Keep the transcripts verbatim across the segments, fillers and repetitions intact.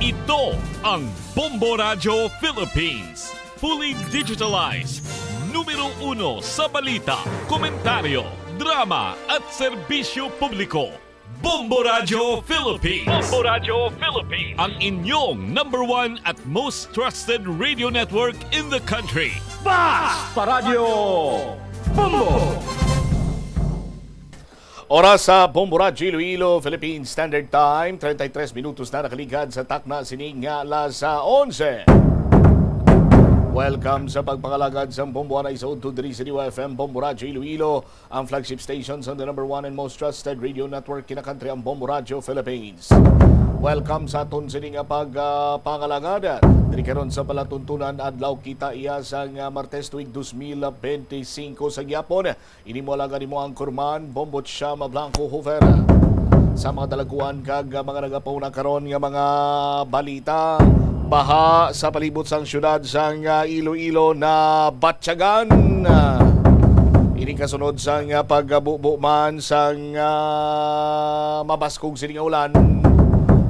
Ito ang Bombo Radyo Philippines. Fully digitalized. Numero uno sa balita, komentaryo, drama, at serbisyo publiko. Bombo Radyo Philippines. Bombo Radyo Philippines. Ang inyong number one at most trusted radio network in the country. Basta Radyo Bombo! Oras sa Bombo Radyo Iloilo, Philippine Standard Time, treinta y tres minutos na nakaligad sa takna sining nga alas onse. Welcome sa pagpangalagad sang Bombo Anay sa Udto diri sa D Y F M Bombo Radyo Iloilo, ang flagship station sang the number one and most trusted radio network kinakantri, ang Bombo Radyo Philippines. Welcome sa aton sini nga pag, ah, pangalagad. Diri karon sa palatuntunan adlaw, kita iya sang, ah, Martes tuig dos mil benti singko sa gyapon. Ini mo alagad, imo ang kurman, Bombo Chama Blanco Hoover. Sa mga dalaguan kag mga nagapauna karon nga mga balita, baha sa palibot sang siyudad sang, ah, Iloilo na batyagan. Ini kasunod sang, ah, pagbubo man sang, ah, mabaskog sini nga ulan.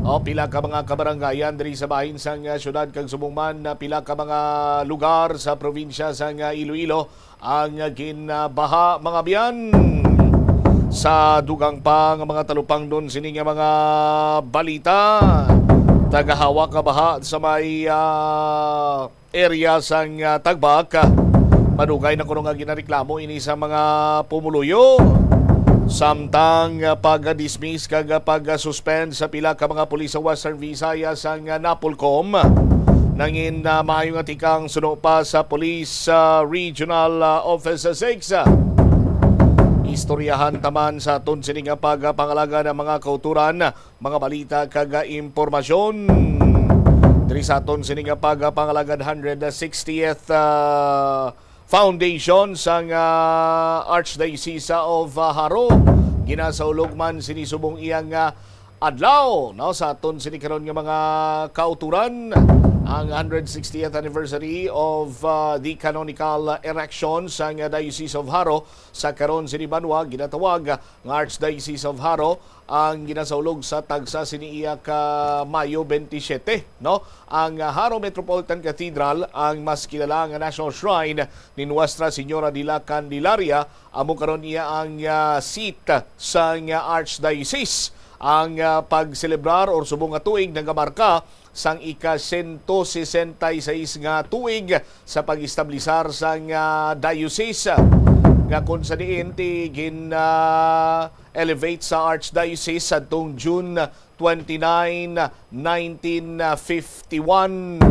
O, pila ka mga kabarangayan diri sa bahin sang, ah, siyudad kag subong man na pila ka mga lugar sa probinsya sang, ah, Iloilo ang ginabaha, mga abyan. Sa dugang pa nga mga talupangdon sini nga mga balita, tagahawak nga baha sa may, ah, area sang, ah, Tagbak. Madugay na kuno nga ginareklamo ini sa mga pumuluyo. Samtang, ah, pag-dismiss kag, ah, pag-suspend sa pila ka mga pulis sa Western Visayas ang, ah, Napolcom, nangin, ah, maayo nga tikang suno pa sa Police, ah, Regional, ah, Office six. Istoryahan ta man sa aton sini nga pagpangalaga ng mga kauturan, mga balita kag, ah, impormasyon. Diri sa aton sini nga pagpangalagad, hundred sixtieth, ah, Foundation sang, ah, Archdiocese of, ah, Jaro. Ginasaulog man sini subong iyang, ah, adlaw, no, sa aton sini karon nga mga kauturan, ang hundred sixtieth anniversary of, ah, the canonical erection sang, ah, Diocese of Jaro. Sa karon sini banwa ginatawag nga Archdiocese of Jaro ang ginasaulog sa tagsa sini iya ka Mayo twenty-seven, no? Ang, ah, Jaro Metropolitan Cathedral, ang mas kilala nga national shrine ni Nuestra Señora de la Candelaria, amo karon iya ang, ah, seat sang, ah, Archdiocese. Ang, ah, pagselebrar or subong nga tuig nagamarka sang ika sento sesenta y seis nga tuig sa pag-establisar sang, ah, diocese, nga kung sa diin ti gin, ah, elevate sa Archdiocese sadtong June twenty-nine, nineteen fifty-one.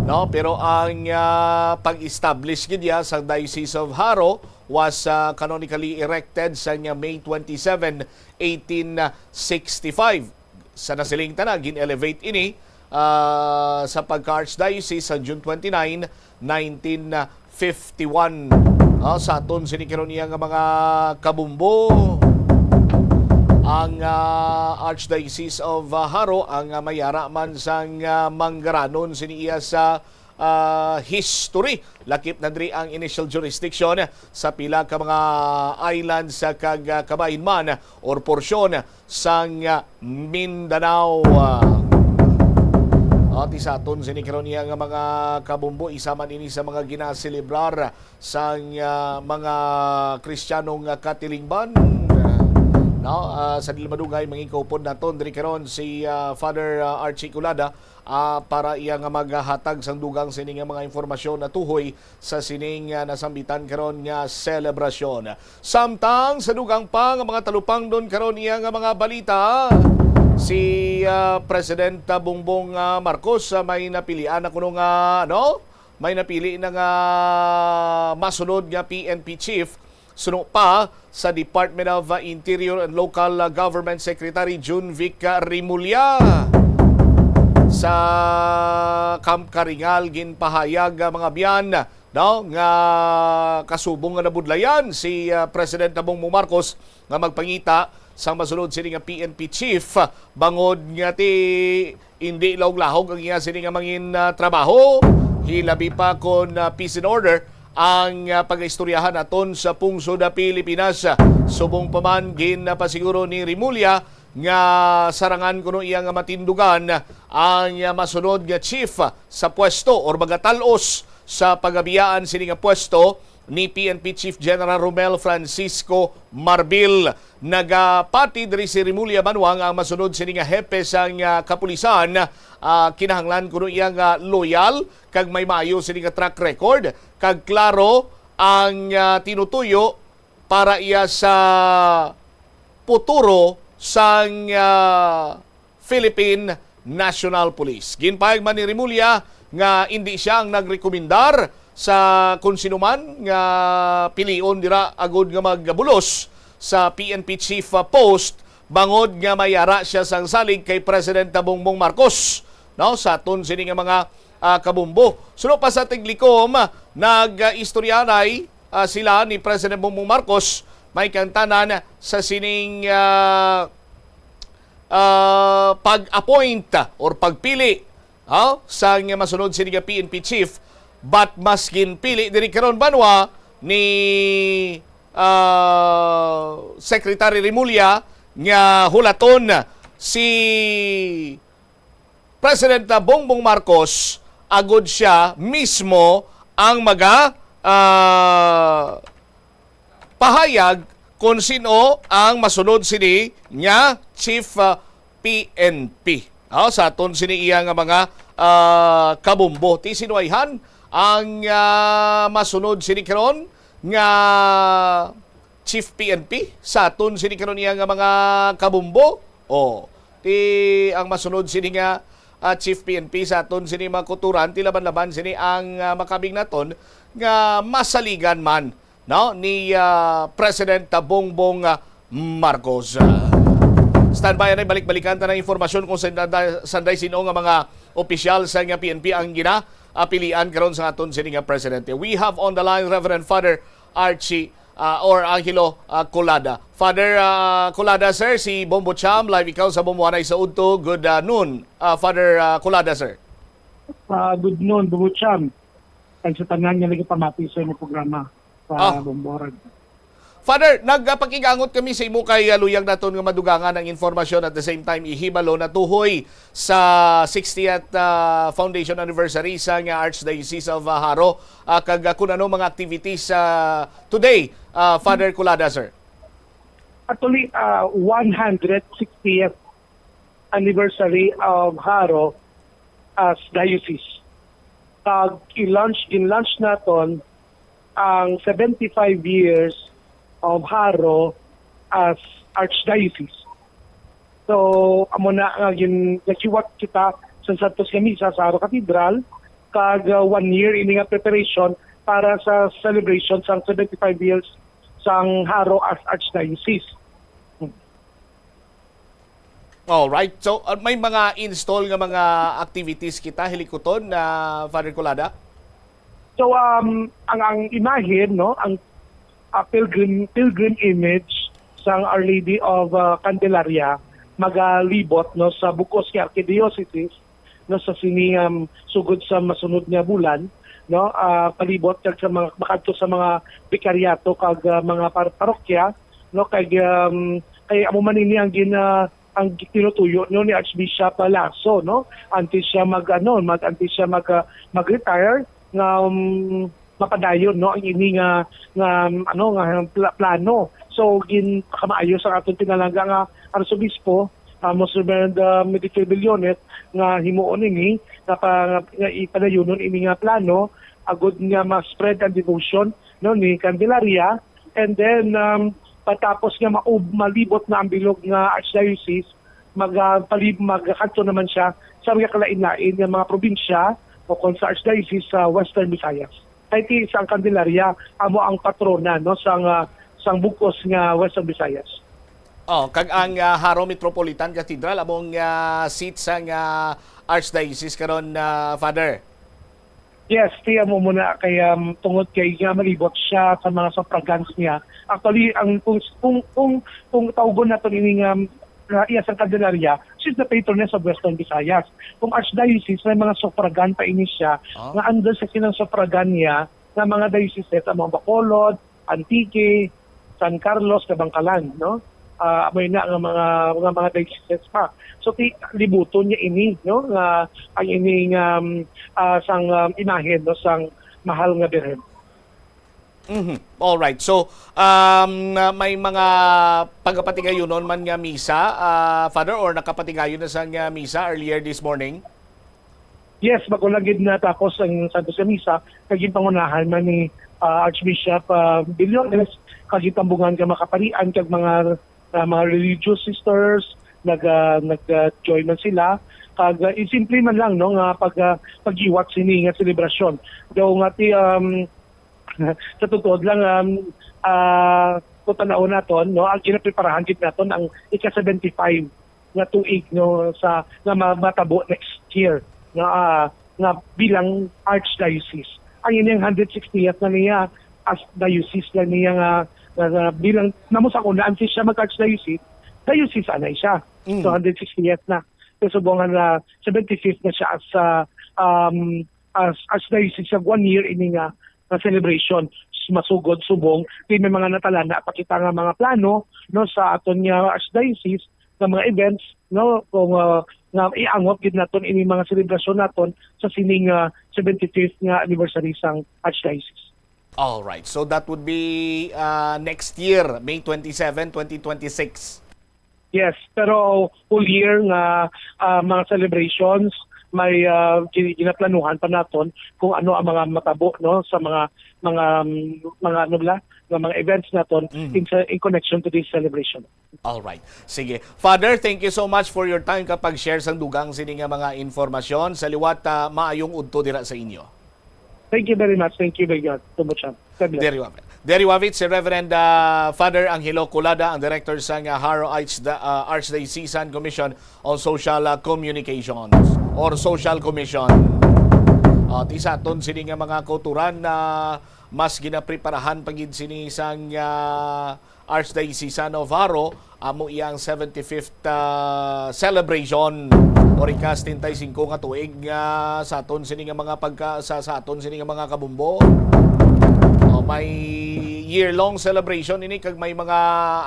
No, pero ang, ah, pag-establish gid niya sa Diocese of Jaro was, ah, canonically erected sa niya May twenty-seven, eighteen sixty-five. Sa nasiling ta na, gin-elevate ini, ah, sa pagka-archdiocese sa June twenty-nine, nineteen fifty-one. Ah, sa aton sini karon iya nga mga kabumbo, ang, ah, Archdiocese of, ah, Jaro ang, ah, mayara man sang, ah, manggaranon sini iya sa, ah, history. Lakip na diri ang initial jurisdiction sa pila ka mga islands sa kag, ah, kabahin man or porsyon sang, ah, Mindanao. Ah, ti sa aton sini karon niya nga mga kabumbo, isa man ini sa mga ginaselebrar sang, ah, mga Kristiyanong, ah, katilingban. No, ah, sa dili madugay, mangigkaupod naton diri karon si, ah, Father, ah, Archie Culada, ah, para iya nga maghatag sang dugang sini nga mga impormasyon natuhoy sa sining, ah, nasambitan karon nga selebrasyon. Samtang sa dugang pa nga mga talupangdon karon iya nga mga balita, si, ah, President, ah, Bongbong, ah, Marcos, ah, may napilian na kuno nga, ano, may napili na nga masunod nga P N P chief suno pa sa Department of, uh, Interior and Local, uh, Government Secretary Jun Vic, uh, Remulla. Sa Camp Karingal, ginpahayag, uh, mga biyan, no, nga kasubong nga nabudlayan si, uh, President Bongbong Marcos nga magpangita sang masunod sini nga P N P chief, uh, bangod nga ti indi lahog-lahog ang iya sini nga mangin, ah, trabaho, hilabi pa kon, ah, peace and order ang, ah, pagaistoryahan naton sa pungsod, ah, Pilipinas. Subong pa man, ginapasiguro ni Remulla nga sarangan kuno iya nga matindugan ang, ah, masunod nga chief sa pwesto or magatal-os sa pagabiyaan sini nga pwesto ni P N P Chief General Romel Francisco Marbil. Nagapati diri si Remulla Banua nga ang masunod sini nga hepe sang, ah, kapulisan, ah, kinahanglan kuno iya nga loyal kag may maayo sini nga track record kag klaro ang, ah, tinutuyo para iya sa puturo sang, ah, Philippine National Police. Ginpahayag man ni Remulla nga indi siya ang nagrekomendar sa kon sino man nga pilion dira agud nga magbulos sa P N P chief, ah, post bangod nga may ara siya sang salig kay President Bongbong Marcos, no, sa aton sini nga mga, ah, kabumbo. Suno pa sa tiglikom, nag-istoryanay, ah, sila ni President Bongbong Marcos may kangtanan sa sining, ah, ah, pag-appoint or pagpili, ha, sang masunod sini nga P N P chief, but mas ginpili diri karon, Banwa, ni, ah, Secretary Remulla nga hulaton si President Bongbong Marcos agud siya mismo ang maga, ah, pahayag kon sino ang masunod sini nga chief, ah, P N P. Ah, sa aton sini iya nga mga, ah, kabumbo. Ti sinuwayhan ang, ah, masunod sini karon nga chief P N P sa aton sini karon iya nga mga kabumbo. O, ti ang masunod sini nga, ah, chief P N P sa aton sini mga kuturan, ti laban-laban sini ang, ah, makabing naton nga masaligan man, no, ni, ah, President Bongbong, ah, Marcos. Standby, anay balik-balikan ta ng informasyon kung sanda-, sanday sino nga mga opisyal sa nga P N P ang gina apilian karon sa aton sini nga presidente. We have on the line Reverend Father Archie, ah, or Angelo, ah, Colada. Father, ah, Colada, sir, si Bombo Cham, live ikaw sa Bombo Anay sa Udto. Good, ah, noon, ah, Father, ah, Colada, sir. Ah, good noon, Bombo Cham. Kag sa tanan nga nagapamati sa imong programa sa Ah. Bombo Orag. Father, nagpakig-angot kami sa imo kay, ah, luyag naton nga madugangan ang informasyon, at the same time ihibalo natuhoy sa sixtieth, ah, foundation anniversary sa nga Archdiocese of, ah, Jaro, ah, kag, ah, kun ano mga activities, ah, today, ah, Father Colada, sir. Actually, ah, one hundred sixtieth anniversary of Jaro as diocese. Kag i-launch, gin-launch naton ang seventy-five years of Jaro as archdiocese. So, amo na nga gin-, nagsiwat kita sa Santos nga Misa sa Jaro Cathedral, kag, uh, one year ini nga preparation para sa celebration sang seventy-five years sang Jaro as Archdiocese. All right. So, uh, may mga install nga mga activities kita hilikuton na, Father Colada? So, um, ang, ang imahen, no, ang, uh, pilgrim, pilgrim image sang Our Lady of, uh, Candelaria magalibot, no, sa bug-os nga archdiocese, no, sa sini, um, sugod sa masunod nga bulan, no, ah, palibot kag sa mga, makadto sa mga bikaryato kag, ah, mga par-, parokya, no, kag, um, kay amo man ini ang gin-, ah, ang tinutuyo, no, ni Archbishop Lasso, no, antes siya mag, ano, mag, antes siya mag, ah, mag-retire, nga, um, mapadayon, no, ang ini nga, nga, um, ano, nga pla-, plano. So, ginpakamaayo sa aton pinalangga nga Arsobispo, ah, Monsignor Reverend, ah, Medicare Billonet, nga himuon ini, nga pa-, nga ipadayunon ini nga plano, agud nga ma-spread ang devotion, no, ni Candelaria. And then, um, patapos nga maub-, malibot na ang bilog nga archdiocese, mag-, ah, palib-, magkadto naman siya sa mga kalain-lain nga mga probinsya o kon sa archdiocese sa Western Visayas. Kay ti sa ang Candelaria, amo ang patrona, no, sang, ah, sang bug-os nga Western Visayas. Oh, kag ang, ah, Jaro Metropolitan Cathedral, among, ah, seat sang, ah, Archdiocese karon, ah, Father. Yes, ti amo muna kay, um, tungod kay nga malibot siya sa mga suffragans niya. Actually, ang kung, kung, kung, kung tawgon naton ini nga, nga iya sang Candelaria, she's the patroness of Western Visayas. Kung archdiocese, may mga suffragan pa ini siya, Ah. nga under sa kinang suffragan niya, nga mga diocese, ang mga Bacolod, Antique, San Carlos, Kabankalan, no? ah, amo na nga mga, mga, mga dioceses pa. So, ti-, libuton niya ini, no, nga ang ining, um, ah, sang, um, imahen, no, sang mahal nga Birhen. Mhm. All right. So, um, may mga pagapatigayonon man nga misa, ah, Father, or nakapatigayon na sang, ah, misa earlier this morning? Yes, bago lang gid natapos ang Santos nga Misa, kag ginpangunahan man ni, ah, Archbishop, ah, Billones, kag gintambungan nga mga kaparian kag mga, ah, mga religious sisters, nag, ah, nag, ah, join man sila. Kag, ah, simple man lang, no, nga pag, ah, paghiwat sini nga selebrasyon. Daw nga ti, um, sa totoo lang, um, ah, kung tan-awon naton, no, ang ginapreparahan gid naton ang ika seventy-five nga tuig, no, sa, nga ma-, matabo next year, nga, ah, nga bilang archdiocese. Ang inyang hundred sixtieth na niya as diocese na niya nga, nga, nga bilang, namo sa una, antes siya mag-archdiocese, diocese anay siya. Mm. So, hundred sixtieth na. So, subong nga seventy-fifth na siya as, ah, um, as, as diocese sa one year ini nga, nga celebration. Masugod subong, di may mga natalana pa kita nga mga plano, no, sa aton nga archdiocese, nga mga events, no, kung, ah, nga iangot gid naton ini mga selebrasyon naton sa sining, ah, seventy-fifth nga anniversary sang archdiocese. All right. So that would be, uh, next year, May twenty-seven, twenty twenty-six. Yes, pero whole year nga, ah, mga celebrations, may, ah, gin-, ginaplanuhan pa naton kung ano ang mga matabo, no, sa mga, mga, um, mga, ano bala, nga mga events naton Mhm. in, sa, in connection to this celebration. All right. Sige. Father, thank you so much for your time kapag share sang dugang sini nga mga informasyon. Sa liwat, ah, maayong udto dira sa inyo. Thank you very much. Thank you very much. So much, ah. God bless. Diri Wavit. Diri Wavit, si Reverend, ah, Father Angelo Culada, ang director sa nga Jaro Archda-, ah, Archdiocesan Commission on Social, ah, Communications or Social Commission. Ah, ti sa aton sini nga mga kauturan na mas ginapreparahan pa gid sini sang, ah, Archdiocesan of Jaro, amo iyang seventy-fifth, ah, celebration or ika setenta y cinco nga tuig nga sa aton sini nga mga pagka-, sa, sa aton sini nga mga kabumbo. Oh, may year-long celebration ini kag may mga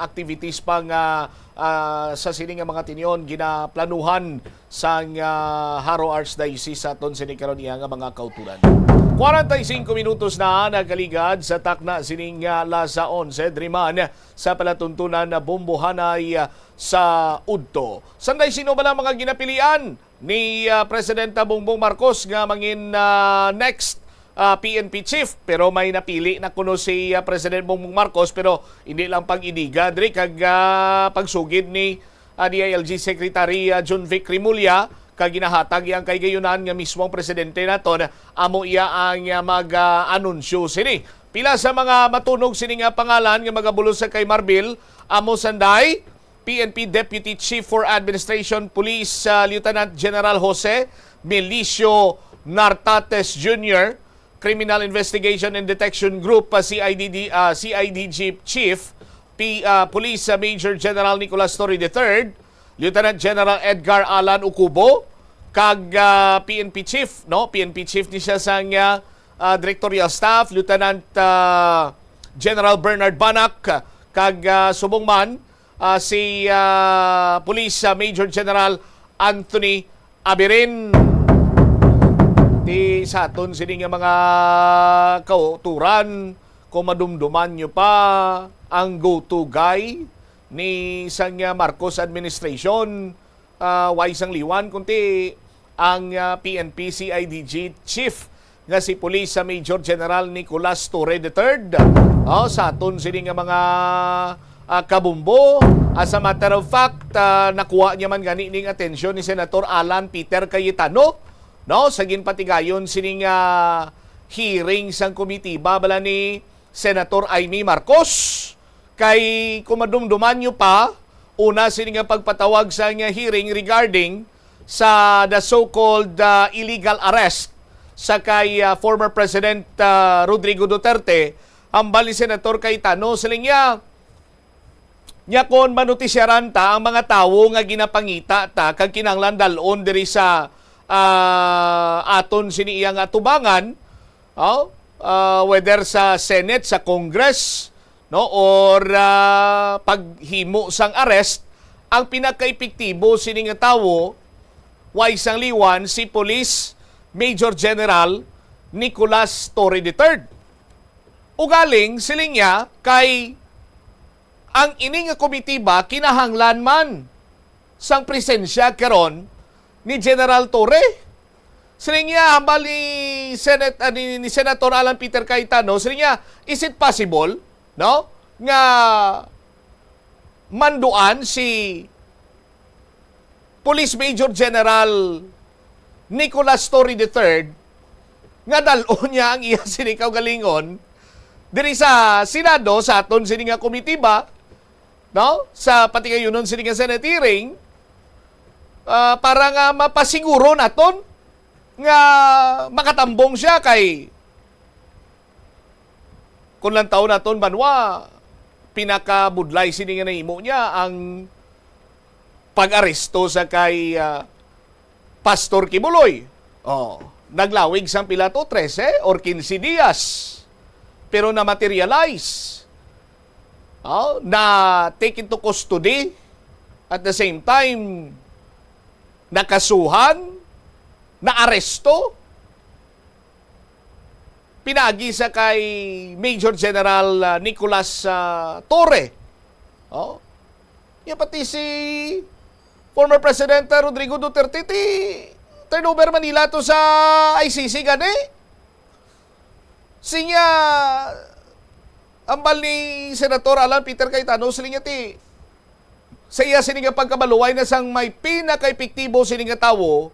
activities pa nga, ah, sa sini nga mga tion ginaplanuhan sang, ah, Jaro Archdiocese sa aton sini karon iya nga mga kauturan. Kwarenta y singko minutos na nagkaligad sa takna sining, ah, alas onse, diri man sa palatuntunan na Bumbohanay, ah, sa udto. Sanday, sino bala mga ginapilian ni, ah, Presidenta Bongbong Marcos nga mangin, ah, next, ah, P N P chief? Pero may napili na kuno si, ah, President Bongbong Marcos, pero hindi lang pag-idiga diri kag, ah, pagsugid ni, ah, D I L G Secretary, ah, John Vic Remulla, kag ginahatag iyang kahigayonan nga mismo ang presidente naton amo iya ang, ah, mag-anunsyo sini. Pila sa mga matunog sini nga pangalan nga magabulos sa kay Marbil amo sanday, P N P Deputy Chief for Administration Police, ah, Lieutenant General Jose Milicio Nartates Junior, Criminal Investigation and Detection Group, ah, C I D D, ah, C I D G Chief, P-, ah, Police, ah, Major General Nicolas Torre the third, Lieutenant General Edgar Alan Ucubo, kag, ah, P N P Chief, no? P N P Chief ni siya sang, ah, ah, Directorial Staff, Lieutenant, ah, General Bernard Banac, kag, ah, subong man, ah, si, ah, Police, ah, Major General Anthony Abirin. Ti sa aton sini nga mga kauturan, kung madumduman nyo pa ang go-to guy ni sang, ah, Marcos administration, ah, way sang liwan, kundi ang, ah, P N P C I D G chief nga si Police, ah, Major General Nicolas Torre the third. Oh, sa aton sini nga mga, ah, kabumbo. As a matter of fact, ah, nakuha niya man gani ning atensyon ni Senator Alan Peter Cayetano, no, sa ginpatigayon sining, ah, hearing sang komitiba bala ni Senator Imee Marcos. Kay kung madumduman nyo pa, una sini nga pagpatawag sa nga hearing regarding sa the so-called, ah, illegal arrest sa kay, ah, former President, ah, Rodrigo Duterte, hambal ni Senator Cayetano, siling niya, nya kon manotisyaran ta ang mga tawo nga ginapangita ta kag kinahanglan dal-on diri sa, ah, aton sini iya nga atubangan, oh, ah, whether sa Senate, sa Congress, no, or, ah, paghimo sang arrest, ang pinakaepektibo sini nga tawo, way sang liwan, si Police Major General Nicolas Torre the third. Ugaling, siling niya, kay ang ini nga komitiba kinahanglan man sang presensya karon ni General Torre. Siling niya, hambal ni Senate, ah, ni, ni Senator Alan Peter Cayetano, siling niya, is it possible, no, nga manduan si Police Major General Nicolas Torre the third nga dal-on niya ang iya sini kaugalingon diri sa Senado, sa aton sini nga komitiba, no? Sa patigayunon sini nga Senate hearing, ah, para nga mapasiguro naton nga makatambong siya kay kung lantaw naton banwa, pinakabudlay sini nga nahimo niya ang pag-aresto sa kay, ah, Pastor Quiboloy. Oh, naglawig sang pila to, trese or quince dias. Pero na-materialize. Oh, na take into custody. At the same time, nakasuhan, naaresto. Pinagi sa kay Major General, ah, Nicolas, ah, Torre. Oh. Ya pati si former President, ah, Rodrigo Duterte, ti turnover Manila to sa I C C gani. Sinya, ambal ni Senator Alan Peter Cayetano, siling niya ti, sa iya sini nga pagkabaluway na sang may pinakaepektibo sini nga tawo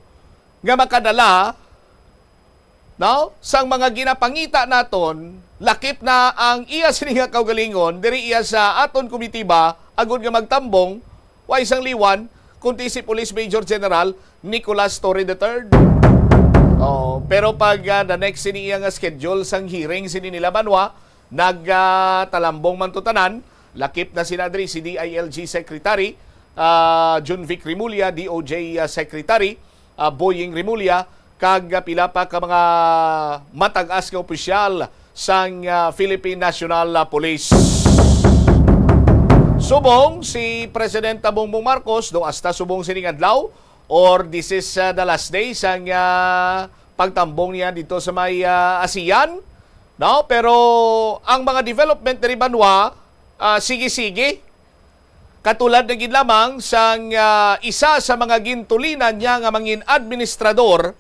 nga makadala, no, sang mga ginapangita naton, lakip na ang iya sini nga kaugalingon diri iya sa aton komitiba, agud nga magtambong, way sang liwan, kundi si Police Major General Nicolas Torre the third. Oh, pero pag, ah, the next sini iya nga schedule sang hearing sini nila banwa, nag, ah, talambong man to tanan, lakip na sina diri si D I L G Secretary, ah, Junvic Remulla, D O J, ah, Secretary, ah, Boying Remulla, kag, ah, pila pa ka mga matag-as nga opisyal sang, ah, Philippine National, ah, Police. Subong si Presidente Bongbong Marcos, do hasta subong sining adlaw, or this is, ah, the last day sang, ah, pagtambong niya dito sa may, ah, ASEAN, no? Pero ang mga development diri banwa, ah, sige-sige. Katulad na gid lamang sang, ah, isa sa mga gintulinan niya nga mangin administrador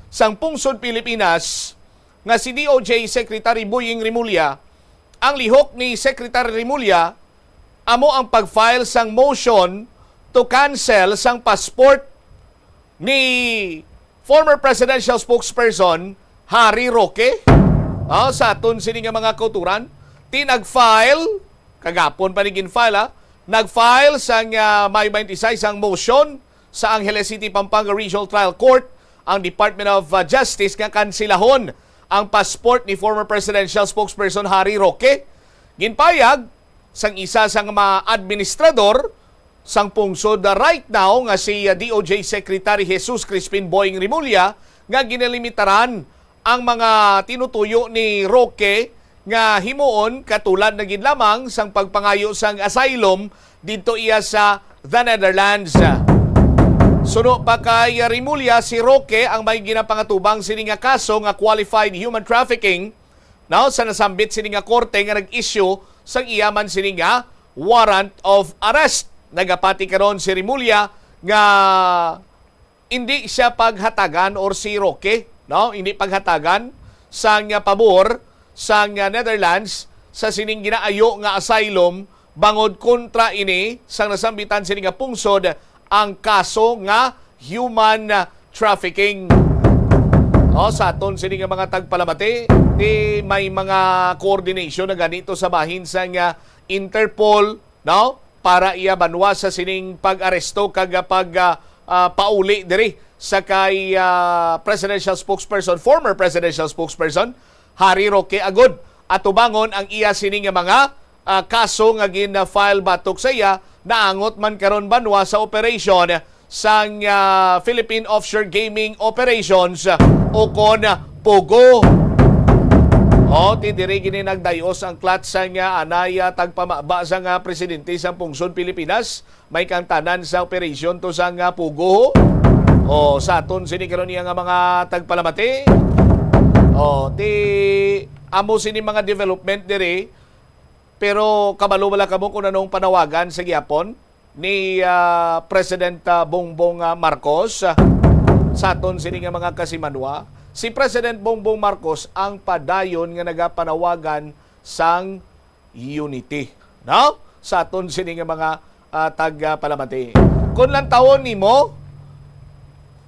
sang pungsod Pilipinas nga si D O J Secretary Boying Remulla, ang lihok ni Secretary Remulla amo ang pag-file sang motion to cancel sang passport ni former presidential spokesperson Harry Roque. Ah, sa aton sini nga mga kauturan, ti nag-file, kagapon pa ni gin-file, ah, nag-file sang, ah, May twenty-six sang motion sa Angeles City, Pampanga Regional Trial Court ang Department of, ah, Justice nga kansilahon ang passport ni former presidential spokesperson Harry Roque. Ginpayag sang isa sang mga administrador sang pungsod right now nga si, uh, D O J Secretary Jesus Crispin Boying Remulla nga ginalimitaran ang mga tinutuyo ni Roque nga himuon, katulad na gid lamang sang pagpangayo sang asylum didto iya sa the Netherlands. Suno pa kay Remulla, si Roque ang may ginapangatubang sini nga kaso nga qualified human trafficking, no, sa nasambit sini nga korte nga nag-issue sang iya man sini nga warrant of arrest. Nagapati karon si Remulla nga hindi siya paghatagan, or si Roque, no, hindi paghatagan sang pabor sang Netherlands sa sining ginaayo nga asylum, bangod kontra ini sang nasambitan sini nga pungsod ang kaso nga human trafficking. O, sa aton sini nga mga tagpalamati, ti may mga coordination na ganito sa bahin sang, ah, Interpol, no? Para iya banwa sa sining pag-aresto kag, ah, pag, ah, ah, pauli diri sa kay, ah, presidential spokesperson, former presidential spokesperson, Harry Roque Agud. Atubangon ang iya sini nga mga, ah, kaso nga gin-file batok sa iya, naangot man karon banwa sa operasyon sang, ah, Philippine Offshore Gaming Operations, o kon POGO. O, ti diri gini nagdayos ang clutch sang, ah, anay, ah, tagpamaba sang, ah, presidente sang pungsod Pilipinas. May kangtanan sa operasyon to sang, ah, pugo. O, sa aton sini karon iya nga mga tagpalamati. O, ti amo sini mga development diri. Pero kabalo bala kamo kung anong panawagan sa gihapon ni, ah, President, ah, Bongbong, ah, Marcos, ah, sa aton sini nga mga kasimanwa? Si President Bongbong Marcos ang padayon nga nagapanawagan sang unity, no? Sa aton sini nga mga, ah, tagpalamati. Kung lantawon nimo,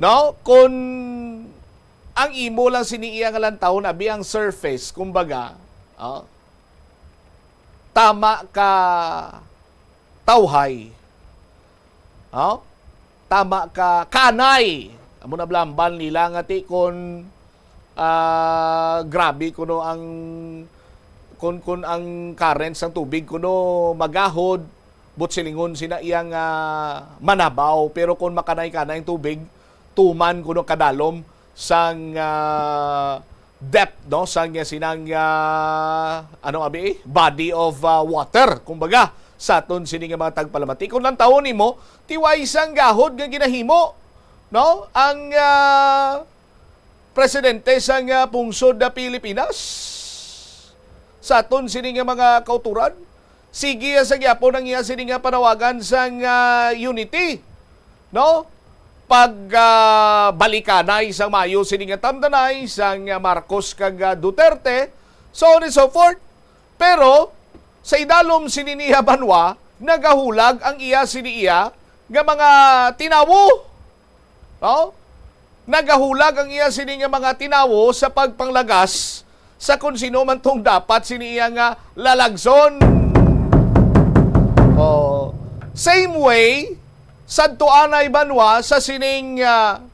no? Kung ang imo lang sini iya nga lantawon, abi ang surface, kumbaga, oh, tama ka tawhay. Oh? Tama ka kanay. Amo na blambal nila nga ti kon, ah, grabe kuno ang, kun, kun ang current sang tubig kuno magahod, buot silingon sina iyang, ah, manabaw, pero kung makanay-kanay ang tubig, tuman kuno kadalom sang, ah, depth, no, sang, ah, sinang, ah, ano abi, body of, ah, water, kumbaga, sa aton sini nga mga tagpalamati. Kung lantawon nimo, ti way sang gahod nga ginahimo, no, ang, ah, presidente sang, ah, pungsod na Pilipinas sa aton sini nga mga kauturan. Sige sa gyapon ang iya sini nga panawagan sang, ah, unity, no? Pag, ah, balikanay sang maayo sini nga tamdanay sang, ah, Marcos kag, ah, Duterte, so on and so forth. Pero sa idalom sini niya banwa, nagahulag ang iya sini iya nga mga tinawo. Oh? Nagahulag ang iya sini nga mga tinawo sa pagpanglagas sa kung sino man tong dapat sini iya nga lalagson. Oh. Same way, sadto anay banwa sa sining, ah,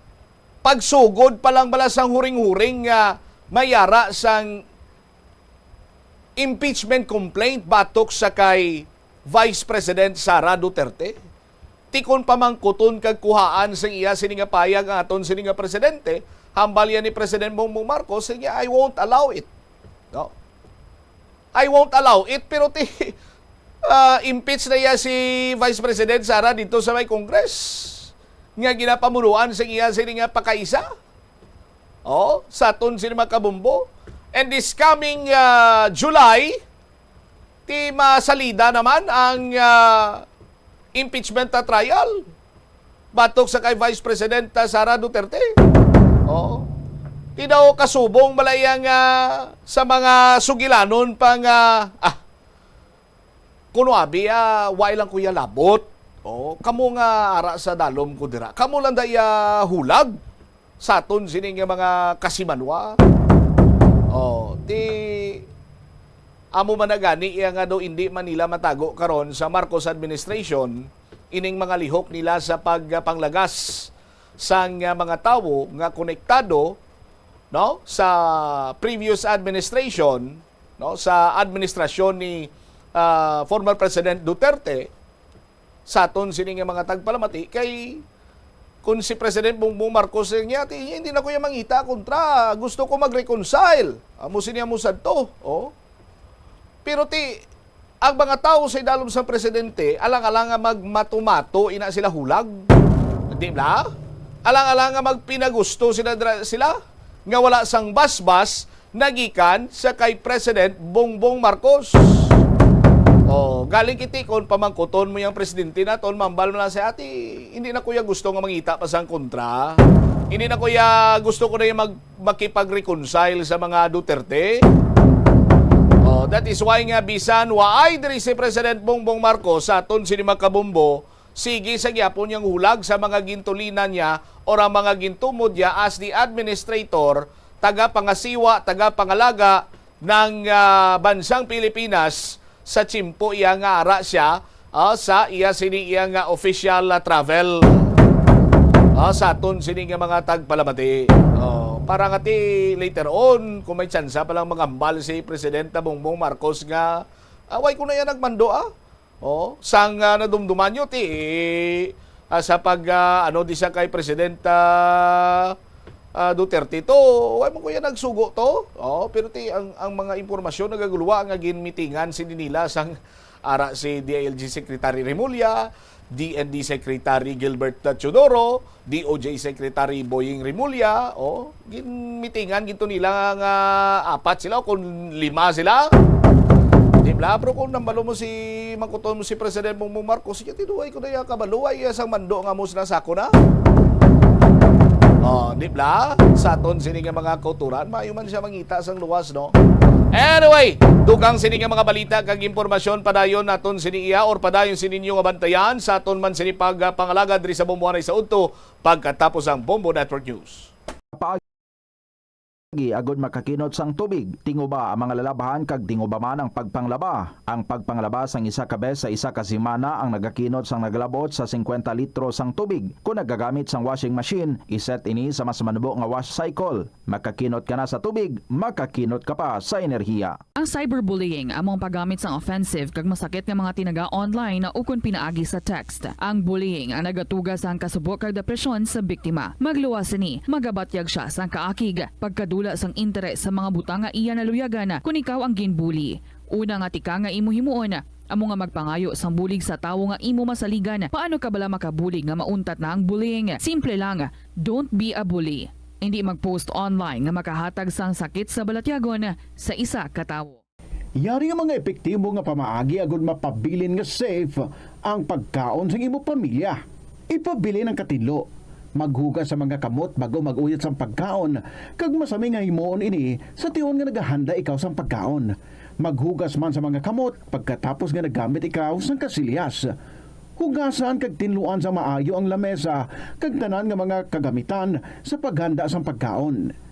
pagsugod pa lang bala sang huring-huring nga may ara sang impeachment complaint batok sa kay Vice President Sara Duterte. Ti kon pamangkuton kag kuhaan sa iya sini nga payag ang aton sini nga presidente, hambal yan ni President Bongbong Marcos, sige, "I won't allow it." No? "I won't allow it," pero ti, ah, impeach na iya si Vice President Sara dito sa may Congress nga ginapamunuan sa iya sini nga pakaisa. Oh, sa aton sini mga kabumbo. And this coming, ah, July, ti masalida naman ang, ah, impeachment, ah, trial batok sa kay Vice President, ah, Sara Duterte. Oh. Ti daw kasubong bala iya nga sa mga sugilanon pa nga, ah, kuno abi, ah, wa lang ko iya labot. Oh, kamo nga ara sa dalom ko dira. Kamo lang da iya hulag sa aton sini nga mga kasimanwa. Oh, ti amo man na gani iya nga daw indi man nila matago karon sa Marcos administration ining mga lihok nila sa pagpanglagas sang, ah, mga tawo nga konektado, no, sa previous administration, no, sa administrasyon ni, ah, former President Duterte. Sa aton sini nga mga tagpalamati kay kung si President Bongbong Marcos niya, ti, hindi na ko iya mangita kontra. Gusto ko mag-reconcile. Amo sini amo sadto. Oh. Pero ti, ang mga tawo sa idalom sa presidente, alang-alang nga magmatumato, ina sila hulag. Di ba? Alang-alang nga magpinagusto sila, dra-, sila nga wala sang basbas nagikan sa kay President Bongbong Marcos. Oh, galing kiti kon pamangkuton mo yang presidente naton, mambal man lang siya, "Ati, hindi na ko iya gusto nga mangita pa sang kontra. Hindi na ko iya gusto ko na iya mag-, makipag-reconcile sa mga Duterte." Oh, that is why nga bisan waay diri si President Bongbong Marcos sa aton sini mga kabumbo, sige sa gyapon yang hulag sa mga gintulinan niya or ang mga gintumod niya as the administrator, tagapangasiwa, tagapangalaga ng, ah, bansang Pilipinas sa tiyempo iya nga ara siya, ah, sa iya sini iya nga official, ah, travel, ah, sa aton sini nga mga tagpalamati. Oh, para nga ti later on, kung may tsansa pa lang magambal si Presidenta Bongbong Marcos nga, "Ah, why ko na iya nagmando, ah?" Oh, sang, ah, nadumduman nyo, ti, ah, sa pag, ah, ano, di sa kay Presidenta, ah, Duterte to. Wa man ko yan nagsugo to. Oh, pero ti ang, ang mga impormasyon nagaguluwa nga ginmitingan sini nila sang ara si D I L G Secretary Remulla, D N D Secretary Gilbert Teodoro, D O J Secretary Boying Remulla, oh, ginmitingan gito nila nga apat sila o kung lima sila. Di bla, pero kung nambalo mo si, mangkuton mo si President Bongbong Marcos, siya tinuay ko na iya kabalo, ay iya sang mando nga mo sila sako na. Oh, di bla? Sa aton sini nga mga kauturan, maayo man siya mangita sang luwas, no? Anyway, dugang sini nga mga balita kag impormasyon padayon naton sini iya or padayon sini ninyo nga bantayan sa aton man sini pagpangalagad diri sa Bombo Anay sa udto pagkatapos ang Bombo Network News. Paagi agod makakinot sang tubig, tinguba ang mga lalabahan kag tinguba man ang pagpanglaba. Ang pagpanglaba sang isa ka bes sa isa ka semana ang nagakinot sang nagalabot sa singkwenta litro sang tubig. Kon nagagamit sang washing machine, iset ini sa mas manubo nga wash cycle. Makakinot ka na sa tubig, makakinot ka pa sa enerhiya. Ang cyberbullying amo ang paggamit sang offensive kag masakit nga mga tinaga online ukon pinaagi sa text. Ang bullying ang nagatuga sang kasubo kag depresyon sa biktima. Magluwas sini, magabatyag sia sang kaakig, pagkadula sang interes sa mga butang nga iya naluyagan kon ikaw ang ginbully. Una nga tika nga imo himuon, amo nga magpangayo sang bulig sa tawo nga imo masaligan. Paano ka bala makabulig nga mauntat na ang bullying? Simple lang, don't be a bully. Hindi mag-post online nga makahatag sang sakit sa balatyagon sa isa ka tawo. Yari nga mga epektibo nga pamaagi agud mapabilin nga safe ang pagkaon sang imo pamilya. Ipabilin ang katinlo. Maghugas sa mga kamot bag-o mag-uyot sang pagkaon, kag masami nga himuon ini sa tion nga nagahanda ikaw sang pagkaon. Maghugas man sa mga kamot pagkatapos nga naggamit ikaw sang kasilyas. Hugasan kag tinluan sa maayo ang lamesa kag tanan nga mga kagamitan sa paghanda sang pagkaon.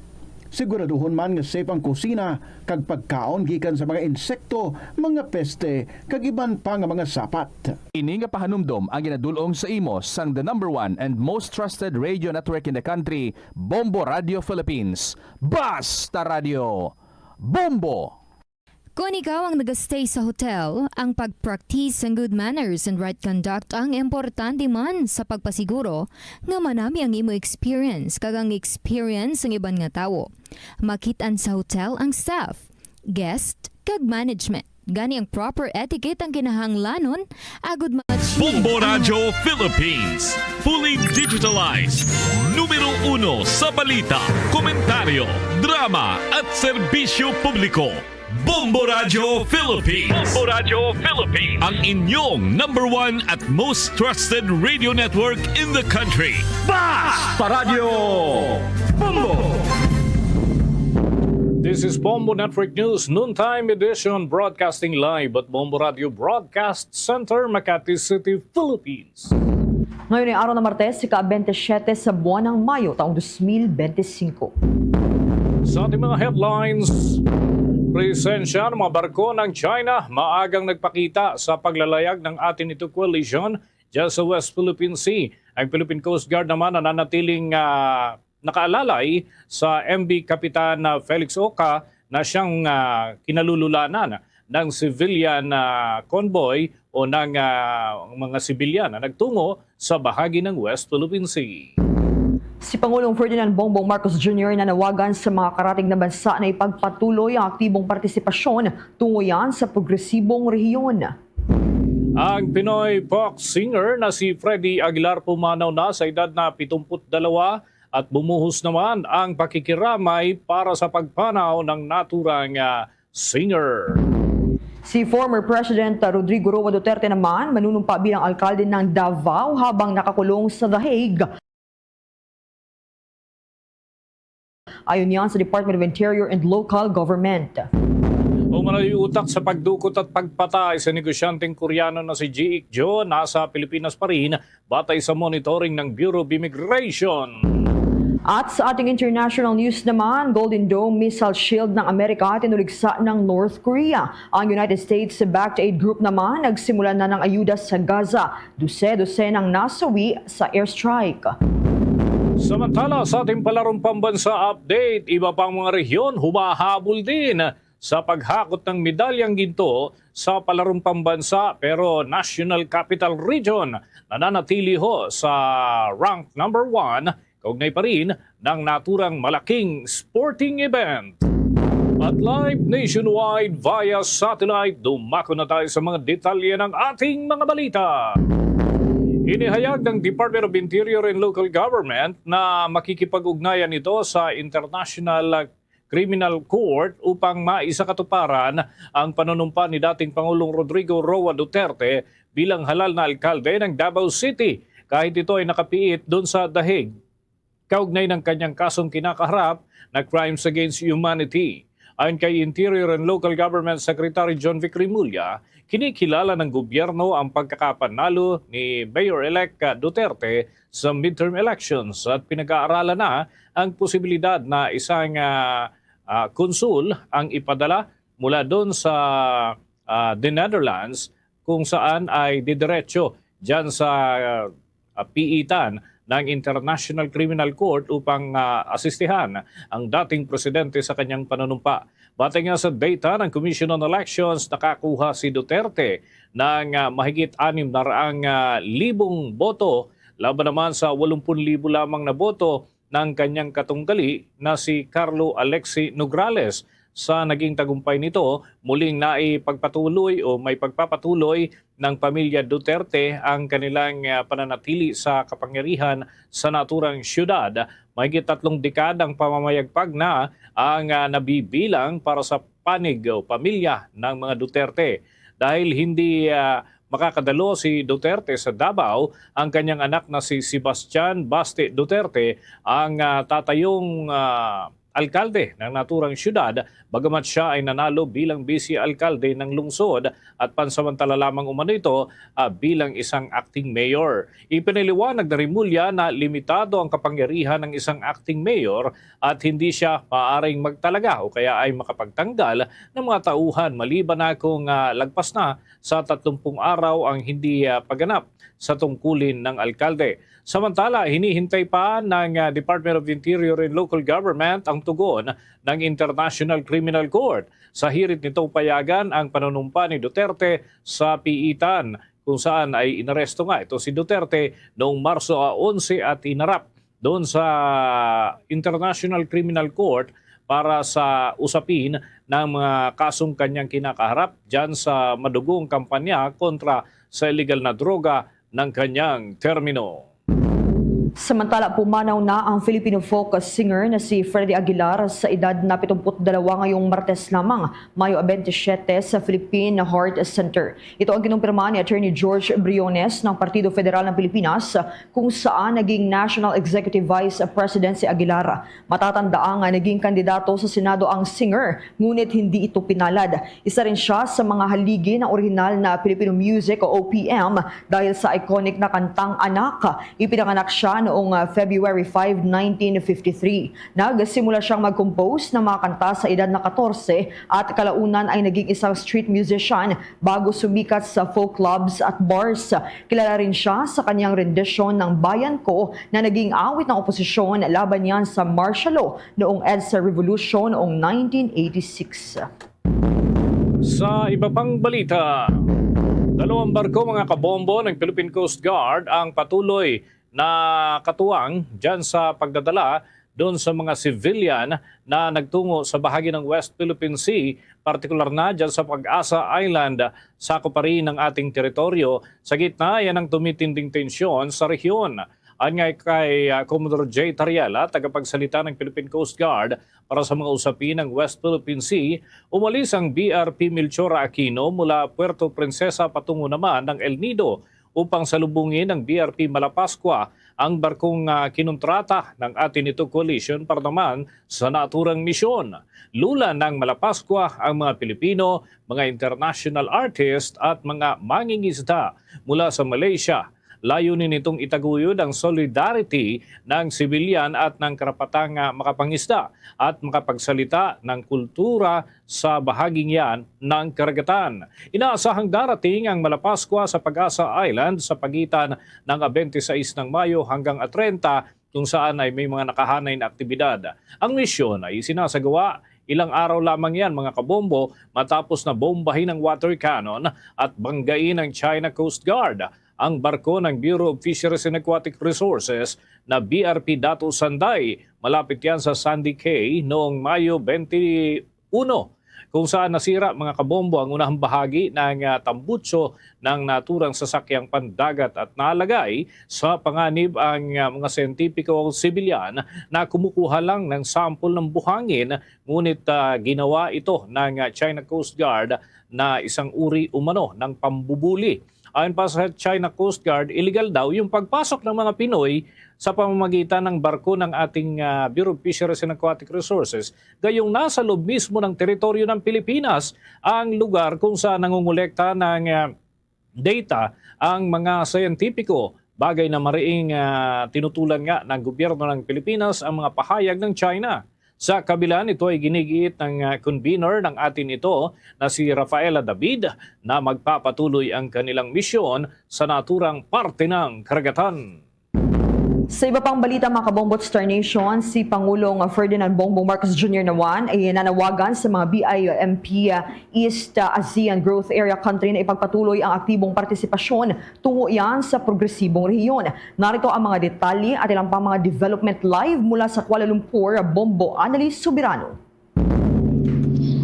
Siguraduhon man nga safe ang kusina kag pagkaon gikan sa mga insekto, mga peste, kag iban pa nga mga sapat. Ini nga pahanumdom ang ginadul-ong sa imo sang the number one and most trusted radio network in the country, Bombo Radio Philippines. Basta Radio, Bombo! Kon ikaw ang nagastay sa hotel, ang pag-practice sang good manners and right conduct ang importante man sa pagpasiguro nga manami ang imo experience kag ang experience sang iban nga tawo. Makit-an sa hotel ang staff, guest, kag management. Gani ang proper etiquette ang kinahanglanon agud ma-achieve Bombo ang Radyo Philippines, fully digitalized. Numero uno sa balita, komentaryo, drama, at serbisyo publiko. Bombo Radyo Philippines. Bombo Radyo Philippines. Ang inyong number one at most trusted radio network in the country. Basta Radyo Bombo! This is Bombo Network News Noontime Edition, broadcasting live at Bombo Radio Broadcast Center, Makati City, Philippines. Ngayon ay araw ng Martes, ika-twenty-seven sa buwan ng Mayo, taong twenty twenty-five. Sa ating mga headlines, presensya ng mga barko ng China maagang nagpakita sa paglalayag ng ATINITO Coalition dyan sa West Philippine Sea. Ang Philippine Coast Guard naman nananatiling, ah, nakaalalay sa M V Kapitan, ah, Felix Oca na siyang, ah, kinalululanan ng civilian, ah, convoy o ng, ah, mga sibilyan na nagtungo sa bahagi ng West Philippine Sea. Si Pangulong Ferdinand Bongbong Marcos Junior nanawagan sa mga karatig na bansa na ipagpatuloy ang aktibong partisipasyon tungo yan sa progresibong rehiyon. Ang Pinoy folk singer na si Freddy Aguilar pumanaw na sa edad na pitungput dalawa at bumuhos naman ang pakikiramay para sa pagpanaw ng naturang, ah, singer. Si former President Rodrigo Roa Duterte naman manunumpa bilang alkalde ng Davao habang nakakulong sa The Hague. Ayon niyan sa Department of Interior and Local Government. O manayutak sa pagdukot at pagpatay sa negosyanteng Koreano na si Ji Ik Jo, nasa Pilipinas pa rin, batay sa monitoring ng Bureau of Immigration. At sa ating international news naman, Golden Dome missile shield ng Amerika tinuligsa ng North Korea. Ang United States-backed aid group naman nagsimula na ng ayuda sa Gaza. Dose-dose nang nasawi sa airstrike. Samantala, sa ating palarong pambansa update, iba pang mga rehiyon humahabol din sa paghakot ng medalyang ginto sa palarong pambansa, pero National Capital Region nananatili ho sa rank number one Kaugnay pa rin ng naturang malaking sporting event. At live nationwide via satellite, dumako na tayo sa mga detalye ng ating mga balita. Inihayag ng Department of Interior and Local Government na makikipag-ugnayan ito sa International Criminal Court upang maisakatuparan ang panunumpa ni dating Pangulong Rodrigo Roa Duterte bilang halal na alkalde ng Davao City, kahit ito ay nakapiit dun sa The Hague, kaugnay ng kanyang kasong kinakaharap na crimes against humanity. Ayon kay Interior and Local Government Secretary John Vic Remulla, kinikilala ng gobyerno ang pagkakapanalo ni Mayor-elect Duterte sa midterm elections at pinag-aaralan na ang posibilidad na isang, ah, ah, konsul ang ipadala mula doon sa, ah, the Netherlands, kung saan ay didiretso dyan sa, ah, piitan ng International Criminal Court upang, ah, asistihan ang dating presidente sa kanyang panunumpa. Batay nga sa data ng Commission on Elections, nakakuha si Duterte ng, ah, mahigit anim na raang, ah, libong boto, laban naman sa walumpun libo lamang na boto ng kanyang katunggali na si Carlo Alexi Nograles sa naging tagumpay nito. Muling naipagpatuloy o may pagpapatuloy ng pamilya Duterte ang kanilang, ah, pananatili sa kapangyarihan sa naturang siyudad. Mahigit tatlong dekadang pamamayagpag na ang, ah, nabibilang para sa panig o pamilya ng mga Duterte. Dahil hindi, ah, makakadalo si Duterte sa Davao, ang kanyang anak na si Sebastian Baste Duterte ang, ah, tatayong, ah, alkalde ng naturang siyudad, bagamat siya ay nanalo bilang vice alkalde ng lungsod at pansamantala lamang umano ito, ah, bilang isang acting mayor. Ipinaliwanag ni Remulla na limitado ang kapangyarihan ng isang acting mayor at hindi siya maaaring magtalaga o kaya ay makapagtanggal ng mga tauhan maliban na kung, ah, lagpas na sa tatlumpung araw ang hindi, ah, pagganap sa tungkulin ng alkalde. Samantala, hinihintay pa ng, ah, Department of Interior and Local Government ang tugon ng International Criminal Court. Sa hirit nito, payagan ang panunumpa ni Duterte sa piitan, kung saan ay inaresto nga ito si Duterte noong Marso a onse at inarap doon sa International Criminal Court para sa usapin ng mga kasong kanyang kinakaharap dyan sa madugong kampanya kontra sa illegal na droga ng kanyang termino. Samantala, pumanaw na ang Filipino folk singer na si Freddy Aguilar sa edad na pitumput dalawa ngayong Martes lamang, Mayo twenty-seven, sa Philippine Heart Center. Ito ang kinumpirma ni Attorney George Briones ng Partido Federal ng Pilipinas, kung saan naging National Executive Vice President si Aguilar. Matatandaan nga naging kandidato sa Senado ang singer, ngunit hindi ito pinalad. Isa rin siya sa mga haligi ng orihinal na Filipino music o O P M dahil sa iconic na kantang Anak. Ipinanganak siya noong, ah, February five, nineteen fifty-three. Nagsimula siyang mag-compose ng mga kanta sa edad na katorse at kalaunan ay naging isang street musician bago sumikat sa folk clubs at bars. Kilala rin siya sa kanyang rendisyon ng Bayan Ko na naging awit ng oposisyon laban niyan sa martial law noong EDSA Revolution noong nineteen eighty-six. Sa iba pang balita, dalawang barko, mga kabombo, ng Philippine Coast Guard ang patuloy na katuwang dyan sa pagdadala doon sa mga civilian na nagtungo sa bahagi ng West Philippine Sea, partikular na dyan sa Pag-asa Island, sakop pa rin ng ating teritoryo, sa gitna yan ng tumitinding tensyon sa rehiyon. Ayon nga kay, ah, Commodore Jay Tariela, tagapagsalita ng Philippine Coast Guard para sa mga usapin ng West Philippine Sea, umalis ang B R P Melchora Aquino mula Puerto Princesa patungo naman ng El Nido upang salubungin ng B R P Malapascua ang barkong, ah, kinontrata ng ATINITO Coalition para naman sa naturang misyon. Lula ng Malapascua ang mga Pilipino, mga international artist at mga mangingisda mula sa Malaysia. Layunin nitong itaguyod ang solidarity ng sibilyan at ng karapatang, ah, makapangisda at makapagsalita ng kultura sa bahaging yan ng karagatan. Inaasahang darating ang Malapascua sa Pag-asa Island sa pagitan ng a twenty-six ng Mayo hanggang a treinta, kung saan ay may mga nakahanay na aktibidad. Ang misyon ay isinasagawa ilang araw lamang yan, mga kabombo, matapos na bombahin ang water cannon at banggain ang China Coast Guard. ang barko ng Bureau of Fisheries and Aquatic Resources na B R P Dato Sanday. Malapit yan sa Sandy Cay noong Mayo twenty-one, kung saan nasira, mga kabombo, ang unahang bahagi ng, ah, tambutso ng naturang sasakyang pandagat at nalagay sa panganib ang, ah, mga siyentipiko o sibilyan na kumukuha lang ng sample ng buhangin, ngunit, ah, ginawa ito ng, ah, China Coast Guard na isang uri umano ng pambubuli. Ayon pa sa China Coast Guard, illegal daw yung pagpasok ng mga Pinoy sa pamamagitan ng barko ng ating, ah, Bureau of Fisheries and Aquatic Resources, gayong nasa loob mismo ng teritoryo ng Pilipinas ang lugar kung saan nangungulekta ng, ah, data ang mga siyentipiko, bagay na mariing, ah, tinutulan nga ng gobyerno ng Pilipinas ang mga pahayag ng China. Sa kabila nito ay ginigiit ng, ah, convener ng atin ito na si Rafaela David na magpapatuloy ang kanilang misyon sa naturang parte ng karagatan. Sa iba pang balita, mga kabombo, Star Nation, si Pangulong Ferdinand Bongbong Marcos Junior naman ay nanawagan sa mga B I M P East, uh, ASEAN Growth Area country na ipagpatuloy ang aktibong partisipasyon tungo yan sa progresibong rehiyon. Narito ang mga detalye at ilang pang mga development live mula sa Kuala Lumpur, Bombo Annalise Soberano.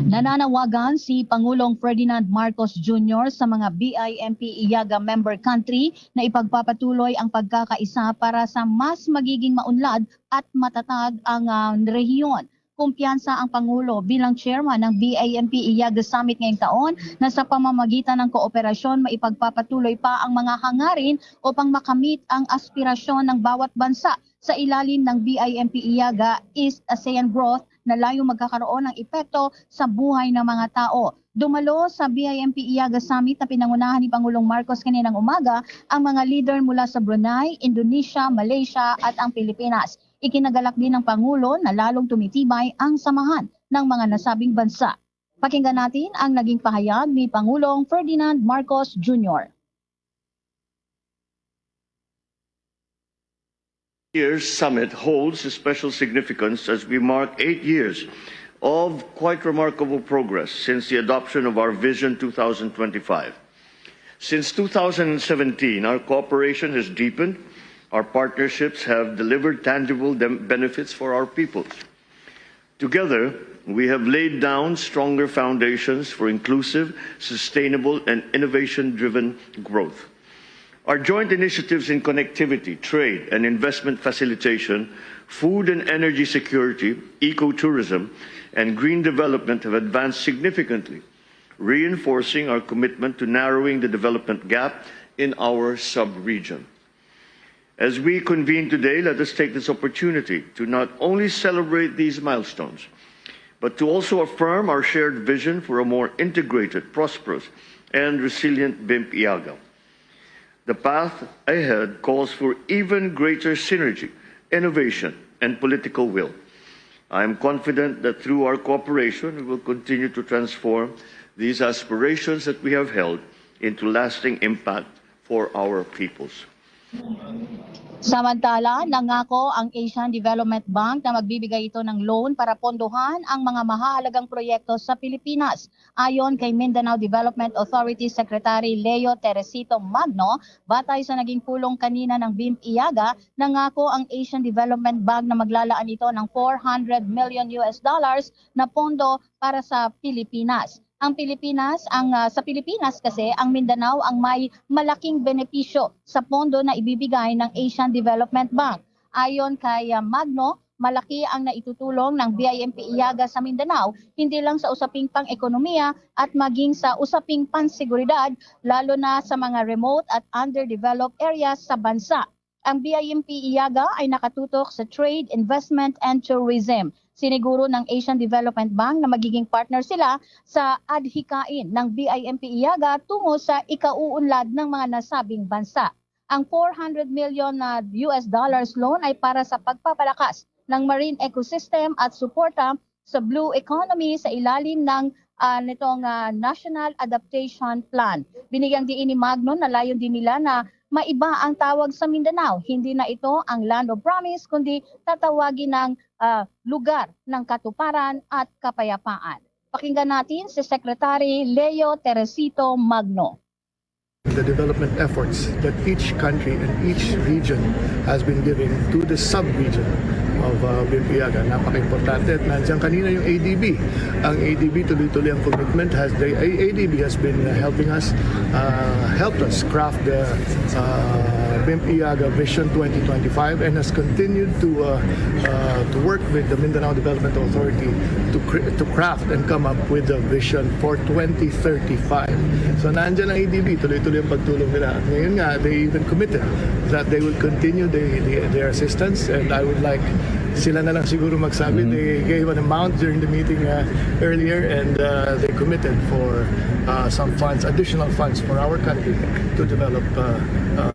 Nananawagan si Pangulong Ferdinand Marcos Junior sa mga B I M P Iaga member country na ipagpapatuloy ang pagkakaisa para sa mas magiging maunlad at matatag ang, ah, rehiyon. Kumpiyansa ang Pangulo bilang chairman ng B I M P Iaga Summit ngayong taon na sa pamamagitan ng kooperasyon maipagpapatuloy pa ang mga hangarin upang makamit ang aspirasyon ng bawat bansa sa ilalim ng B I M P Iaga East ASEAN Growth na layong magkakaroon ng epekto sa buhay ng mga tao. Dumalo sa B I M P Iaga Summit na pinangunahan ni Pangulong Marcos kaninang umaga ang mga leader mula sa Brunei, Indonesia, Malaysia at ang Pilipinas. Ikinagalak din ng Pangulo na lalong tumitibay ang samahan ng mga nasabing bansa. Pakinggan natin ang naging pahayag ni Pangulong Ferdinand Marcos Junior. Year's summit holds a special significance as we mark eight years of quite remarkable progress since the adoption of our Vision two thousand twenty-five. Since two thousand seventeen, our cooperation has deepened, our partnerships have delivered tangible dem- benefits for our peoples. Together, we have laid down stronger foundations for inclusive, sustainable, and innovation-driven growth. Our joint initiatives in connectivity, trade, and investment facilitation, food and energy security, ecotourism, and green development have advanced significantly, reinforcing our commitment to narrowing the development gap in our sub-region. As we convene today, let us take this opportunity to not only celebrate these milestones, but to also affirm our shared vision for a more integrated, prosperous, and resilient BIMP Iaga. The path ahead calls for even greater synergy, innovation, and political will. I am confident that through our cooperation, we will continue to transform these aspirations that we have held into lasting impact for our peoples. Samantala, nangako ang Asian Development Bank na magbibigay ito ng loan para pondohan ang mga mahahalagang proyekto sa Pilipinas. Ayon kay Mindanao Development Authority Secretary Leo Teresito Magno, batay sa naging pulong kanina ng BIMP Iaga, nangako ang Asian Development Bank na maglalaan ito ng four hundred million U S dollars na pondo para sa Pilipinas. Ang Pilipinas, ang, ah, sa Pilipinas kasi, ang Mindanao ang may malaking benepisyo sa pondo na ibibigay ng Asian Development Bank. Ayon kay, ah, Magno, malaki ang naitutulong ng BIMP Iaga sa Mindanao, hindi lang sa usaping pang-ekonomiya at maging sa usaping panseguridad, lalo na sa mga remote at underdeveloped areas sa bansa. Ang BIMP Iaga ay nakatutok sa trade, investment, and tourism. Siniguro ng Asian Development Bank na magiging partner sila sa adhikain ng BIMP Iaga tungo sa ikauunlad ng mga nasabing bansa. Ang four hundred million na U S dollars loan ay para sa pagpapalakas ng marine ecosystem at suporta sa blue economy sa ilalim ng, ah, nitong, ah, National Adaptation Plan. Binigyang diin ni Magno na layon din nila na maiba ang tawag sa Mindanao. Hindi na ito ang Land of Promise, kundi tatawagin ng, ah, Lugar ng Katuparan at Kapayapaan. Pakinggan natin si Secretary Leo Teresito Magno. the development efforts that each country and each region has been giving to the sub-region of uh, BIMP Yaga. Napaka-importante. At nandiyan kanina yung A D B. Ang A D B, tuloy-tuloy ang commitment. Has the A- ADB has been uh, helping us, uh, helped us craft the uh, BIMP Yaga Vision twenty twenty-five and has continued to uh, uh, to work with the Mindanao Development Authority to cre- to craft and come up with the vision for twenty thirty-five. So nandiyan ang A D B, tuloy-tuloy ang pagtulong nila. At ngayon nga, they even committed that they will continue the, the, their assistance, and I would like sila na lang siguro magsabi. They gave an amount during the meeting uh, earlier, and uh, they committed for uh, some funds, additional funds for our country to develop uh, uh,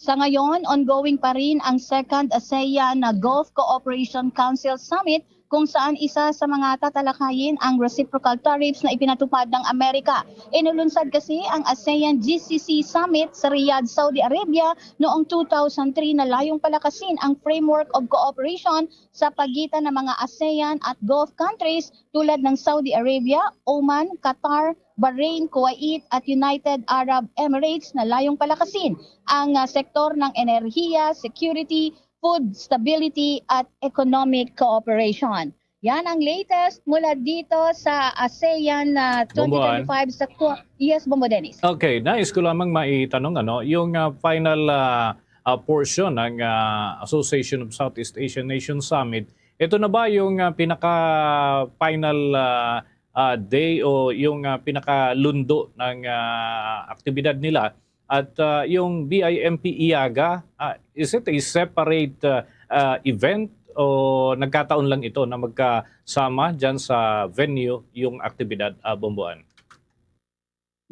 Sa ngayon, ongoing pa rin ang Second ASEAN na Gulf Cooperation Council Summit, kung saan isa sa mga tatalakayin ang reciprocal tariffs na ipinatupad ng Amerika. Inulunsad kasi ang ASEAN GCC Summit sa Riyadh, Saudi Arabia noong two thousand three na layong palakasin ang framework of cooperation sa pagitan ng mga ASEAN at Gulf countries tulad ng Saudi Arabia, Oman, Qatar, Bahrain, Kuwait at United Arab Emirates na layong palakasin ang ah, sektor ng enerhiya, security, food stability at economic cooperation. Yan ang latest mula dito sa ASEAN na Bomboan. twenty twenty-five sa Ku- Yes, Bombo Dennis. Okay, nais ko lamang maitanong ano, yung ah, final ah, ah, portion ng ah, Association of Southeast Asian Nations Summit, ito na ba yung ah, pinaka final ah, ah, day o yung ah, pinakalundo ng ah, aktibidad nila? At ah, yung BIMP IAGA, ah, is it a separate ah, ah, event o nagkataon lang ito na magkasama dyan sa venue yung aktibidad, ah, Bomboan?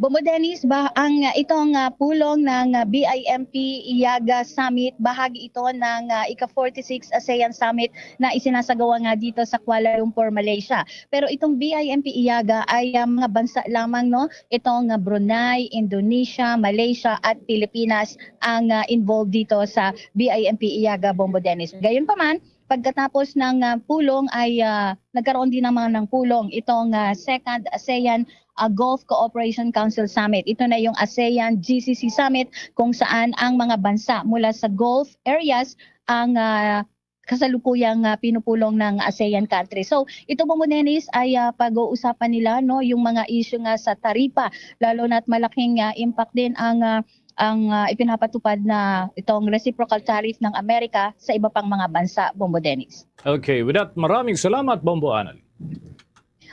Bombo Dennis, ba ang ah, itong ah, pulong ng ah, BIMP IAGA Summit, bahagi ito ng ah, ika forty-six ASEAN Summit na isinasagawa nga dito sa Kuala Lumpur, Malaysia. Pero itong BIMP IAGA ay ah, mga bansa lamang, no? Itong ah, Brunei, Indonesia, Malaysia at Pilipinas ang ah, involved dito sa BIMP IAGA, Bombo Dennis. Gayunpaman, pagkatapos ng ah, pulong ay ah, nagkaroon din naman ng pulong itong ah, Second ASEAN ah, Gulf Cooperation Council Summit. Ito na yung ASEAN GCC Summit, kung saan ang mga bansa mula sa Gulf areas ang ah, kasalukuyang ah, pinupulong ng ASEAN country. So, ito, Bombo Dennis, ay ah, pag-uusapan nila, no, yung mga issue nga sa taripa, lalo na't malaking ah, impact din ang ah, ang ah, ipinapatupad na itong reciprocal tariff ng Amerika sa iba pang mga bansa, Bombo Dennis. Okay, with that, maraming salamat, Bombo Anal.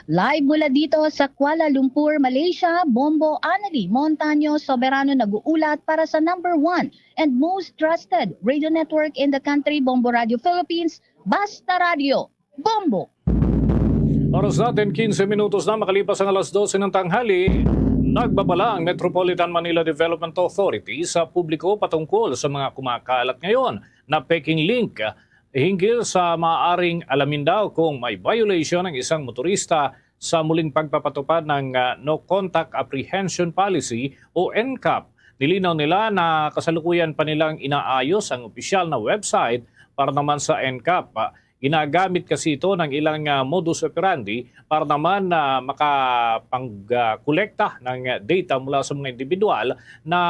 Live mula dito sa Kuala Lumpur, Malaysia, Bombo Anali Montaño Soberano nag-uulat para sa number one and most trusted radio network in the country, Bombo Radio Philippines, Basta Radio, Bombo. Oras natin, quince minutos na makalipas ang alas dose ng tanghali. Nagbabala ang Metropolitan Manila Development Authority sa publiko patungkol sa mga kumakalat ngayon na peking link hinggil sa maaaring alamin daw kung may violation ang isang motorista sa muling pagpapatupad ng ah, no contact apprehension policy o NCAP. Nilinaw nila na kasalukuyan pa nilang inaayos ang opisyal na website para naman sa NCAP. Ah, ginagamit kasi ito ng ilang ah, modus operandi para naman na makapangkolekta ng data mula sa mga individual na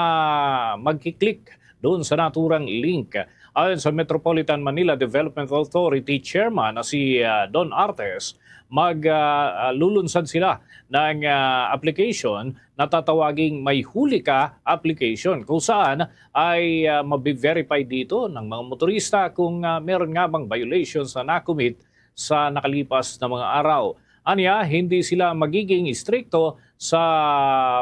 magkiklik doon sa naturang link. Ayon sa Metropolitan Manila Development Authority Chairman na si ah, Don Artes, mag ah, ah, lulunsad sila ng ah, application na tatawaging May Huli Ka application, kung saan ay ah, mabi-verify dito ng mga motorista kung ah, meron nga bang violations na nakumit sa nakalipas na mga araw. Anya, hindi sila magiging istrikto sa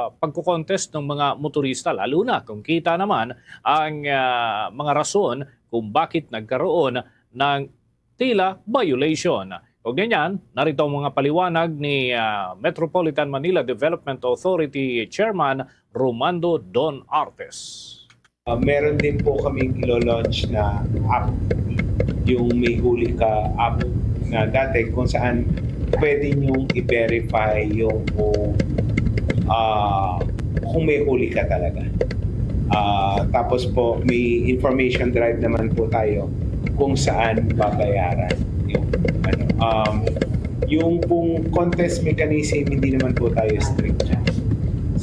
pagkukontest ng mga motorista, lalo na kung kita naman ang ah, mga rason kung bakit nagkaroon ng tila violation. Kaugnay niyan, narito ang mga paliwanag ni ah, Metropolitan Manila Development Authority Chairman Romando Don Artes. Uh, meron din po kaming ilo-launch na app, yung May Huli Ka app, na dati kung saan pwede niyong i-verify yung kung, ah, kung may huli ka talaga. Ah, tapos po, may information drive naman po tayo kung saan babayaran yung ano. Um, yung pong contest mechanism, hindi naman po tayo strict dyan.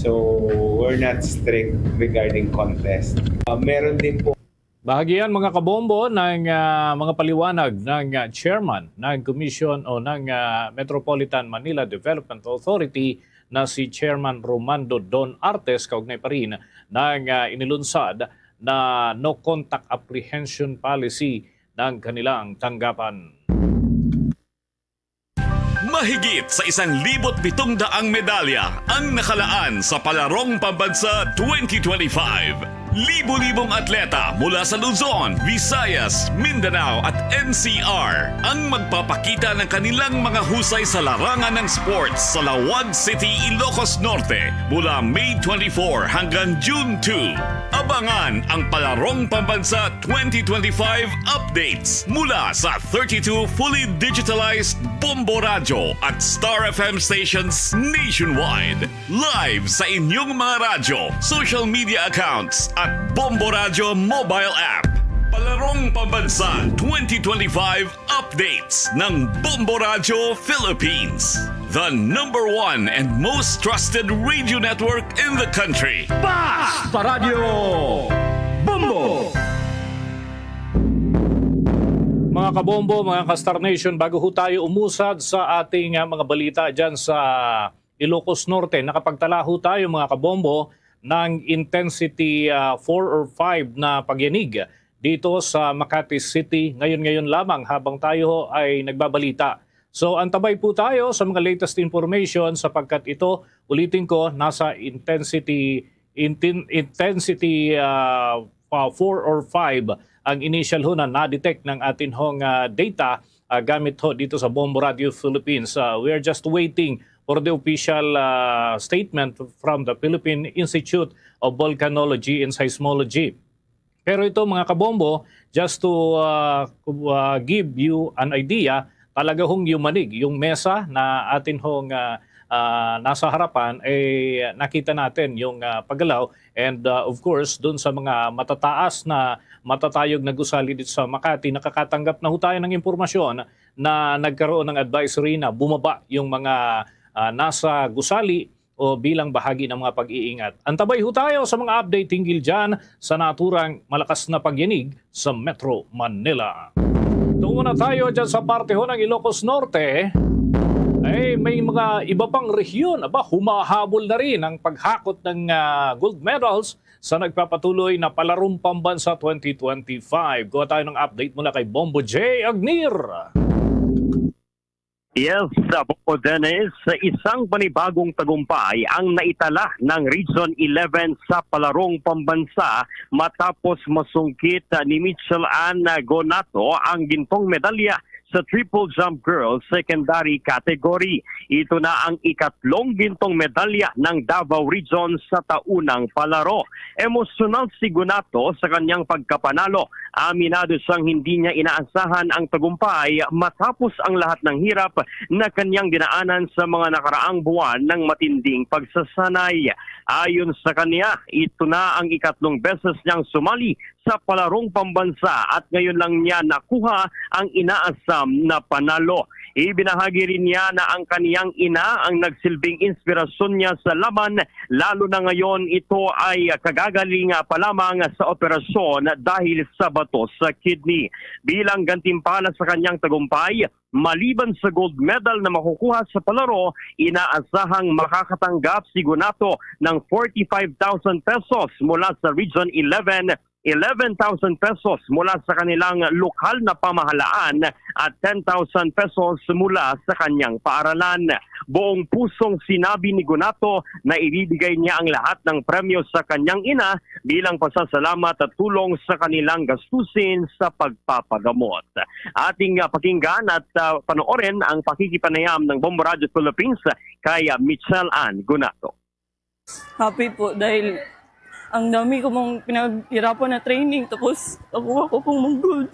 So, we're not strict regarding contest. Uh, meron din po Bahagian, mga kabombo, ng ah, mga paliwanag ng ah, chairman ng Commission o ng ah, Metropolitan Manila Development Authority na si Chairman Romando Don Artes kaugnay pa rin ng ah, inilunsad na no contact apprehension policy ng kanilang tanggapan. Mahigit sa isang libot pitong daang medalya ang nakalaan sa Palarong Pambansa twenty twenty-five. Libo-libong atleta mula sa Luzon, Visayas, Mindanao at N C R ang magpapakita ng kanilang mga husay sa larangan ng sports sa Laoag City, Ilocos Norte mula May twenty-four hanggang June two. Abangan ang Palarong Pambansa twenty twenty-five updates mula sa thirty-two fully digitalized Bombo Radyo at Star F M stations nationwide. Live sa inyong mga radyo, social media accounts at Bombo Radyo mobile app. Palarong Pambansa twenty twenty-five updates ng Bombo Radyo Philippines, the number one and most trusted radio network in the country. Basta Radyo Bombo! Mga kabombo, mga ka-Star Nation, bago ho tayo umusad sa ating ah, mga balita dyan sa Ilocos Norte, nakapagtala ho tayo, mga kabombo, ng intensity ah, four or five na pagyanig dito sa Makati City ngayon-ngayon lamang habang tayo ho ay nagbabalita. So, antabay po tayo sa mga latest information sapagkat ito, ulitin ko, nasa intensity inten- intensity ah, ah, four or five ang initial ho na na-detect ng atin hong ah, data ah, gamit ho dito sa Bombo Radio Philippines. Ah, we are just waiting for the official ah, statement from the Philippine Institute of Volcanology and Seismology. Pero ito, mga kabombo, just to ah, uh, give you an idea, talaga hong yumanig yung mesa na atin hong ah, ah, nasa harapan, eh, nakita natin yung ah, paggalaw. And ah, of course, dun sa mga matataas na matatayog na gusali dito sa Makati, nakakatanggap na ho tayo ng impormasyon na nagkaroon ng advisory na bumaba yung mga ah, nasa gusali o bilang bahagi ng mga pag-iingat. Antabay ho tayo sa mga update hinggil dyan sa naturang malakas na pagyanig sa Metro Manila. Tungo na tayo dyan sa parte ho ng Ilocos Norte. Ay, may mga iba pang rehiyon, aba, humahabol na rin ang paghakot ng ah, gold medals sa nagpapatuloy na Palarong Pambansa twenty twenty-five. Kuha tayo ng update mula kay Bombo J Agnir. Yes, sa Boko Dennis, isang panibagong tagumpay ang naitala ng Region eleven sa Palarong Pambansa matapos masungkit ni Mitchell Ann Gonato ang gintong medalya sa triple jump girls secondary category. Ito na ang ikatlong gintong medalya ng Davao Region sa taunang palaro. Emosyonal si Gonato sa kanyang pagkapanalo. Aminado siyang hindi niya inaasahan ang tagumpay matapos ang lahat ng hirap na kanyang dinaanan sa mga nakaraang buwan ng matinding pagsasanay. Ayon sa kanya, ito na ang ikatlong beses niyang sumali sa Palarong Pambansa at ngayon lang niya nakuha ang inaasam na panalo. Ibinahagi rin niya na ang kaniyang ina ang nagsilbing inspirasyon niya sa laban, lalo na ngayon ito ay kagagaling pa lamang sa operasyon dahil sa bato sa kidney. Bilang gantimpala sa kanyang tagumpay, maliban sa gold medal na makukuha sa palaro, inaasahang makakatanggap si Gonato ng forty-five thousand pesos mula sa Region eleven, eleven thousand pesos mula sa kanilang lokal na pamahalaan at ten thousand pesos mula sa kanyang paaralan. Buong pusong sinabi ni Gonato na ibibigay niya ang lahat ng premyo sa kanyang ina bilang pasasalamat at tulong sa kanilang gastusin sa pagpapagamot. Ating ah, pakinggan at ah, panoorin ang pakikipanayam ng Bombo Radio Philippines kay ah, Mitchell Ann Gonato. Happy po dahil ang dami ko pong pinaghirapan na training, tapos nakuha ko pong mag-gold.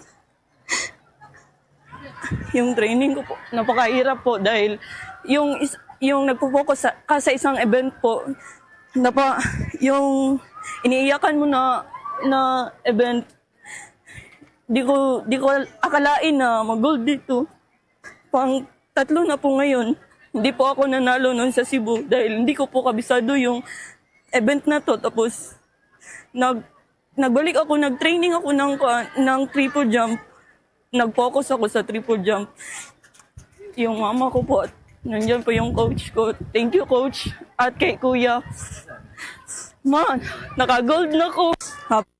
Yung training ko po, napakahirap po dahil yung is, yung nagpo-focus sa, ka sa isang event po, napa, yung iniiyakan mo na na event, di ko di ko akalain na mag-gold dito. Pang tatlo na po ngayon, hindi po ako nanalo noon sa Cebu dahil hindi ko po kabisado yung event na to. Tapos, nag, nagbalik ako, nag-training ako ng, kuan, ng triple jump. Nag-focus ako sa triple jump. Yung mama ko po, at nandiyan po yung coach ko. Thank you, coach. At kay kuya. Ma, naka-gold na ko. Hap-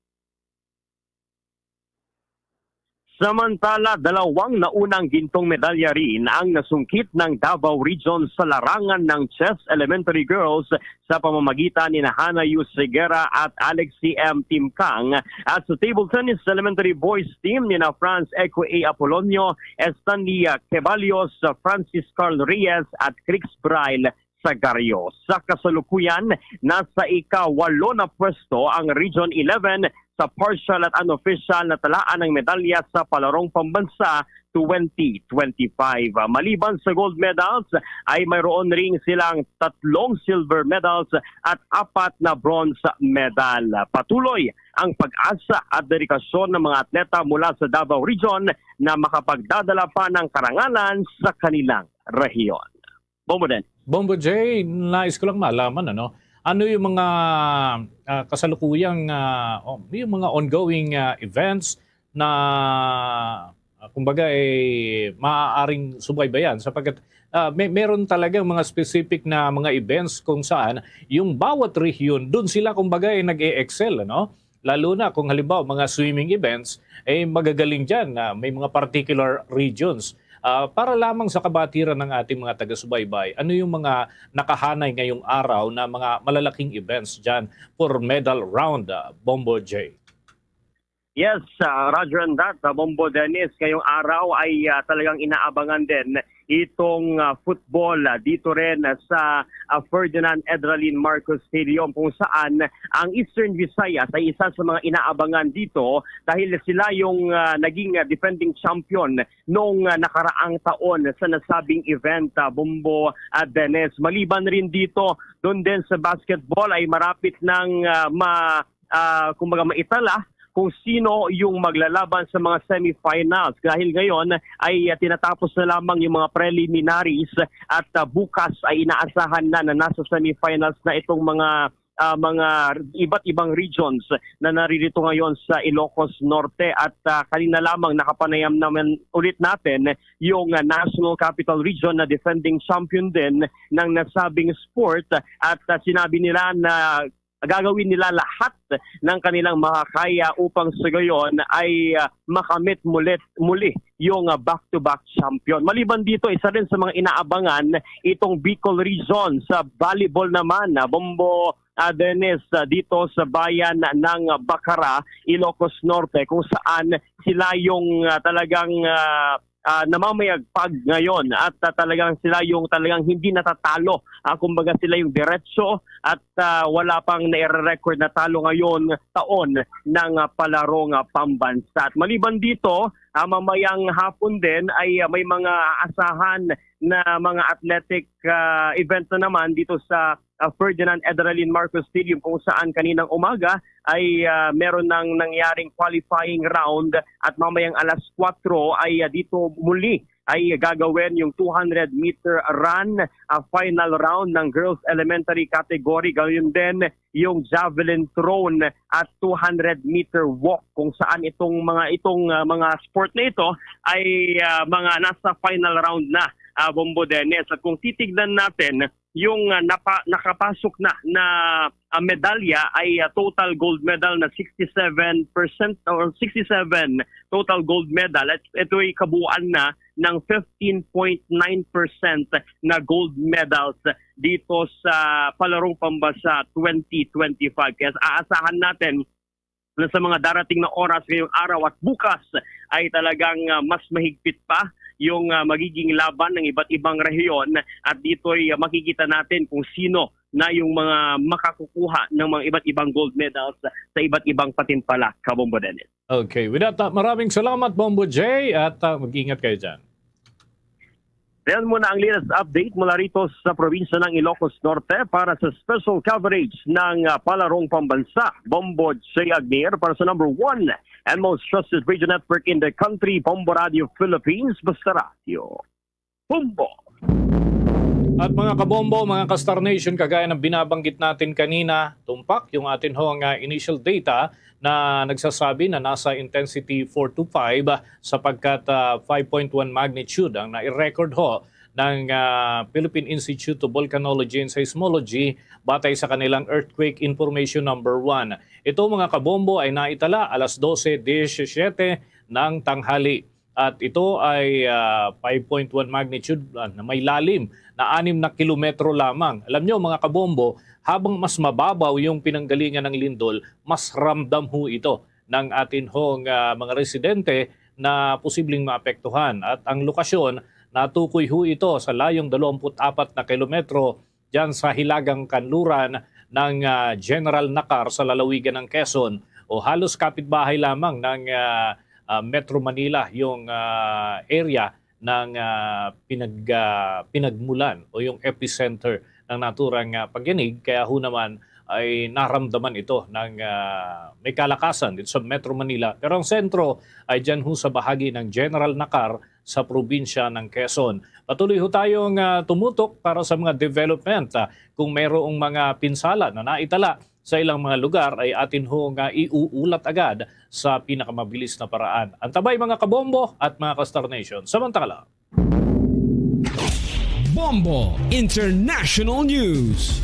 Samantala, dalawang naunang gintong medalya rin ang nasungkit ng Davao Region sa larangan ng Chess Elementary Girls sa pamamagitan ni Hana Yu Segura at Alex C M Timkang, at sa Table Tennis Elementary Boys Team ni na Franz Eco A Apolonio, Stanley Ceballos, Francis Carl Reyes at Crix Braille Sagario. Sa kasalukuyan, nasa ikawalo na pwesto ang Region eleven sa partial at unofficial na talaan ng medalya sa Palarong Pambansa twenty twenty-five. Maliban sa gold medals, ay mayroon ring silang tatlong silver medals at apat na bronze medal. Patuloy ang pag-asa at dedikasyon ng mga atleta mula sa Davao Region na makapagdadala pa ng karangalan sa kanilang rehiyon. Bombo din. Bombo J, nais ko lang malaman, ano, ano yung mga ah, kasalukuyang, ah, oh, yung mga ongoing ah, events na ah, kumbaga eh, maaaring subaybayan sapagkat ah, may meron talagang mga specific na mga events kung saan yung bawat rehiyon doon sila kumbaga eh, nag-e-excel, ano? Lalo na kung halimbawa mga swimming events, eh magagaling diyan na may mga particular regions. Ah, para lamang sa kabatiran ng ating mga taga-subaybay, ano yung mga nakahanay ngayong araw na mga malalaking events diyan for medal round, ah, Bombo J? Yes, uh, Roger and that, uh, Bombo Dennis, ngayong araw ay uh, talagang inaabangan din itong uh, football uh, dito rin uh, sa uh, Ferdinand Edralin Marcos Stadium, kung saan ang Eastern Visayas ay isa sa mga inaabangan dito dahil sila yung uh, naging uh, defending champion nung uh, nakaraang taon sa nasabing event, uh, Bombo at Dennis. Maliban rin dito, doon din sa basketball ay marapit ng uh, ma, uh, kumbaga maitala kung sino yung maglalaban sa mga semifinals. Dahil ngayon ay uh, tinatapos na lamang yung mga preliminaries at uh, bukas ay inaasahan na na nasa semifinals na itong mga uh, mga iba't ibang regions na naririto ngayon sa Ilocos Norte. At uh, kanina lamang nakapanayam naman ulit natin yung uh, National Capital Region na defending champion din ng nasabing sport at uh, sinabi nila na gagawin nila lahat ng kanilang makakaya upang sa gayon ay uh, makamit mulit, muli yung uh, back-to-back champion. Maliban dito, isa rin sa mga inaabangan itong Bicol Region sa volleyball naman. Uh, Bombo uh, Dennis uh, dito sa bayan ng Bacara, Ilocos Norte, kung saan sila yung uh, talagang uh, uh, namamayagpag ngayon at uh, talagang sila yung talagang hindi natatalo. Uh, kumbaga sila yung diretso at uh, wala pang nire-record na talo ngayon taon ng uh, palarong uh, pambansa. At maliban dito, uh, mamayang hapon din ay uh, may mga asahan na mga athletic uh, event na naman dito sa uh, Ferdinand Edralin Marcos Stadium kung saan kaninang umaga ay uh, meron nang nangyaring qualifying round at mamayang alas kwatro ay uh, dito muli ay gagawin yung two hundred meter run uh, final round ng girls elementary category. Gayon din yung javelin thrown at two hundred meter walk kung saan itong mga itong uh, mga sport na ito ay uh, mga nasa final round na, uh, Bombo Dennis. At kung titignan natin yung uh, napa, nakapasok na na uh, medalya ay uh, total gold medal na sixty-seven percent or sixty-seven total gold medal. At ito'y kabuuan na ng fifteen point nine percent na gold medals dito sa Palarong Pambansa twenty twenty-five. Kaya aasahan natin na sa mga darating na oras ngayong araw at bukas ay talagang uh, mas mahigpit pa yung uh, magiging laban ng iba't ibang rehiyon at dito'y uh, makikita natin kung sino na yung mga makakukuha ng mga iba't ibang gold medals sa iba't ibang patimpalak, Kabombo Dennis. Okay. With that, uh, maraming salamat, Bombo J, at uh, mag-ingat kayo dyan. Yan muna ang latest update mula rito sa probinsya ng Ilocos Norte para sa special coverage ng uh, Palarong Pambansa. Bombo J Agnier para sa number one and most trusted radio network in the country, Bombo Radio Philippines, Basta Radio. Bombo! At mga kabombo, mga ka-Star Nation, kagaya ng binabanggit natin kanina, tumpak yung atin hong, ah, initial data na nagsasabi na nasa intensity four to five, ah, sapagkat, ah, five point one magnitude ang nai-record ho ng, ah, Philippine Institute of Volcanology and Seismology batay sa kanilang earthquake information number one. Ito, mga kabombo, ay naitala alas dose diecisiete ng tanghali. At ito ay, ah, five point one magnitude, ah, na may lalim na anim na kilometro lamang. Alam nyo, mga kabombo, habang mas mababaw yung pinanggalingan ng lindol, mas ramdam ho ito ng atin hong, ah, mga residente na posibleng maapektuhan. At ang lokasyon, natukoy ho ito sa layong dalawampu't apat na kilometro dyan sa hilagang kanluran ng, ah, General Nakar sa lalawigan ng Quezon, o halos kapitbahay lamang ng, ah, ah, Metro Manila yung, ah, area ng, ah, pinag-, ah, pinagmulan o yung epicenter ng naturang, ah, pagyanig. Kaya ho naman ay naramdaman ito ng, ah, may kalakasan dito sa Metro Manila. Pero ang sentro ay dyan ho sa bahagi ng General Nakar sa probinsya ng Quezon. Patuloy ho tayong, ah, tumutok para sa mga development, ah, kung mayroong mga pinsala na naitala sa ilang mga lugar, ay atin ho nga iuulat agad sa pinakamabilis na paraan. Antabay, mga kabombo at mga ka-Star Nation. Samantala, Bombo International News.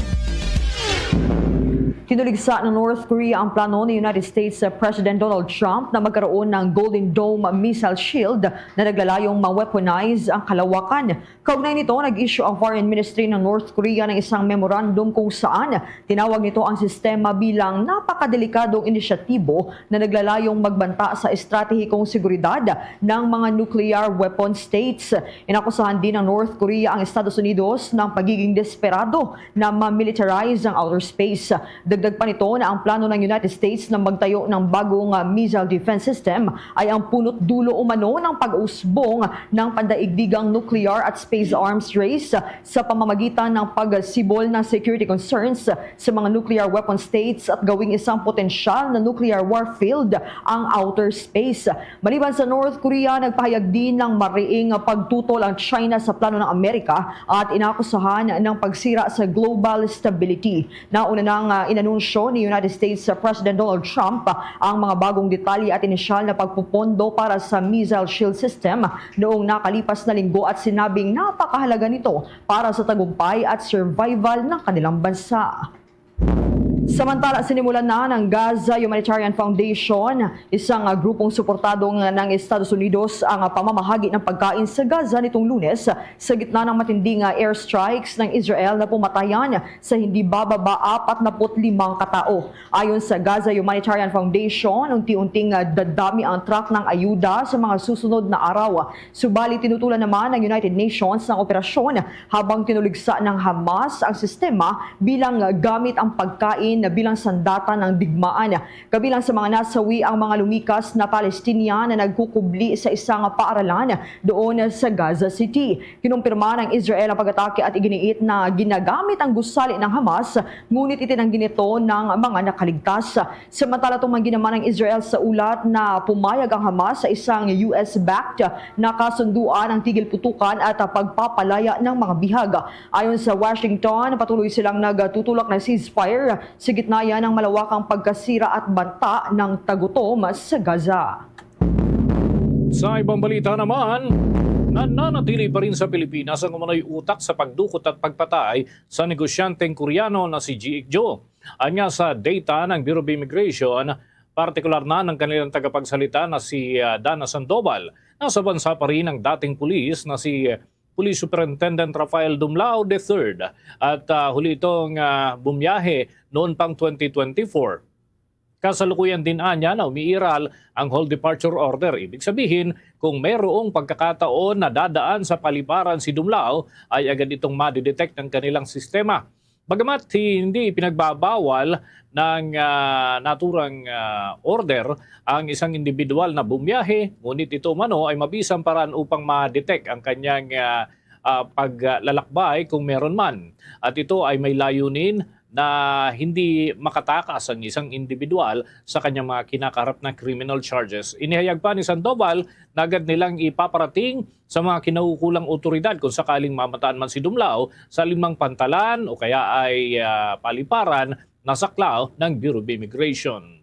Tinuligsa ng North Korea ang plano ni United States President Donald Trump na magkaroon ng Golden Dome missile shield na naglalayong ma-weaponize ang kalawakan. Kaugnay nito, nag-issue ang Foreign Ministry ng North Korea ng isang memorandum kung saan tinawag nito ang sistema bilang napakadelikadong inisyatibo na naglalayong magbanta sa estratehikong seguridad ng mga nuclear weapon states. Inakusahan din ng North Korea ang Estados Unidos ng pagiging desperado na ma-militarize ang outer space. Dagdag pa nito na ang plano ng United States na magtayo ng bagong, ah, missile defense system ay ang punot dulo umano ng pag-usbong ng pandaigdigang nuclear at space arms race sa pamamagitan ng pagsibol ng security concerns sa mga nuclear weapon states at gawing isang potensyal na nuclear warfield ang outer space. Maliban sa North Korea, nagpahayag din ng mariing pagtutol ang China sa plano ng Amerika at inakusahan ng pagsira sa global stability. Nauna nang, ah, inanunsyo ni United States President Donald Trump ang mga bagong detalye at inisyal na pagpupondo para sa missile shield system noong nakalipas na linggo at sinabing napakahalaga nito para sa tagumpay at survival ng kanilang bansa. Samantala, sinimulan na ng Gaza Humanitarian Foundation, isang, ah, grupong suportado ng, ng Estados Unidos, ang, ah, pamamahagi ng pagkain sa Gaza nitong Lunes sa gitna ng matinding, ah, airstrikes ng Israel na pumatayan sa hindi bababa apat na put limang katao. Ayon sa Gaza Humanitarian Foundation, unti-unting, ah, dadami ang truck ng ayuda sa mga susunod na araw. Subalit, tinutulan naman ng United Nations ang operasyon habang tinuligsa ng Hamas ang sistema bilang gamit ang pagkain bilang sandata ng digmaan. Kabilang sa mga nasawi ang mga lumikas na Palestinian na nagkukubli sa isang paaralan doon sa Gaza City. Kinumpirma ng Israel ang pag-atake at iginiit na ginagamit ang gusali ng Hamas, ngunit itinanggi nito ng mga nakaligtas. Samantala, tumanggi naman ang Israel sa ulat na pumayag ang Hamas sa isang U S-backed na kasunduan ang tigil putukan at pagpapalaya ng mga bihag. Ayon sa Washington, patuloy silang nagtutulak ng ceasefire sa gitna yan ng malawakang pagkasira at banta ng tagutom sa Gaza. Sa ibang balita naman, nananatili pa rin sa Pilipinas ang umano'y utak sa pagdukot at pagpatay sa negosyanteng Koreano na si Ji Ik-jo. Anya, sa data ng Bureau of Immigration, partikular na ng kanilang tagapagsalita na si, ah, Dana Sandoval, nasa bansa pa rin ang dating pulis na si Police Superintendent Rafael Dumlao the third at, ah, huli itong, ah, bumiyahe noon pang twenty twenty-four. Kasalukuyan din anya na umiiral ang hold departure order. Ibig sabihin, kung mayroong pagkakataon na dadaan sa paliparan si Dumlao, ay agad itong madidetect ng kanilang sistema. Bagamat hindi pinagbabawal ng, ah, naturang, ah, order ang isang individual na bumiyahe, ngunit ito umano ay mabisang paraan upang ma-detect ang kanyang, ah, ah, paglalakbay kung meron man. At ito ay may layunin na hindi makatakas ang isang individual sa kanyang mga kinakaharap na criminal charges. Inihayag pa ni Sandoval na agad nilang ipaparating sa mga kinaukulang otoridad kung sakaling mamataan man si Dumlao sa alinmang pantalan o kaya ay, ah, paliparan na saklaw ng Bureau of Immigration.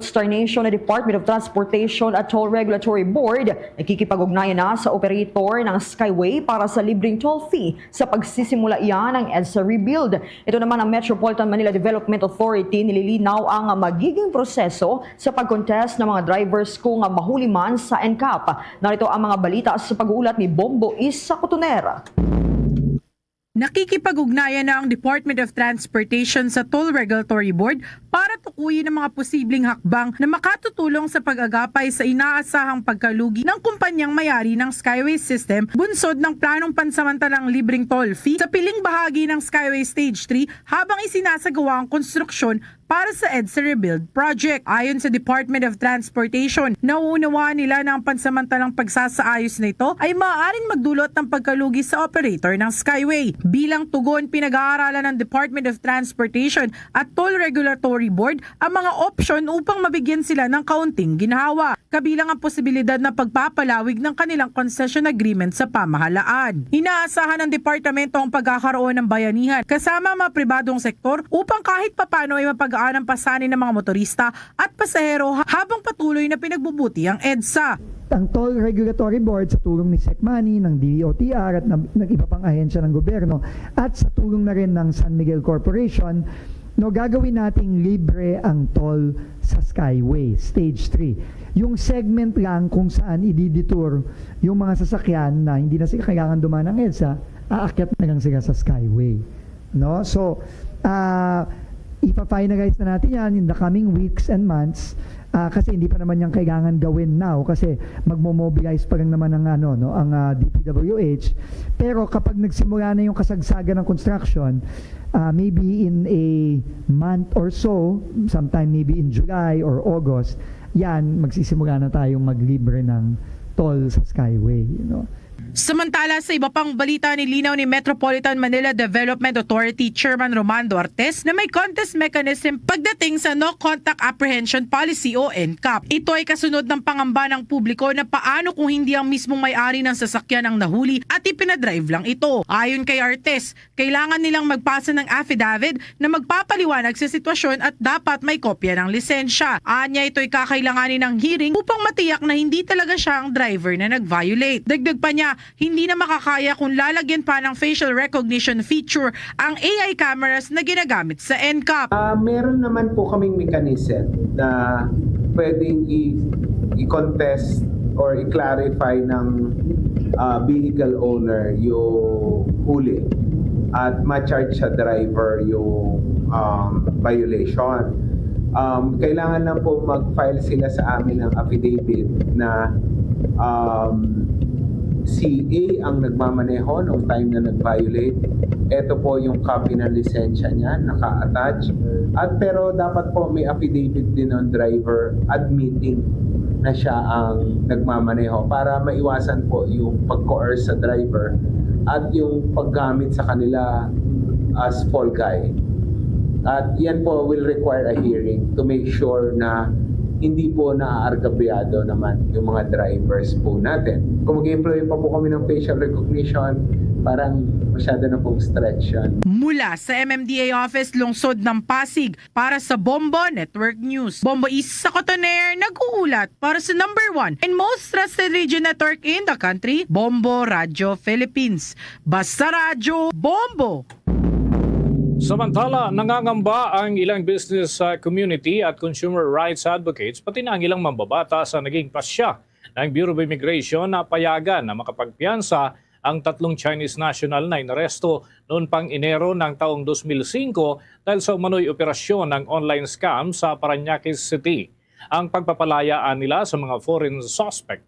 Consternation na Department of Transportation at Toll Regulatory Board nakikipag-ugnayan na sa operator ng Skyway para sa libreng toll fee sa pagsisimula iyan ng EDSA rebuild. Ito naman ang Metropolitan Manila Development Authority nililinaw ang magiging proseso sa pag-contest ng mga drivers kung mahuli man sa NCAP. Narito ang mga balita sa pag-uulat ni Bombo Isa Cotoner. Nakikipag-ugnayan na ang Department of Transportation sa Toll Regulatory Board para tukuyin ang mga posibleng hakbang na makatutulong sa pag-agapay sa inaasahang pagkalugi ng kumpanyang may-ari ng Skyway System bunsod ng planong pansamantalang libreng toll fee sa piling bahagi ng Skyway Stage three habang isinasagawa ang konstruksyon para sa EDSA Rebuild Project. Ayon sa Department of Transportation, nauunawaan nila na ang pansamantalang pagsasaayos na ito ay maaaring magdulot ng pagkalugi sa operator ng Skyway. Bilang tugon, pinag-aaralan ng Department of Transportation at Toll Regulatory Board ang mga opsyon upang mabigyan sila ng kaunting ginhawa, kabilang ang posibilidad ng pagpapalawig ng kanilang concession agreement sa pamahalaan. Inaasahan ng departamento ang pagkakaroon ng bayanihan kasama ang mga pribadong sektor upang kahit papano ay mapagaan ang pasanin ng mga motorista at pasahero ha-, habang patuloy na pinagbubuti ang EDSA. Ang Toll Regulatory Board, sa tulong ni SECMANI, ng D O T R at ng, ng iba pang ahensya ng gobyerno at sa tulong na rin ng San Miguel Corporation, no, gagawin nating libre ang toll sa Skyway Stage three. Yung segment lang kung saan i-detour yung mga sasakyan na hindi na sila kailangan dumaan ng EDSA, aakyat na lang sila sa Skyway. No? So, ah, ipa-finalize na natin yan in the coming weeks and months. Ah, kasi hindi pa naman yan kailangan gawin now kasi magmo-mobilize pa lang naman ang, ano, no, ang, ah, D P W H. Pero kapag nagsimula na yung kasagsagan ng construction, ah, maybe in a month or so, sometime maybe in July or August, yan, magsisimula na tayong maglibre ng toll sa Skyway, you know. Samantala, sa iba pang balita, nilinaw ni Metropolitan Manila Development Authority Chairman Romando Artes na may contest mechanism pagdating sa No Contact Apprehension Policy o NCAP. Ito ay kasunod ng pangamba ng publiko na paano kung hindi ang mismong may-ari ng sasakyan ang nahuli at ipinadrive lang ito. Ayon kay Artes, kailangan nilang magpasa ng affidavit na magpapaliwanag sa sitwasyon at dapat may kopya ng lisensya. Anya, ito'y kakailanganin ng hearing upang matiyak na hindi talaga siya ang driver na nag-violate. Dagdag pa niya, hindi na makakaya kung lalagyan pa ng facial recognition feature ang A I cameras na ginagamit sa NCAP. Ah, meron naman po kaming mechanism na pwedeng i-, i-contest or i-clarify ng, ah, vehicle owner yung huli at ma-charge sa driver yung, um, violation. Um, kailangan lang po mag-file sila sa amin ng affidavit na, um, si A ang nagmamaneho nung time na nag-violate. Ito po yung copy ng lisensya niya, naka-attach. At pero dapat po may affidavit din ng driver admitting na siya ang nagmamaneho para maiwasan po yung pag-coerce sa driver at yung paggamit sa kanila as fall guy. At yan po will require a hearing to make sure na hindi po naaargabyado naman yung mga drivers po natin. Kung mag-employ pa po kami ng facial recognition, parang masyado na pong stretch yan. Mula sa M M D A Office, Lungsod ng Pasig, para sa Bombo Network News, Bombo Isa Cotoner nag-uulat para sa number one and most trusted radio network in the country, Bombo Radyo Philippines. Basta Radyo, Bombo! Samantala, nangangamba ang ilang business, ah, community at consumer rights advocates, pati na ang ilang mambabata sa naging pasya ng Bureau of Immigration na payagan na makapagpiyansa ang tatlong Chinese national na inaresto noon pang Enero ng taong dos mil singko dahil sa umano'y operasyon ng online scam sa Parañaque City. Ang pagpapalayaan nila sa mga foreign suspect,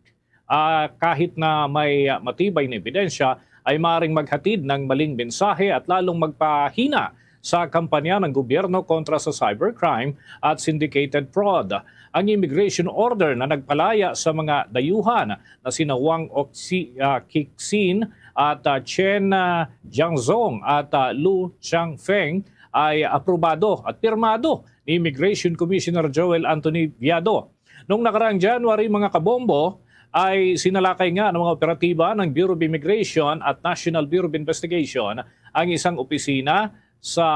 ah, kahit na may, ah, matibay na ebidensya, ay maaaring maghatid ng maling mensahe at lalong magpahina sa kampanya ng gobyerno kontra sa cybercrime at syndicated fraud. Ang immigration order na nagpalaya sa mga dayuhan na sina Wang Oxi-, ah, Kixin at ah, Chen ah, Jiangzong at ah, Lu Changfeng ay aprobado at pirmado ni Immigration Commissioner Joel Anthony Viado. Noong nakaraang January, mga kabombo, ay sinalakay nga ng mga operatiba ng Bureau of Immigration at National Bureau of Investigation ang isang opisina sa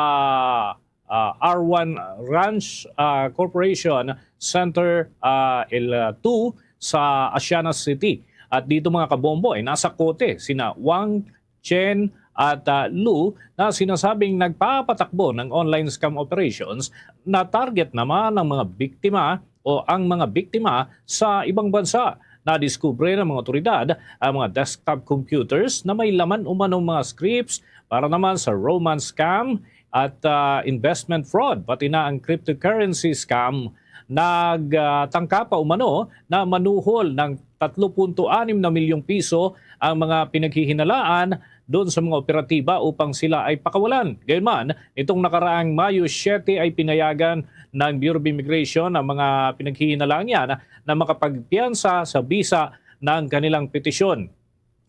ah, R one Ranch ah, Corporation Center ah, L two sa Asiana City. At dito, mga kabombo, ay nasa kote sina Wang, Chen at ah, Lu na sinasabing nagpapatakbo ng online scam operations na target naman ng mga biktima o ang mga biktima sa ibang bansa. Nadiskubre ng mga otoridad ang mga desktop computers na may laman umanong mga scripts para naman sa romance scam at ah, investment fraud, pati na ang cryptocurrency scam. Nagtangka pa umano na manuhol ng tatlo punto anim na milyong piso ang mga pinaghihinalaan doon sa mga operatiba upang sila ay pakawalan. Gayunman, nitong nakaraang Mayo siyete ay pinayagan ng Bureau of Immigration ang mga pinaghihinalaan niyan na makapagpiyansa sa bisa ng kanilang petisyon.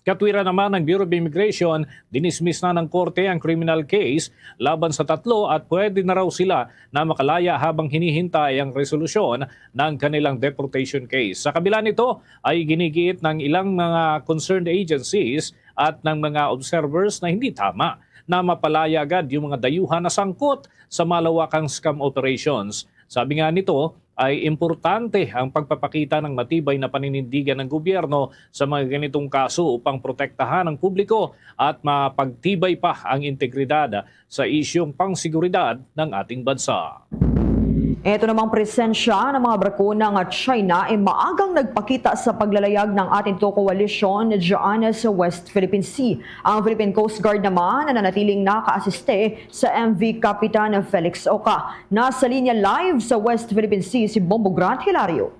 Katwiran naman ng Bureau of Immigration, dinismiss na ng korte ang criminal case laban sa tatlo at pwede na raw sila na makalaya habang hinihintay ang resolusyon ng kanilang deportation case. Sa kabila nito, ay ginigiit ng ilang mga concerned agencies at ng mga observers na hindi tama na mapalaya agad yung mga dayuhan na sangkot sa malawakang scam operations. Sabi nga nito, ay importante ang pagpapakita ng matibay na paninindigan ng gobyerno sa mga ganitong kaso upang protektahan ang publiko at mapagtibay pa ang integridad sa isyung pangseguridad ng ating bansa. Ito namang presensya ng mga barko ng China ay maagang nagpakita sa paglalayag ng ating to koalisyon dyan sa West Philippine Sea. Ang Philippine Coast Guard naman na nanatiling nakaasiste sa M V Kapitan Felix Oca. Nasa linya live sa West Philippine Sea si Bombo Grant Hilario.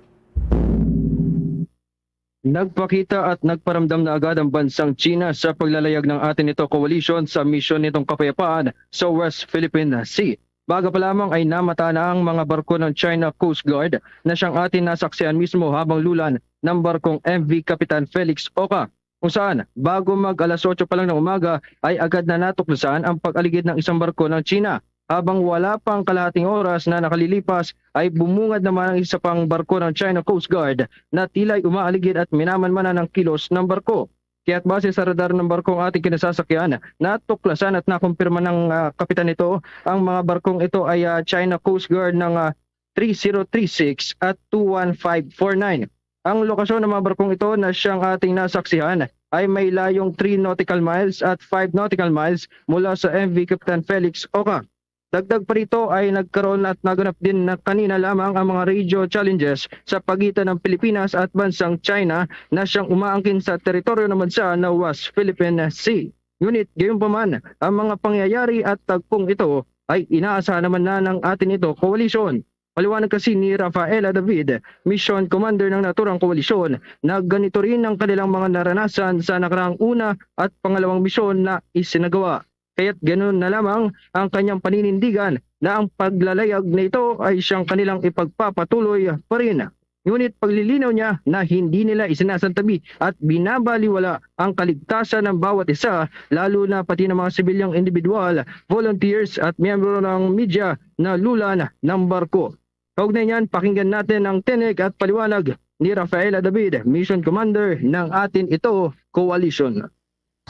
Nagpakita at nagparamdam na agad ang bansang China sa paglalayag ng atin nito coalition sa misyon nitong kapayapaan sa West Philippine Sea. Maaga pa lamang ay namata na ang mga barko ng China Coast Guard na siyang atin nasaksihan mismo habang lulan ng barkong M V Kapitan Felix Oca, kung saan bago mag alas otso pa lang ng umaga ay agad na natuklasan ang pag-aligid ng isang barko ng China. Habang wala pang kalahating oras na nakalilipas, ay bumungad naman ang isa pang barko ng China Coast Guard na tila'y umaaligid at minamanmanan ang kilos ng barko. Kaya't base sa radar ng barkong ating kinasasakyan, natuklasan at nakumpirma ng ah, kapitan nito ang mga barkong ito ay ah, China Coast Guard ng ah, three zero three six at two one five four nine. Ang lokasyon ng mga barkong ito na siyang ating nasaksihan ay may layong three nautical miles at five nautical miles mula sa M V Kapitan Felix Oca. Dagdag pa rito ay nagkaroon at naganap din na kanina lamang ang mga radio challenges sa pagitan ng Pilipinas at bansang China na siyang umaangkin sa teritoryo ng bansa na West Philippine Sea. Ngunit gayunpaman, ang mga pangyayari at tagpong ito ay inaasahan naman na ng atin ito koalisyon. Paliwanag kasi ni Rafaela David, mission commander ng naturang koalisyon, na ganito rin ang kanilang mga naranasan sa nakaraang una at pangalawang misyon na isinagawa. Kaya't ganun na lamang ang kanyang paninindigan na ang paglalayag na ito ay siyang kanilang ipagpapatuloy pa rin. Ngunit paglilinaw niya na hindi nila isinasantabi at binabaliwala ang kaligtasan ng bawat isa, lalo na pati ng mga sibilyang individual, volunteers at miyembro ng media na lulan ng barko. Kaugnay niyan, pakinggan natin ang tinig at paliwanag ni Rafaela David, mission commander ng Atin Ito Coalition.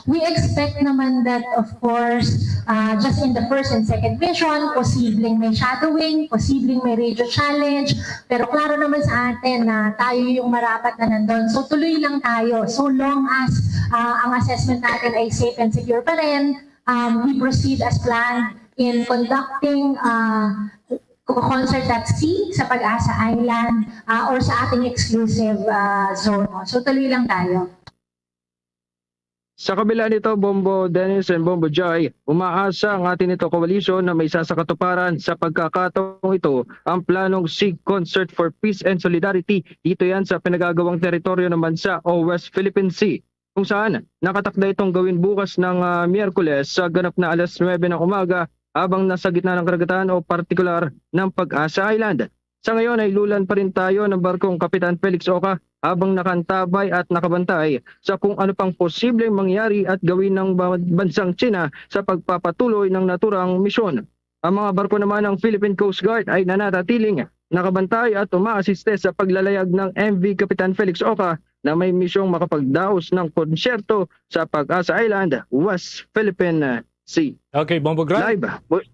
We expect naman that, of course, uh, just in the first and second mission, posibleng may shadowing, posibleng may radio challenge, pero klaro naman sa atin na tayo yung marapat na nandun. So tuloy lang tayo. So long as uh, ang assessment natin ay safe and secure pa rin, um, we proceed as planned in conducting uh, concert at sea sa Pag-asa Island uh, or sa ating exclusive uh, zone. So tuloy lang tayo. Sa kabila nito, Bombo Dennis and Bombo Joy, umaasa ang Atin Ito Coalition na may sasakatuparan sa pagkakataong ito ang planong Sig Concert for Peace and Solidarity dito yan sa pinagagawang teritoryo ng bansa o West Philippine Sea, kung saan nakatakda itong gawin bukas ng uh, Miyerkules sa ganap na alas nuwebe ng umaga habang nasa gitna ng karagatan o partikular ng Pag-asa Island. Sa ngayon ay lulan pa rin tayo ng barkong Kapitan Felix Oca habang nakaantabay at nakabantay sa kung ano pang posibleng mangyari at gawin ng ba-, bansang China sa pagpapatuloy ng naturang misyon. Ang mga barko naman ng Philippine Coast Guard ay nananatiling nakabantay at umaasiste sa paglalayag ng M V Kapitan Felix Oca na may misyong makapagdaos ng konsyerto sa Pag-asa Island, West Philippine Sea. Okay, Bombo Grant. Live. Bu-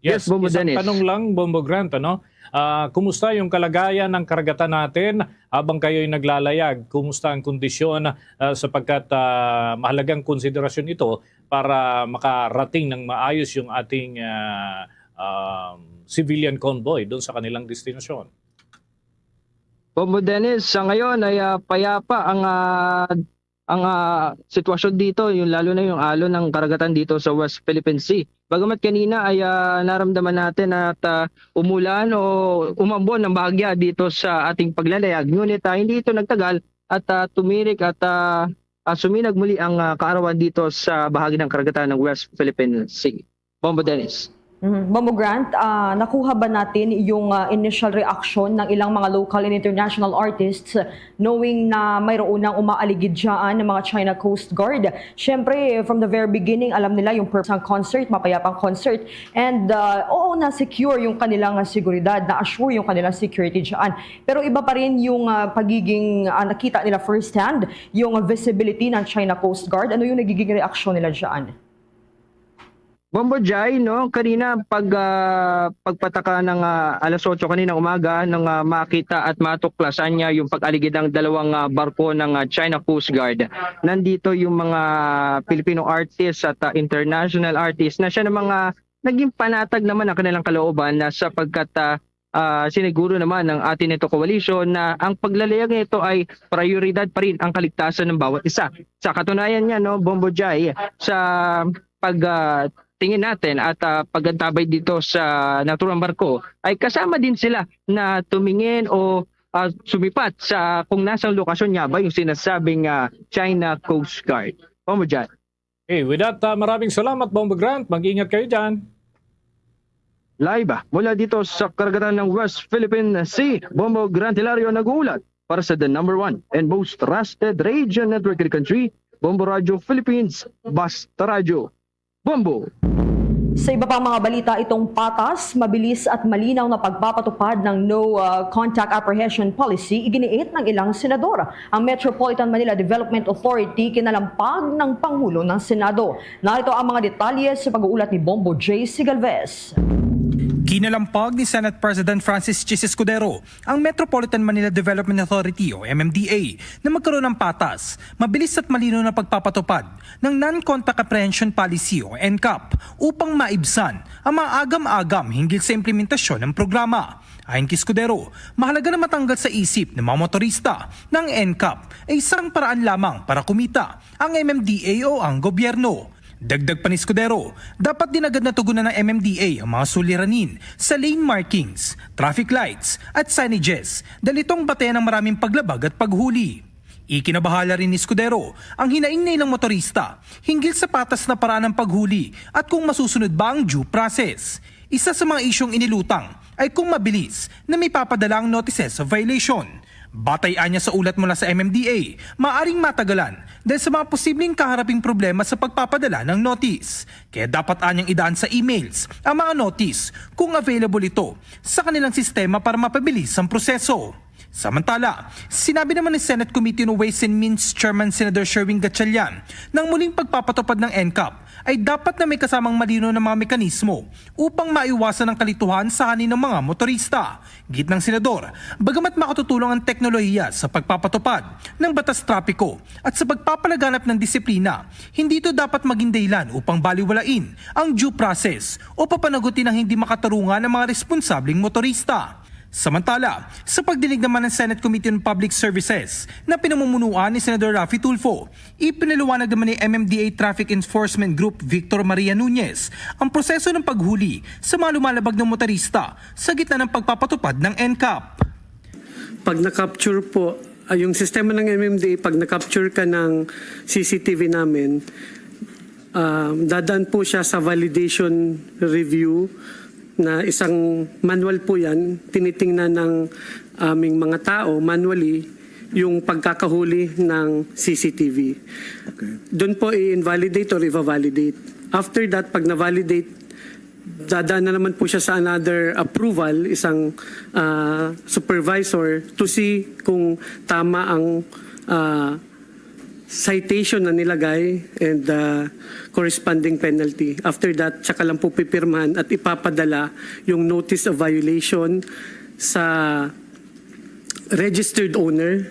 Yes, Bombo isang Dennis. Tanong lang, Bombo Grant, ano? Ah, kumusta yung kalagayan ng karagatan natin habang kayo'y naglalayag? Kumusta ang kondisyon, ah, sapagkat, ah, mahalagang konsiderasyon ito para makarating ng maayos yung ating, ah, um, civilian convoy doon sa kanilang destinasyon? Bombo Dennis, sa ngayon ay, ah, payapa ang, ah, ang, ah, sitwasyon dito, yung, lalo na yung alon ng karagatan dito sa West Philippine Sea. Bagamat kanina ay, ah, naramdaman natin at, ah, umulan o umambon ng bahagya dito sa ating paglalayag, ngunit, ah, hindi ito nagtagal at, ah, tumirik at, ah, ah, suminag muli ang, ah, kaarawan dito sa bahagi ng karagatan ng West Philippine Sea. Bombo Dennis. Mhm. Bombo Grant, ah, nakuha ba natin yung, ah, initial reaction ng ilang mga local and international artists, knowing na mayroon nang umaaligid dyan ng mga China Coast Guard? Siyempre, from the very beginning, alam nila yung purpose ng concert, mapayapang concert. And, ah, oo, na-secure yung kanilang, ah, seguridad, na-assure yung kanilang security dyan. Pero iba pa rin yung, ah, pagiging, ah, nakita nila firsthand, yung visibility ng China Coast Guard. Ano yung nagiging reaksyon nila dyan? Bombo Jai, no, kanina pag, ah, pagpataka ng, ah, alas otso kanina umaga, nang, ah, makita at matuklasan niya yung pag-aligid ng dalawang, ah, barko ng, ah, China Coast Guard, nandito yung mga Filipino artists at, ah, international artists na siya ng mga naging panatag naman ang kanilang kalooban na sapagkat, ah, ah, siniguro naman ng Atin Ito Coalition na ang paglalayag nito ay prioridad pa rin ang kaligtasan ng bawat isa. Sa katunayan niya, no, Bombo Jai, sa pag, ah, tingin natin at, ah, pag-antabay dito sa naturang barko, ay kasama din sila na tumingin o, ah, sumipat sa kung nasang lokasyon nga ba yung sinasabing, ah, China Coast Guard. Bombo Jai. Hey, with that, ah, maraming salamat, Bombo Grant. Mag-ingat kayo dyan. Live, ah, mula dito sa karagatan ng West Philippine Sea, Bombo Grant Hilario nag-uulat para sa the number one and most trusted radio network in the country, Bombo Radio Philippines, Basta Radyo. Bombo! Sa iba pang mga balita, itong patas, mabilis at malinaw na pagpapatupad ng no, uh, contact apprehension policy iginiit ng ilang senador. Ang Metropolitan Manila Development Authority kinalampag ng Pangulo ng Senado. Narito ang mga detalye sa pag-uulat ni Bombo J C Galvez. Kinalampag ni Senate President Francis Chis Escudero ang Metropolitan Manila Development Authority o M M D A na magkaroon ng patas, mabilis at malinaw na pagpapatupad ng Non-Contact Apprehension Policy o N C A P upang maibsan ang mga agam-agam hinggil sa implementasyon ng programa. Ayon kay Escudero, mahalaga na matanggal sa isip ng mga motorista na ang N C A P ay isang paraan lamang para kumita ang M M D A o ang gobyerno. Dagdag pa ni Escudero, dapat din agad natugunan ng M M D A ang mga suliranin sa lane markings, traffic lights, at signages dahil itong bateyan ng maraming paglabag at paghuli. Ikinabahala rin ni Escudero ang hinaing na ilang motorista hinggil sa patas na paraan ng paghuli at kung masusunod ba ang due process. Isa sa mga isyong inilutang ay kung mabilis na may papadala ang notices of violation. Batay anya sa ulat mula sa M M D A, maaring matagalan dahil sa mga posibleng kaharaping problema sa pagpapadala ng notice. Kaya dapat anyang idaan sa emails ang mga notice kung available ito sa kanilang sistema para mapabilis ang proseso. Samantala, sinabi naman ni Senate Committee on Ways and Means Chairman Senator Sherwin Gatchalian na ang muling pagpapatupad ng N C A P ay dapat na may kasamang malinaw na mga mekanismo upang maiwasan ang kalituhan sa ani ng mga motorista. Gid ng senador, bagamat makatutulong ang teknolohiya sa pagpapatupad ng batas trapiko at sa pagpapalaganap ng disiplina, hindi ito dapat maging dahilan upang baliwalain ang due process o papanagutin ang hindi makatarungan ng mga responsableng motorista. Samantala, sa pagdinig naman ng Senate Committee on Public Services na pinamumunuan ni Senador Raffy Tulfo, ipinaliwanag naman ni M M D A Traffic Enforcement Group Victor Maria Nunez ang proseso ng paghuli sa mga lumalabag ng motorista sa gitna ng pagpapatupad ng N C A P. Pag na-capture po, ah, yung sistema ng M M D A, pag na-capture ka ng C C T V namin, ah, dadaan po siya sa validation review na isang manual po yan. Tinitingnan ng aming mga tao manually yung pagkakahuli ng C C T V. Okay. Doon po i-invalidate or i-validate. After that, pag na-validate, dadaan na naman po siya sa another approval, isang ah, supervisor, to see kung tama ang ah, citation na nilagay and the corresponding penalty. After that, tsaka lang po pipirmahan at ipapadala yung notice of violation sa registered owner.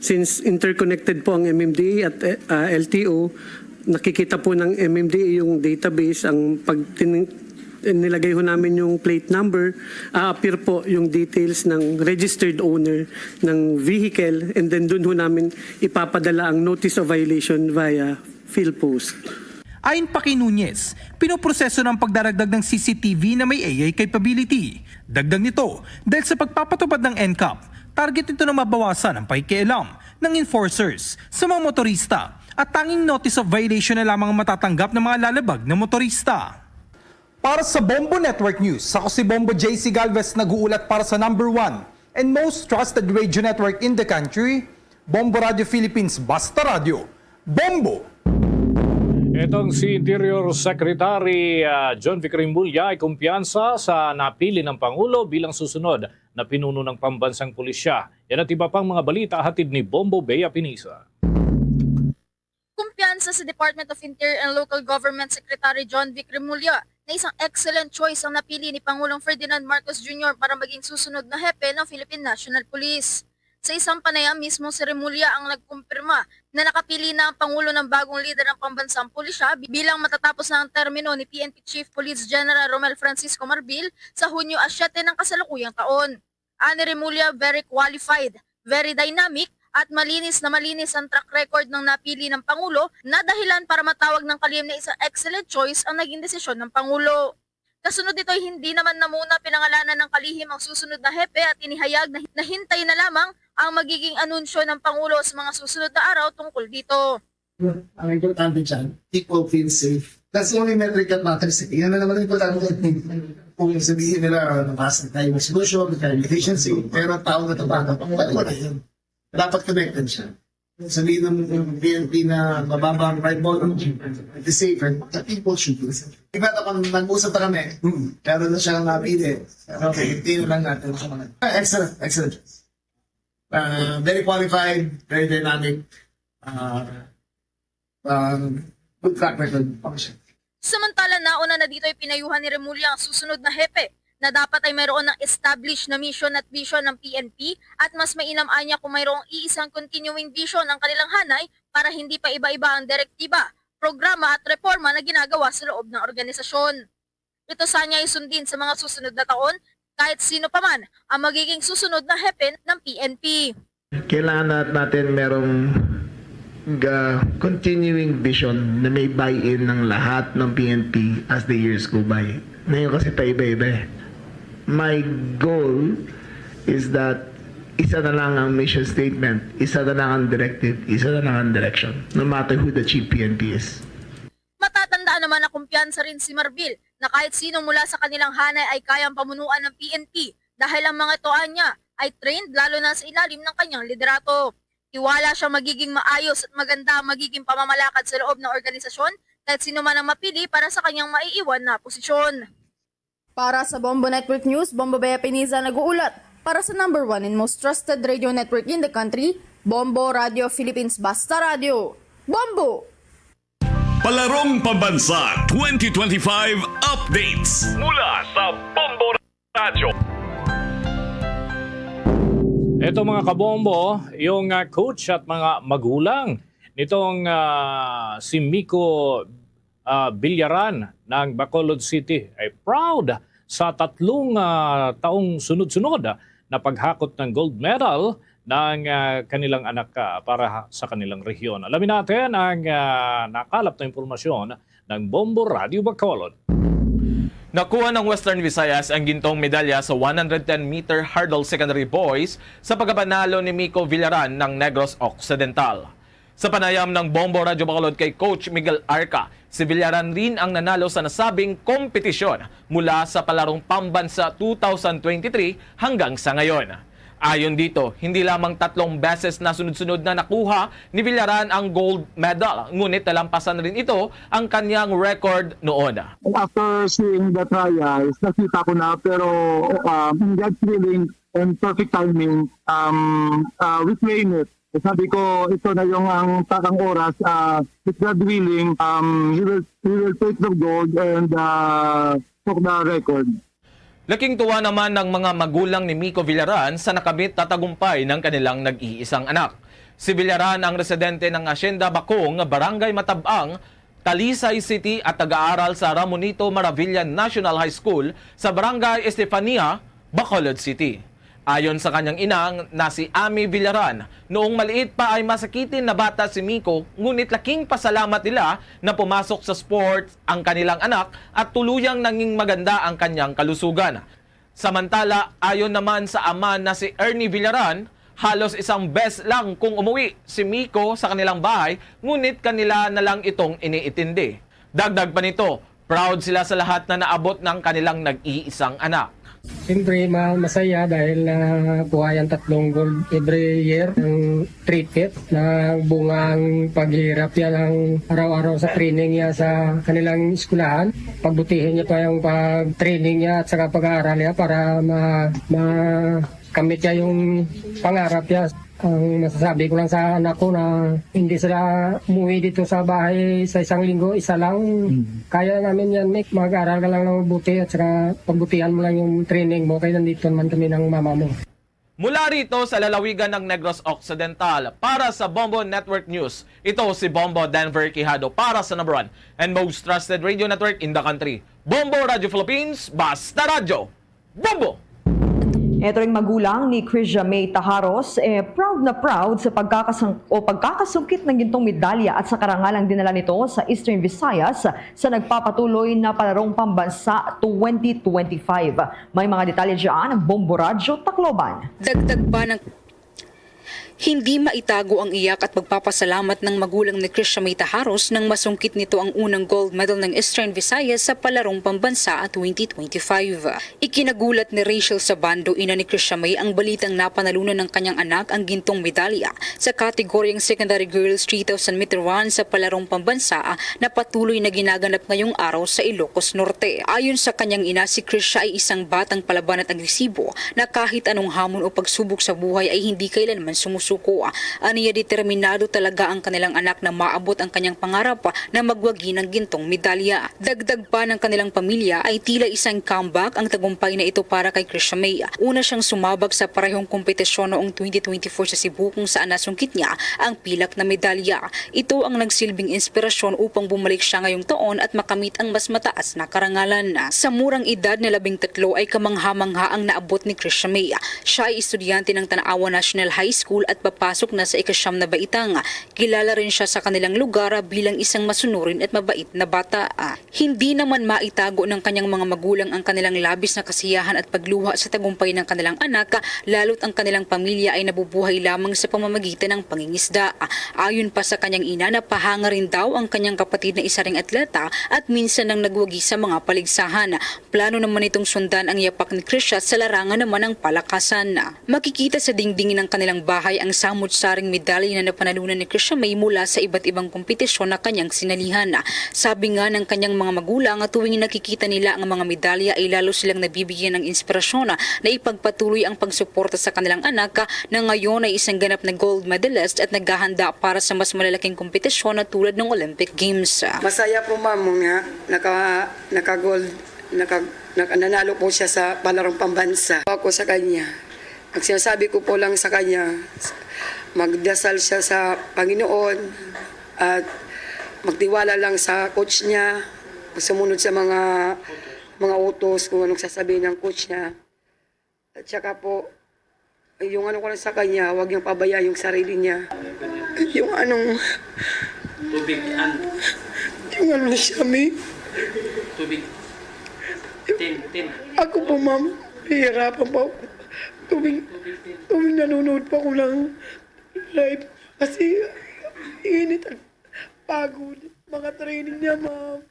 Since interconnected po ang M M D A at uh, L T O, nakikita po ng M M D A yung database, ang pag tin- nilagay ho namin yung plate number, a-appear po yung details ng registered owner ng vehicle, and then doon ho namin ipapadala ang notice of violation via PhilPost. Ayon pa kay Nunez, pinoproseso na ang pagdaragdag ng C C T V na may A I capability. Dagdag nito, dahil sa pagpapatupad ng N C A P, target nito na mabawasan ang pakikialam ng enforcers sa mga motorista at tanging notice of violation na lamang ang matatanggap ng mga lalabag na motorista. Para sa Bombo Network News, ako si Bombo J C Galvez, nag-uulat para sa number one and most trusted radio network in the country, Bombo Radio Philippines, Basta Radio. Bombo! Itong si Interior Secretary ah, John Vic Remulla ay kumpiyansa sa napili ng Pangulo bilang susunod na pinuno ng pambansang pulisya. Yan at iba pang mga balita hatid ni Bombo Bea Pinisa. Kumpiyansa sa Department of Interior and Local Government Secretary John Vic Remulla na isang excellent choice ang napili ni Pangulong Ferdinand Marcos Junior para maging susunod na hepe ng Philippine National Police. Sa isang panayam, mismo si Remulla ang nagkumpirma na nakapili na ang Pangulo ng bagong lider ng pambansang pulisya bilang matatapos na ang termino ni P N P Chief Police General Romel Francisco Marbil sa Hunyo a siyete ng kasalukuyang taon. Ani Remulla, very qualified, very dynamic, at malinis na malinis ang track record ng napili ng Pangulo na dahilan para matawag ng kalihim na isang excellent choice ang naging desisyon ng Pangulo. Kasunod nito ay hindi naman na muna pinangalanan ng kalihim ang susunod na hepe at inihayag na nahintay na lamang ang magiging anunsyo ng Pangulo sa mga susunod na araw tungkol dito. Ang importante dyan, people feel safe. That's the only metric that matters. Yan na naman ang importante. Kung sabihin nila, nabasa tayo ng solution, tayo ng efficiency, pero ang tao na tabangan, wala, wala yun. Dapat connected siya. Sabihin ng P N P na mababa ang crime volume, at the same time, the people should feel safe. Iba na kung nag-usap na kami, pero na siya napili. Okay, tingnan lang natin sa mga. Ah, excellent, excellent. Uh, very qualified, very dynamic. Uh, um, good track record. Samantala, nauna na dito ay pinayuhan ni Remulla ang susunod na hepe na dapat ay mayroon ng established na mission at vision ng P N P at mas mainam anya kung mayroong iisang continuing vision ang kanilang hanay para hindi pa iba-iba ang direktiba, programa at reforma na ginagawa sa loob ng organisasyon. Ito sana ay sundin sa mga susunod na taon kahit sino pa man ang magiging susunod na hepe ng P N P. Kailangan na natin merong ga continuing vision na may buy-in ng lahat ng P N P as the years go by. Ngayon kasi paiba-iba eh. My goal is that isa na lang ang mission statement, isa na lang ang directive, isa na lang ang direction, no matter who the chief P N P is. Matatandaan naman na kumpiyansa rin si Marbil na kahit sino mula sa kanilang hanay ay kayang pamunuan ng P N P dahil ang mga ito anya ay trained lalo na sa ilalim ng kanyang liderato. Tiwala siyang magiging maayos at maganda ang magiging pamamalakad sa loob ng organisasyon kahit sino man ang mapili para sa kanyang maiiwan na posisyon. Para sa Bombo Network News, Bombo Bea Piniza nag-uulat para sa number one and most trusted radio network in the country, Bombo Radio Philippines, Basta Radio. Bombo! Palarong Pambansa twenty twenty-five Updates mula sa Bombo Radyo. Ito mga kabombo, yung ah, coach at mga magulang nitong ah, si Miko ah, Villaran ng Bacolod City ay proud sa tatlong ah, taong sunod-sunod na paghakot ng gold medal ng ah, kanilang anak ah, para ha- sa kanilang rehiyon. Alamin natin ang ah, nakalap na impormasyon ng Bombo Radio Bacolod. Nakuha ng Western Visayas ang gintong medalya sa one hundred ten meter hurdle secondary boys sa pagkapanalo ni Miko Villaran ng Negros Occidental. Sa panayam ng Bombo Radyo Bacolod kay Coach Miguel Arca, si Villaran rin ang nanalo sa nasabing kompetisyon mula sa Palarong Pambansa two thousand twenty-three hanggang sa ngayon. Ayon dito, hindi lamang tatlong beses na sunod-sunod na nakuha ni Villaran ang gold medal, ngunit nalampasan rin ito ang kanyang record noon. After seeing the trials, nakita ko na, pero um, in God's willing and perfect timing, um, uh, we claim it. Sabi ko, ito na yung ang takang oras. Uh, if God willing, um, he will, he will take the gold and uh, took the record. Laking tuwa naman ang mga magulang ni Miko Villaran sa nakamit na tagumpay ng kanilang nag-iisang anak. Si Villaran ang residente ng Hacienda Bacong, Barangay Matabang, Talisay City at nag-aaral sa Ramonito Maravilla National High School sa Barangay Estefania, Bacolod City. Ayon sa kanyang inang na si Amy Villaran, noong maliit pa ay masakitin na bata si Miko, ngunit laking pasalamat nila na pumasok sa sports ang kanilang anak at tuluyang nanging maganda ang kanyang kalusugan. Samantala, ayon naman sa ama na si Ernie Villaran, halos isang bes lang kung umuwi si Miko sa kanilang bahay, ngunit kanila na lang itong iniitindi. Dagdag pa nito, proud sila sa lahat na naabot ng kanilang nag-iisang anak. Siyempre, ma- masaya dahil na kuha yung tatlong gold every year ng three-fifth na bunga ang paghirap niya ng araw-araw sa training niya sa kanilang eskwelahan. Pagbutihin niya pa yung pag-training niya at saka pag-aaral niya para ma, ma kamit niya yung pangarap niya. Ang masasabi ko lang sa anak ko na hindi sila umuwi dito sa bahay sa isang linggo, isa lang. Kaya namin yan, Mick. Mag-aral ka lang ng mabuti at saka pagbutihan mo lang yung training mo kaya nandito naman kami ng mama mo. Mula rito sa lalawigan ng Negros Occidental, para sa Bombo Network News, ito si Bombo Denver Quijado para sa number one and most trusted radio network in the country, Bombo Radio Philippines, Basta Radyo, Bombo! Ito ring magulang ni Krisha May Taharos, eh, proud na proud sa pagkakasang o pagkakasungkit ng gintong medalya at sa karangalang dinala nito sa Eastern Visayas sa nagpapatuloy na palarong pambansa twenty twenty-five. May mga detalye dyan ang Bombo Radyo Tacloban. Dagdag pa ng Hindi maitago ang iyak at pagpapasalamat ng magulang ni Krisha May Taharos nang masungkit nito ang unang gold medal ng Eastern Visayas sa Palarong Pambansa twenty twenty-five. Ikinagulat ni Rachel Sabando, ina ni Krisha May, ang balitang napanalunan ng kanyang anak ang gintong medalya sa kategoryang Secondary Girls three thousand meter run sa Palarong Pambansa na patuloy na ginaganap ngayong araw sa Ilocos Norte. Ayon sa kanyang ina, si Krisha ay isang batang palaban at agresibo na kahit anong hamon o pagsubok sa buhay ay hindi kailanman sumusuko. Aniya, determinado talaga ang kanilang anak na maabot ang kanyang pangarap na magwagi ng gintong medalya. Dagdag pa, ng kanilang pamilya ay tila isang comeback ang tagumpay na ito para kay Krisha May. Una siyang sumabak sa parehong kompetisyon noong twenty twenty-four sa Cebu, kung saan nasungkit niya ang pilak na medalya. Ito ang nagsilbing inspirasyon upang bumalik siya ngayong taon at makamit ang mas mataas na karangalan. Sa murang edad na labing tatlo ay kamangha-mangha ang naabot ni Krisha May. Siya ay estudyante ng Tanaawan National High School at papasok na sa ikasyam na baitang. Kilala rin siya sa kanilang lugar bilang isang masunurin at mabait na bata. Hindi naman maitago ng kanyang mga magulang ang kanilang labis na kasiyahan at pagluha sa tagumpay ng kanilang anak, lalo't ang kanilang pamilya ay nabubuhay lamang sa pamamagitan ng pangingisda. Ayon pa sa kanyang ina, napahanga rin daw ang kanyang kapatid na isa ring atleta at minsan nang nagwagi sa mga paligsahan. Plano naman nitong sundan ang yapak ni Krisha sa larangan naman ng palakasan. Makikita sa dingding ng kanilang bahay ang samot-saring medalya na napanalunan ni Krisha May mula sa iba't ibang kompetisyon na kanyang sinalihan. Sabi nga ng kanyang mga magulang, tuwing nakikita nila ang mga medalya ay lalo silang nabibigyan ng inspirasyon na ipagpatuloy ang pagsuporta sa kanilang anak na ngayon ay isang ganap na gold medalist at naghahanda para sa mas malalaking kompetisyon na tulad ng Olympic Games. Masaya po, ma'am, nga naka, naka-gold, naka, naka, nanalo po siya sa palarong pambansa. Ako sa kanya, ang sinasabi ko po lang sa kanya, magdasal siya sa Panginoon at magtiwala lang sa coach niya, sumunod sa mga mga utos kung anong sasabihin ng coach niya. At saka po, yung ano ko lang sa kanya, huwag niyang pabayaan yung sarili niya. Yung anong, Tubig, an, yung ano ni Shami, tubig. Tin, tin. Ako po, ma'am, nahihirapan po ako. Tuwing, tuwing nanonood po ako ng live, kasi init at pagod. Mga training niya, ma'am.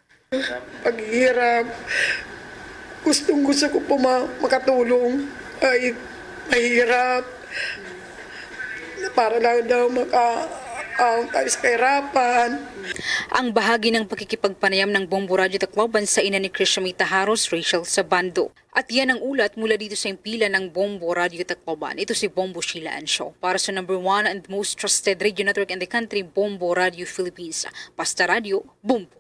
Paghihirap. Gustong gusto ko po ma makatulong. Ay, mahirap. Para lang daw maka-, um, kami sa kahirapan. Ang bahagi ng pakikipagpanayam ng Bombo Radyo Tacloban sa ina ni Christian May Taharos, Rachel Sabando. At yan ang ulat mula dito sa himpilan ng Bombo Radyo Tacloban. Ito si Bombo Sheila Ancio. Para sa number one and most trusted radio network in the country, Bombo Radyo Philippines. Basta Radyo, Bombo.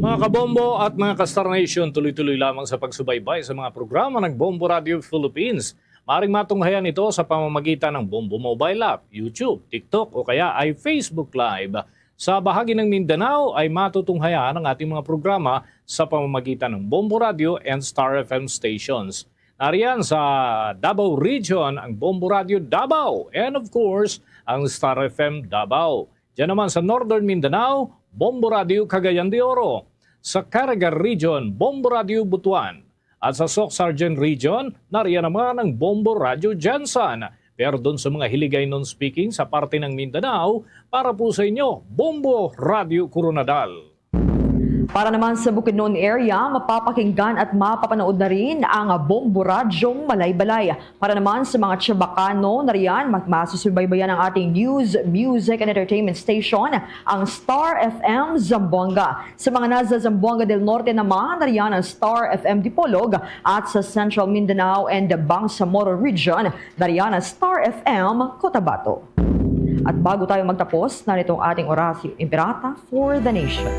Mga kabombo at mga ka-Star Nation, tuloy-tuloy lamang sa pagsubaybay sa mga programa ng Bombo Radio Philippines. Maring matunghayan ito sa pamamagitan ng Bombo Mobile App, YouTube, TikTok o kaya ay Facebook Live. Sa bahagi ng Mindanao ay matutunghayan ang ating mga programa sa pamamagitan ng Bombo Radio and Star F M stations. Nariyan sa Davao Region ang Bombo Radio Davao and of course ang Star F M Davao. Diyan naman sa Northern Mindanao, Bombo Radio Cagayan de Oro. Sa Caraga Region, Bombo Radio Butuan. At sa Soc Sargent Region, nariyan naman ang Bombo Radio Gensan. Pero doon sa mga Hiligaynon speaking sa parte ng Mindanao, para po sa inyo, Bombo Radio Coronadal. Para naman sa Bukidnon area, mapapakinggan at mapapanood na rin ang Bombo Radyo Malaybalay. Para naman sa mga Chavacano, nariyan, mag-, masusubaybayan ang ating news, music, and entertainment station, ang Star F M Zamboanga. Sa mga nasa Zamboanga del Norte naman, nariyan ang Star F M Dipolog at sa Central Mindanao and Bangsamoro Region, nariyan ang Star F M Cotabato. At bago tayo magtapos, narito ang ating Oratio Imperata for the Nation.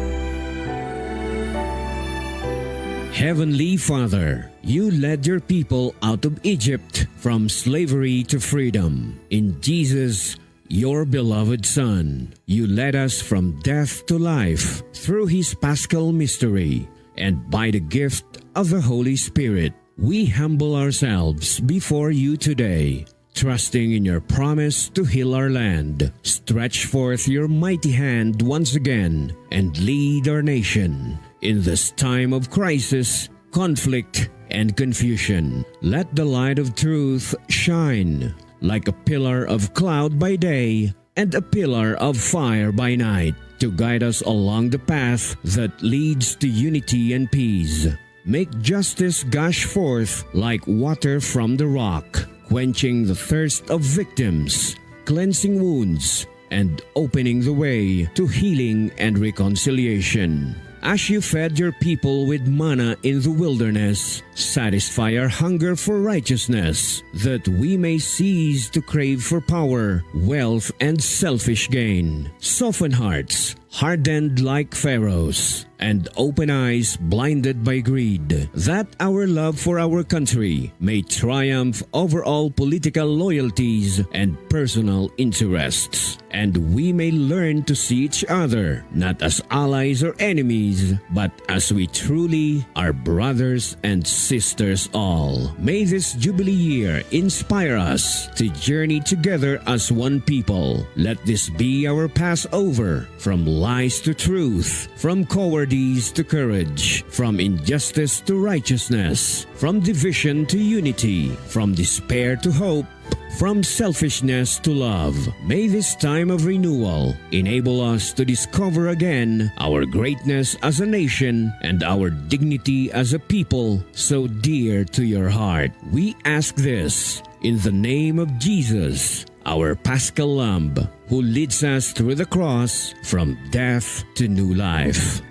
Heavenly Father, you led your people out of Egypt from slavery to freedom. In Jesus, your beloved Son, you led us from death to life through his Paschal mystery and by the gift of the Holy Spirit. We humble ourselves before you today, trusting in your promise to heal our land. Stretch forth your mighty hand once again and lead our nation in this time of crisis, conflict, and confusion. Let the light of truth shine like a pillar of cloud by day and a pillar of fire by night to guide us along the path that leads to unity and peace. Make justice gush forth like water from the rock, quenching the thirst of victims, cleansing wounds, and opening the way to healing and reconciliation. As you fed your people with manna in the wilderness, satisfy our hunger for righteousness, that we may cease to crave for power, wealth, and selfish gain. Soften hearts hardened like Pharaoh's, and open eyes blinded by greed, that our love for our country may triumph over all political loyalties and personal interests, and we may learn to see each other not as allies or enemies, but as we truly are brothers and sisters all. May this Jubilee year inspire us to journey together as one people. Let this be our Passover, from lies to truth, from cowardice to courage, from injustice to righteousness, from division to unity, from despair to hope, from selfishness to love. May this time of renewal enable us to discover again our greatness as a nation and our dignity as a people so dear to your heart. We ask this in the name of Jesus, our Paschal Lamb, who leads us through the cross from death to new life.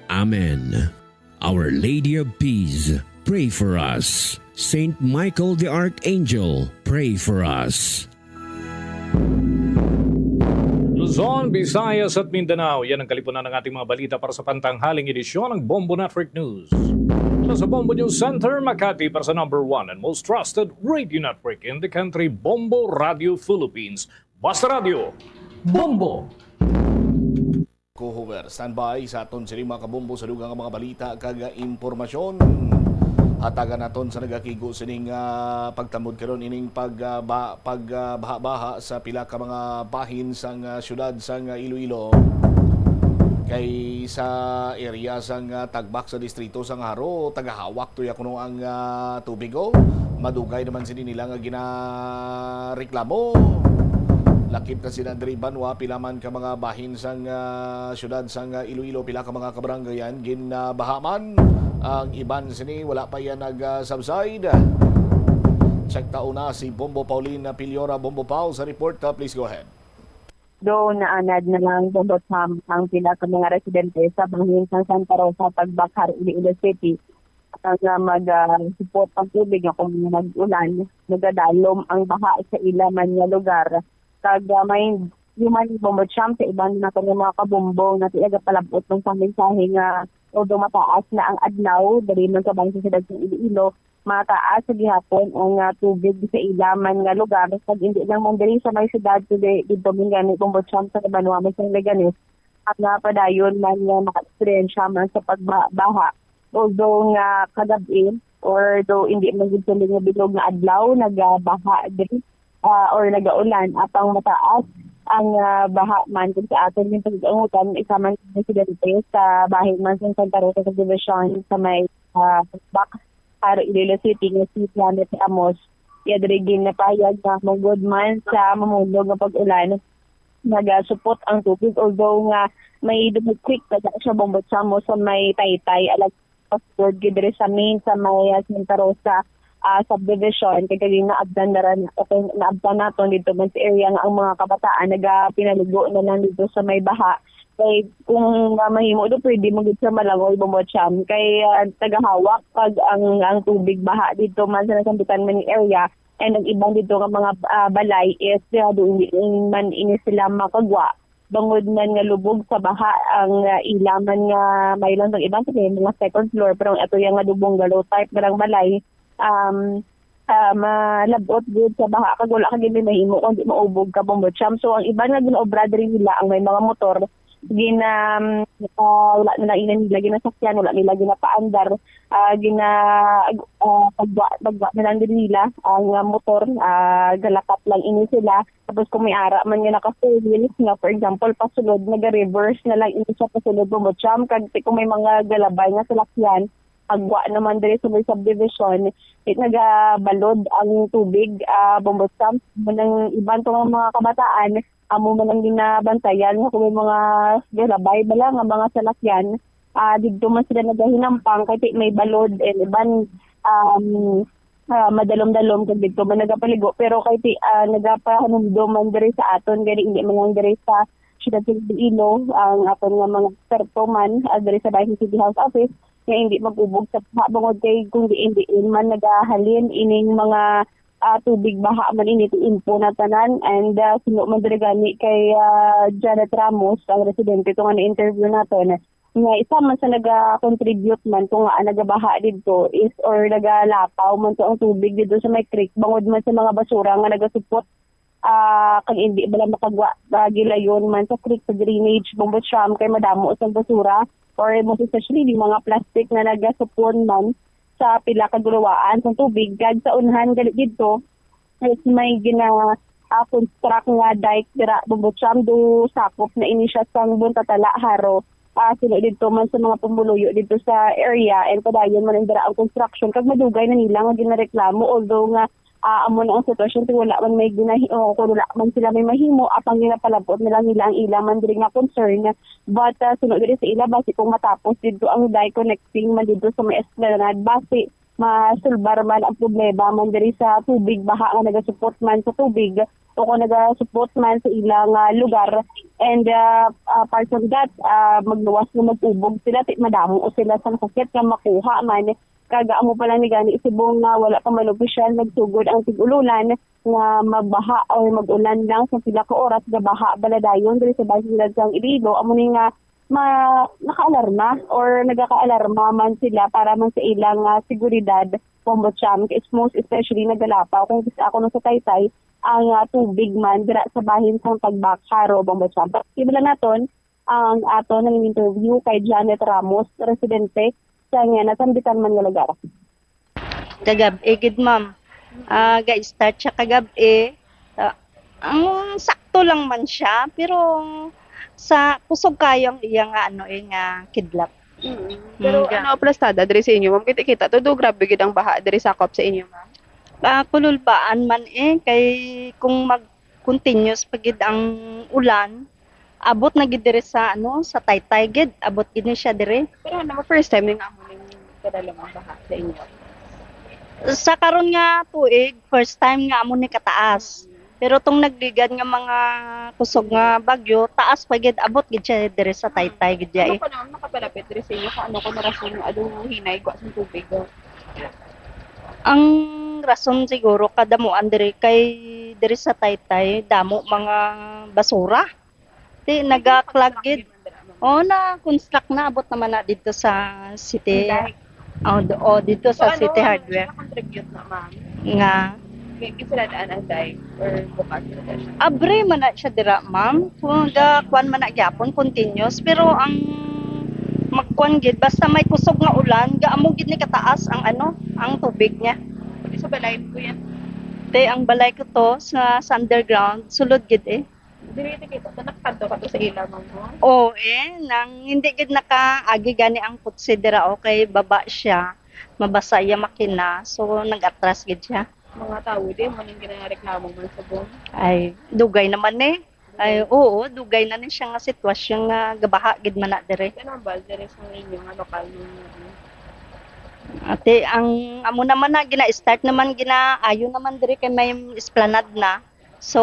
Amen. Our Lady of Peace, pray for us. Saint Michael the Archangel, pray for us. Luzon, Visayas at Mindanao, yan ang kalipunan ng ating mga balita para sa pantanghaling edisyon ng Bombo Network News. Mula sa Bombo News Center, Makati, para sa number one and most trusted radio network in the country, Bombo Radio Philippines. Basta Radio. Bombo. Kuhuwer, standby sa aton sini mga kabombo sa dugang nga mga balita kag impormasyon. Hatagan naton sa nagakigo sining, ah, pagtamod karon ining pag, ah, ba-, pag, ah, baha-baha sa pila ka mga bahin sang, ah, siyudad sang, ah, Iloilo. Kay sa area sang, ah, Tagbak sa distrito sang Jaro, tagahawak tuya kuno ang, ah, tubig, oh. Madugay naman sini nila nga ginareklamo. Lakip na sila diri banwa, pila man ka mga bahin sang, ah, siyudad sang, ah, Iloilo, pila ka mga kabarangayan ginabaha man. Ang iban sini wala pa yan nag, ah, subside. Check ta una si Bombo Pauline Piliora. Bombo Pau sa report ka, please go ahead. Though naanad na lang, Bombo Cham, ang pila ka mga residente sa bahin sang Santa Rosa, Pagbakar, Iloilo City, nga mag-support ang tubig nga kung mag-ulan, nagadalom ang baha sa ila man nga lugar. Kag ah, may human, Bombo Cham, sa iban nato nga mga kabumbong nga nagapalabot man sang mensahe nga although mataas na ang adlaw diri man sa bahin sa siyudad sa Iloilo, mataas sa gihapon ang ah, tubig sa ila man nga lugar, kag hindi lang man diri sa may siyudad, kundi didto man gani, Bombo Cham, sa banwa man sang Leganes, ang ah, padayon man nga maka-eksperyensya man sa pagbaha. Although nga kagab-i, or though hindi man gid siling nga bilog nga adlaw, nagabaha diri ah, or nagaulan, apang mataas ang ah, baha man kung sa aton yung pag-angutan, isa man sa residente sa bahin man sa Santa Rosa Subdivision sa may ah, Pagbakar, Iloilo City, nga si Janet Ramos. Iya diri ginapahayag nga manggod man sa mamulog nga pag-ulan, nagasupot ang tubig, although nga may dumi creek pa siya, Bombo Cham, mo sa may Taytay, alag pasod gid diri sa main sa may ah, Santa Rosa ah, subdivision, kay kagi naabtan na ran, okay, naabtan naton dito man sa area nga ang mga kabataan nagapinaligo na lang dito sa may baha. Kay kung ah, mahimo do, pwede mo gid sa malangoy, Bombo Cham, kay ah, tagahawak pag ang ang tubig baha dito man sa nasambitan man nga area, and ang iban dito nga mga ah, balay is ah, doon man ini sila makagwa, bangod man nga lubog sa baha ang ah, ila man nga may lang sang iban sa mga second floor, pero ang ato yang nga do bungalow type nga lang balay, um ah, malabot gid sa baha kag wala ka gid mahimo kung di maubog ka, Bombo Cham. So ang iban nga ginaobra diri nila ang may mga motor, gina ah, wala na lang ina nila ginasakyan, wala nila ginapaandar, ah, gina ah, pagwa pagwa na lang din nila ang ah, motor, ah, galakat lang ini sila. Tapos kung may ara man nga naka four wheels nga, for example, pasulod, naga-reverse na lang ini siya pasulod, Bombo Cham, kag ti-, kung may mga galabay nga salakyan, agwa naman diri sa may subdivision, it nagabalod ang tubig, ah, Bombo Cham. Mo nang iban to nga mga kabataan, amo man ang ginabantayan nga kung may mga galabay bala nga mga salakyan, ah, didto man sila nagahinampang kay ti-, may balod, and iban, um, ah, madalom-dalom kag didto man nagapaligo, pero kay ti-, ah, nagapahanumdom man diri sa aton gani, hindi man lang diri sa siyudad sa Iloilo ang aton nga mga eksperto man, ah, diri sa Bayan City House Office nga hindi mag-ubog sa baha, bangod kay kung diin-diin man nagahalin ining mga ah, tubig baha man ini, ti impo na tanan, and ah, suno man diri gani kay ah, Janet Ramos, ang residente to nga na-interview naton, nga isa man sa naga-contribute man kung nga nagabaha didto is, or nagalapaw man to ang tubig didto sa may creek, bangod man sa mga basura nga nagasupot, ah, kag hindi bala makagwa, ah, gilayon man sa creek, sa drainage, Bombo Cham, kay madamo sang basura, or most especially di mga plastic nga nagasupon man sa pila ka guluwaan sang tubig, kag sa unhan gali didto is may gina ah, construct nga dike dira, Bombo Cham, do sakop na ini siya sang Buntatala, Jaro. Ah, suno didto man sa mga pumuluyo didto sa area, and padayon man dira ang construction, kag madugay na nila nga ginareklamo, although nga ah, amo na ang sitwasyon, kung wala man may ginahi-, o kung wala man sila may mahimo, apang ginapalabot na lang nila ang ila man diri nga concern. But ah, suno diri sa ila, basi kung matapos didto ang dike connecting man didto sa may esplanade, basi masulbar man ang problema man diri sa tubig baha nga nagasupot man sa tubig o kung nagasupot man sa ilang ah, lugar. And ah, ah, apart from that, ah, magluwas nga mag-ubog sila, ti-, madamo sila sang sakit nga makuha man. Kag amo pa lang ni gani, subong nga wala pa man opisyal nagsugod ang tig-ululan nga magbaha or mag-ulan lang sa pila ka oras, gabaha bala dayon diri sa bahin sang Iloilo. Amo ni nga ma-, nakaalarma or nagakaalarma man sila para man sa ilang ah, seguridad, Bombo Cham, is most especially nagalapaw kung kis-a kuno sa Taytay ang ah, tubig man dira sa bahin sang Pagbakar, Bombo Cham. Iba lang naton ang aton nga interview kay Janet Ramos, residente sa nga nasambitan man nga lugar. Kagab-i gid, ma'am. Ah, ga-start siya kagab-i. Ah, ang sakto lang man siya, pero sa kusog kayo ang iya nga ano eh, nga kidlat. Mm. Pero Mm, ga- ano plastada diri sa inyo, ma'am? Kita kita to, do grabe gid ang baha diri sakop sa inyo, ma'am. Ah, kululbaan man eh, kay kung mag continuous pa gid ang ulan, abot na gid diri sa ano, sa Taytay gid, abot gid ni siya diri. Pero ano mo, first time nga amo ning kadalom ang baha sa inyo? Sa karon nga tuig, first time nga amo ni kataas. Pero tong nagligad nga mga kusog nga bagyo, taas pa gid, abot gid siya diri sa Taytay gid ya eh. Ano ko na, nakapalapit diri sa inyo kung ano ko na rason nga ado hinay ko sa tubig. Oh. Ang rason siguro kadamuan diri kay diri sa Taytay damo mga basura. Ti nagaklag gid. Oh, na construct na abot naman na dito sa city. Dahil Oh, do- oh dito So, sa ano, City ano Hardware siya contribute na, ma'am? Nga May gisirad-an ang dike or bukas na siya? Abre man na siya dira, ma'am. Kung ga kuan man na gyapon, continuous, pero ang magkuan gid basta may kusog nga ulan, gaamo gid ni kataas ang ano, ang tubig niya. Pati sa balay ko yan. Te, ang balay ko to sa, sa underground, sulod gid eh. Dili kita to, nakadto ka to sa ila, ma'am, no? Oo eh, nang hindi gid nakaagi gani ang kutsi dira, okay, baba siya. Mabasa iya makina, so nag-atras gid siya. Mga tao, di mo nang ginareklamo man sa bong. Ay, dugay naman eh. Ay, oo, dugay na ni siya nga sitwasyon nga gabaha gid man na dire. Kanambal, diri sa inyo nga lokal ninyo. Ate, ang amo naman na gina-start naman, ginaayo naman dire kay may esplanade na. So,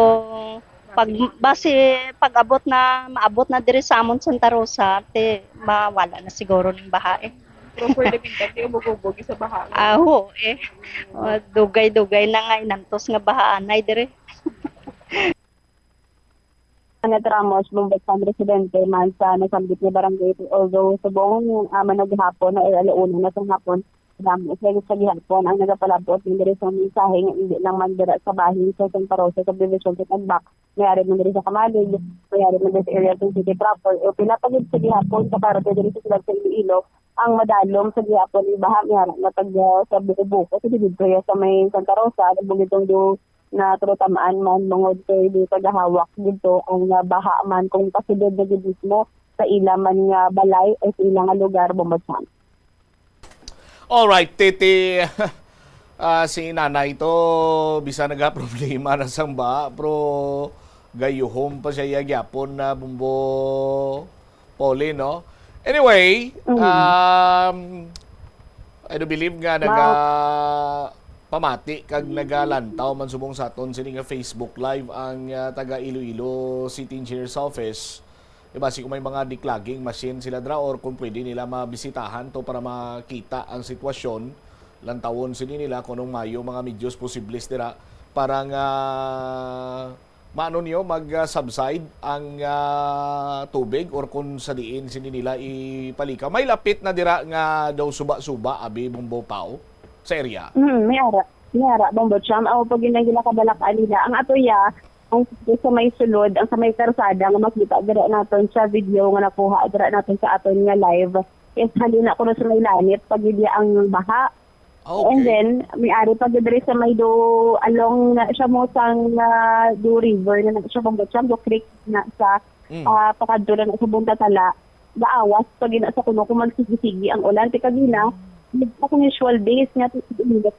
pag basi pag-abot na maabot na dire sa amon Santa Rosa, te mawala na siguro ning baha eh. Pero for the meantime, di umugubog sa baha. Ah, oo eh. Oh, dugay-dugay na nga inantos nga baha anay dire. Janet Ramos, Bumbag Farm residente man sa nasambit nga barangay, although subong ah, man gihapon na or alauna na sa hapon, damo sa sa gihapon ang nagapalabot nga diri sa mensahe nga hindi lang man dira sa bahin sa Santa Rosa subdivision sa Tagbak, mayari man diri sa Camalig, mayari man diri sa area sa city proper, o pila pa gid sa gihapon sa parte diri sa siyudad sa Iloilo, ang madalom sa gihapon ni baha, mayari na tag ah, sa Buko sa didto sa may Santa Rosa, nagbuligtong do na trutamaan man, bangod kay di tagahawak didto ang ah, baha man kung pasulod na gid mismo sa ila man nga balay o sa ila nga lugar, Bombo Chan. Alright, Titi. Ah, si nanay to, bisa nagaproblema na sang baha, pero gayuhom pa siya iya gyapon na Bumbo Pauline, no? Anyway, Mm. um, I do believe nga naga pamati kag nagalantaw man subong sa aton sini nga Facebook Live ang ah, taga Iloilo City Engineer's Office. Diba, si kung may mga declogging machine sila dra or kung pwede nila mabisitahan to para makita ang sitwasyon, lantawon sini nila kung anong mayo mga medios posibles dira para nga maano niyo mag-subside ang ah, tubig or kung sa diin sini nila ipalikaw. May lapit na dira nga daw suba-suba abi Bumbo Pao sa area. Hmm, may ara. May ara, Bombo Cham. Ako pag yun ang ginakabalak-an nila. Ang ato ya, ang sa may sulod, ang sa may karsada nga makita dira naton sa video nga nakuha dira naton sa aton nga live. Is halina kuno sa may lanit pag yun ang baha. And Okay. then, may ari pa gid diri sa may do along na siya mo sang ah, do river na na siya, Bombo Cham, do creek na sa Mm. ah, pakadto na sa Buntatala, gaawas pa gina sa kuno kung magsigi-sigi ang ulan. Ti kagina, sa kung usual days nga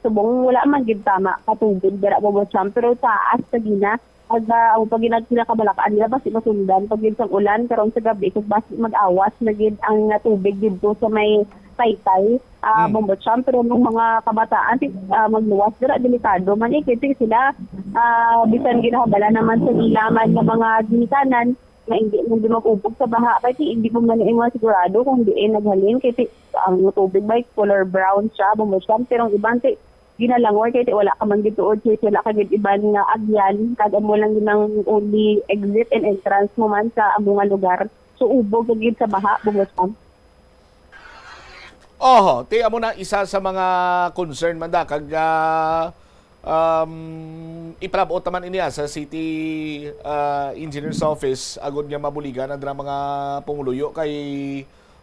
subong wala man gid tama katubig dira, Bombo Cham, pero taas pa gina. Pag ah, ang pag ginag kinakabalakaan nila basi masundan pag gid sang ulan karon sa gabi kung basi mag-awas na gid ang ah, tubig didto sa may Taytay, ah, Mm. Bombo Cham, pero nung mga kabataan ti ah, magluwas dira delikado man eh, kay ti sila ah, bisan ginahabala naman sa ila man nga mga ginikanan, nga hindi man di mag-ubog sa baha kay ti hindi mo man imo sigurado kung diin naghalin kay ti ang tubig ba color brown siya, Bombo Cham, pero ang iban ti ginalangoy kay ti wala ka man gid tuod, kay wala ka gid iban nga agyan, kag amo lang gid ang only exit and entrance mo man sa amo nga lugar. So ubog ka gid sa baha, Bombo Cham. Oho, ti amo na isa sa mga concern man da kag ah, um, ipalabot naman ini ah, sa City ah, Engineer's Office agud nga mabuligan ang dira mga pumuluyo kay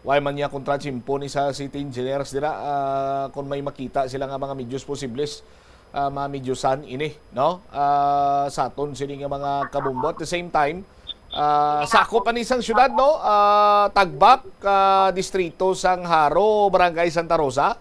why man niya kontra tsimpo ni sa City Engineers dira ah, kung may makita sila nga mga medios posibles ah, mga medyosan ini, no? Ah, sa aton sini nga mga kabumbo. At the same time, ah, sakop pa ni sang syudad, no? Ah, Tagbak, ah, distrito sang Jaro, Barangay Santa Rosa.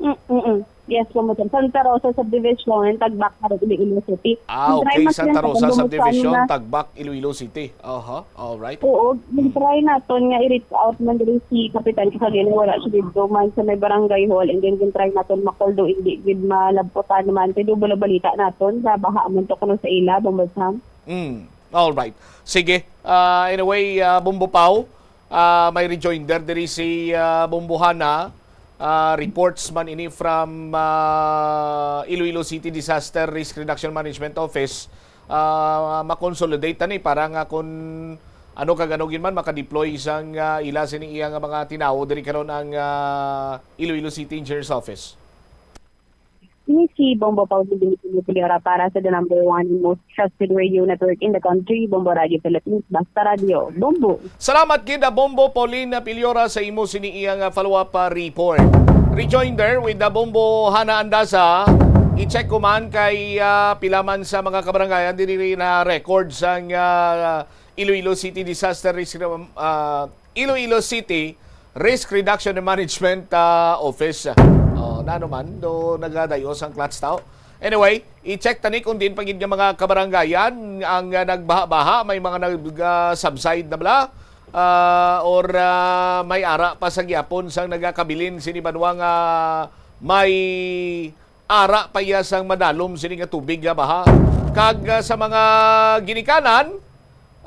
Mm, mm, mm. Yes, Bombo Cham. Santa Rosa Subdivision, Tagbak, Iloilo City. Ah, okay. Santa Rosa Subdivision, Tagbak, Iloilo City. Aha, all right. Oo, mm. Try naton nga i-reach out man diri si Kapitan Kasalino, wala siya dito man sa may barangay hall, and then gin-try naton ma-call do, hindi gid malabputan man. Kay double balita naton sa baha man to kuno sa ila, Bombo Cham. Mm. All right. Sige. Ah, anyway, ah, Bombo Pau, ah, may rejoinder diri si, ah, Bombo Hana. Ah, reports man ini from, ah, Iloilo City Disaster Risk Reduction Management Office. Ah, ma-consolidate ta ni para nga kun ano kag ano gid man makadeploy sang, ah, ila sini iya nga mga tinawo diri karon ang, ah, Iloilo City Engineers Office. Ini si Bombo Paul Benito Puliora para sa the number one most trusted radio network in the country, Bombo Radio Philippines, Basta Radio, Bombo. Salamat gid, ah, Bombo Pauline Piliora, sa imo sini iya nga follow-up, ah, report. Rejoinder with the Bombo Hana Andasa. I-check ko man kay, ah, pila man sa mga kabarangayan diri na record sang, ah, Iloilo City Disaster Risk, ah, Iloilo City Risk Reduction and Management, ah, Office. Oh, nano man do nagadayos ang clutch tao. Anyway, i-check tani kung diin pa gid nga mga kabarangayan ang, ah, nagbaha-baha, may mga nag, ah, subside na bala, ah, or, ah, may ara pa sa gihapon sang nagakabilin sini banwa nga may ara pa iya sang madalom sini nga tubig nga baha. Kag, ah, sa mga ginikanan,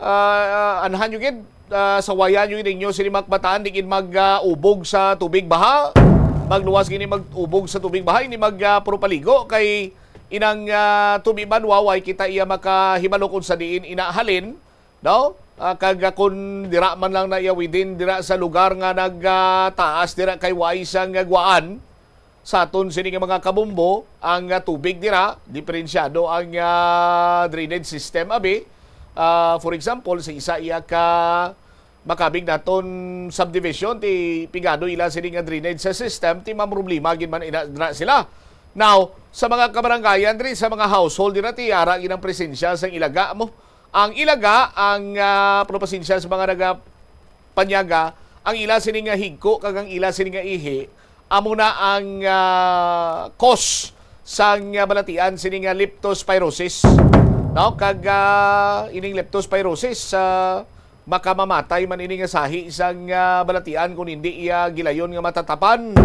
ah, anhan nyo gid, ah, sawayan nyo gid ninyo sini mga kabataan, di gid mag, ah, ubog sa tubig baha. Magluwas gini mag-ubog sa tubig baha, hindi mag, ah, puro paligo kay inang, ah, tubig man waway kita iya makahibalo kung sa diin ina halin, no? Ah, kag, ah, kun dira man lang na iya within dira sa lugar nga nag, ah, taas dira kay wais ang, ah, guwaan sa aton sini nga mga kabombo ang, ah, tubig dira, diferensyado ang, ah, drainage system abi. Ah, for example, sa isa iya ka makabig naton subdivision, ti pigado ila sini nga drainage sa system, ti mamroblema gid man ina dira sila. Now, sa mga kabarangayan diri, sa mga household dira, ti ara gid ang presensya sang ilaga mo. Ang ilaga, ang, ah, pero pasensya sa mga nagapanyaga, ang ila sini nga higko kag ang ila sini nga ihi, amo na ang, ah, cause sang, ah, balatian sini nga leptospirosis. No? Kag, ah, ining leptospirosis, ah, makamamatay man ini nga sahi sang, ah, balatian kung hindi iya gilayon nga matatapan.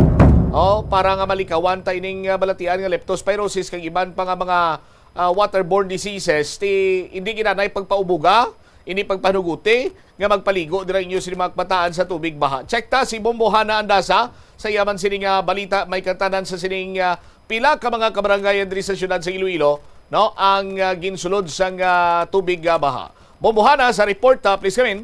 Oh, para nga malikawan ta ining, ah, balatian nga leptospirosis kag iban pa nga mga ah, waterborne diseases, ti hindi ginanay pagpaubuga, ini pagpanuguti nga magpaligo dira inyo sini mga kabataan sa tubig baha. Check ta si Bombo Hana Andasa sa iya man sini nga balita, may katanan sa sining, ah, pila ka mga kabarangayan diri sa siyudad sa Iloilo, no, ang, ah, ginsulod sang, ah, tubig, ah, baha. Bombo Hana sa report, ah, please come in.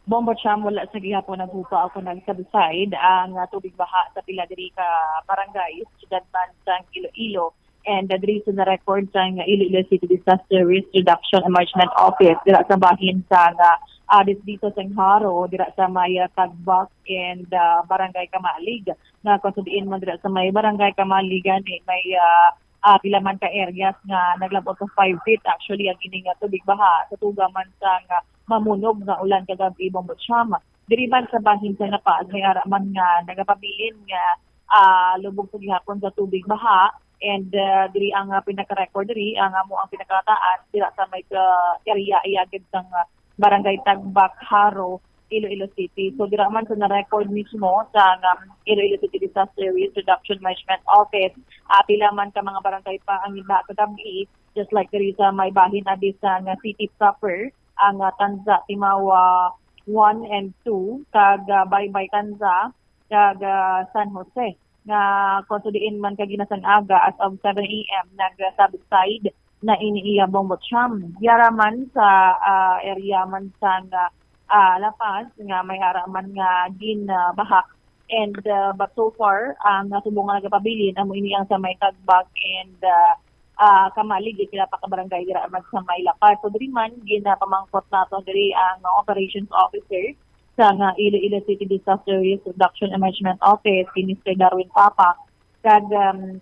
Bombo Cham, wala sa gihapon naghupa ako nag-subside ang, ah, tubig baha sa pila diri ka barangay, siyudad man sang Iloilo. And, uh, diri sa na-record sang Iloilo City Disaster Risk Reduction and Management Office, dira sa bahin sa nga, ah, distrito sang Jaro, dira sa may, ah, Tagbak and, ah, Barangay Kamalig. Nga kung sa diin man dira sa may Barangay Kamalig, gani may, ah, ah, pila man ka areas nga naglabot sa five feet. Actually, ang ining, ah, tubig baha sa tuga man sang, ah, mamunog nga ulan kagab-i, Bombo Cham. Diri man sa bahin sa Napaag, may ara man nga nagapabilin nga, ah, lubog sa gihapon sa tubig baha. And, ah, diri ang, ah, pinaka-record diri, ang amo ang pinakataas dira sa may, ah, area, iya gid sang, ah, Barangay Tagbak, Jaro, Iloilo City. So, dira man sa na-record mismo sa, um, Iloilo City Disaster Risk Reduction Management Office, ah, pila man ka mga barangay pa ang iba kagab-i, just like diri sa may bahin abi sa nga city proper, ang, ah, Tanza, Timawa one and two, kag, ah, Baybay, Tanza, kag, ah, San Jose, nga kung sa diin man ka ginasan-aga as of seven A M nag-subside na ini iya, Bombo Cham. Yara man sa, ah, area man sa nga, ah, La Paz nga may ara man nga gin, ah, baha. And, ah, but so far, ang natubong nga nagapabilin amo ini ang sa may Tagbak and, ah, ah, Kamalig, kila pa ka barangay dira man sa may La Paz. So diri man ginapamangkot nato diri ang operations officer sa nga Iloilo City Disaster Risk Reduction and Management Office, si Mister Darwin Papa. Kag, um,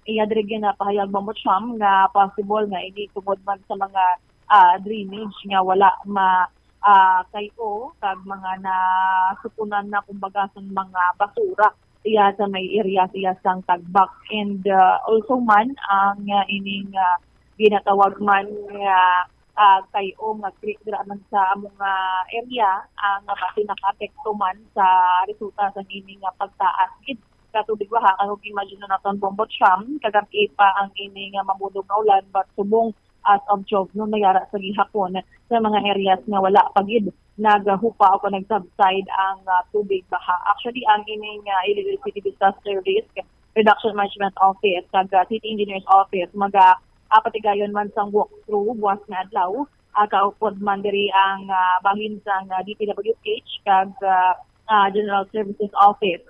iya diri ginapahayag, Bombo Cham, nga possible nga ini tungod man sa mga, ah, drainage nga wala ma, ah, kay-o kag mga nasukunan na, kumbaga, sang mga basura iya sa may area sa iya sang Tagbak. And, ah, also man ang, ah, ining, ah, ginatawag man nga, ah, Kay-o nga creek dira man sa among, ah, area, ang, ah, basi nakaapekto man sa resulta sa ining, ah, pagtaas gid sa tubig baha. Kay kung imagine naton, Bombo Cham, kagab-i pa ang ining, ah, mabunog nga ulan, but subong as of twelve noon, mayara sa gihapon sa mga areas nga wala pa gid naghupa o kung nag-subside ang, ah, tubig baha. Actually, ang ining, ah, Iloilo City Disaster Risk Reduction Management Office kag, ah, City Engineers Office maga, ah, patigayon man sang walkthrough buwas nga adlaw, ah, kaupod man diri ang, ah, bahin sang, ah, D P W H kag, ah, ah, General Services Office,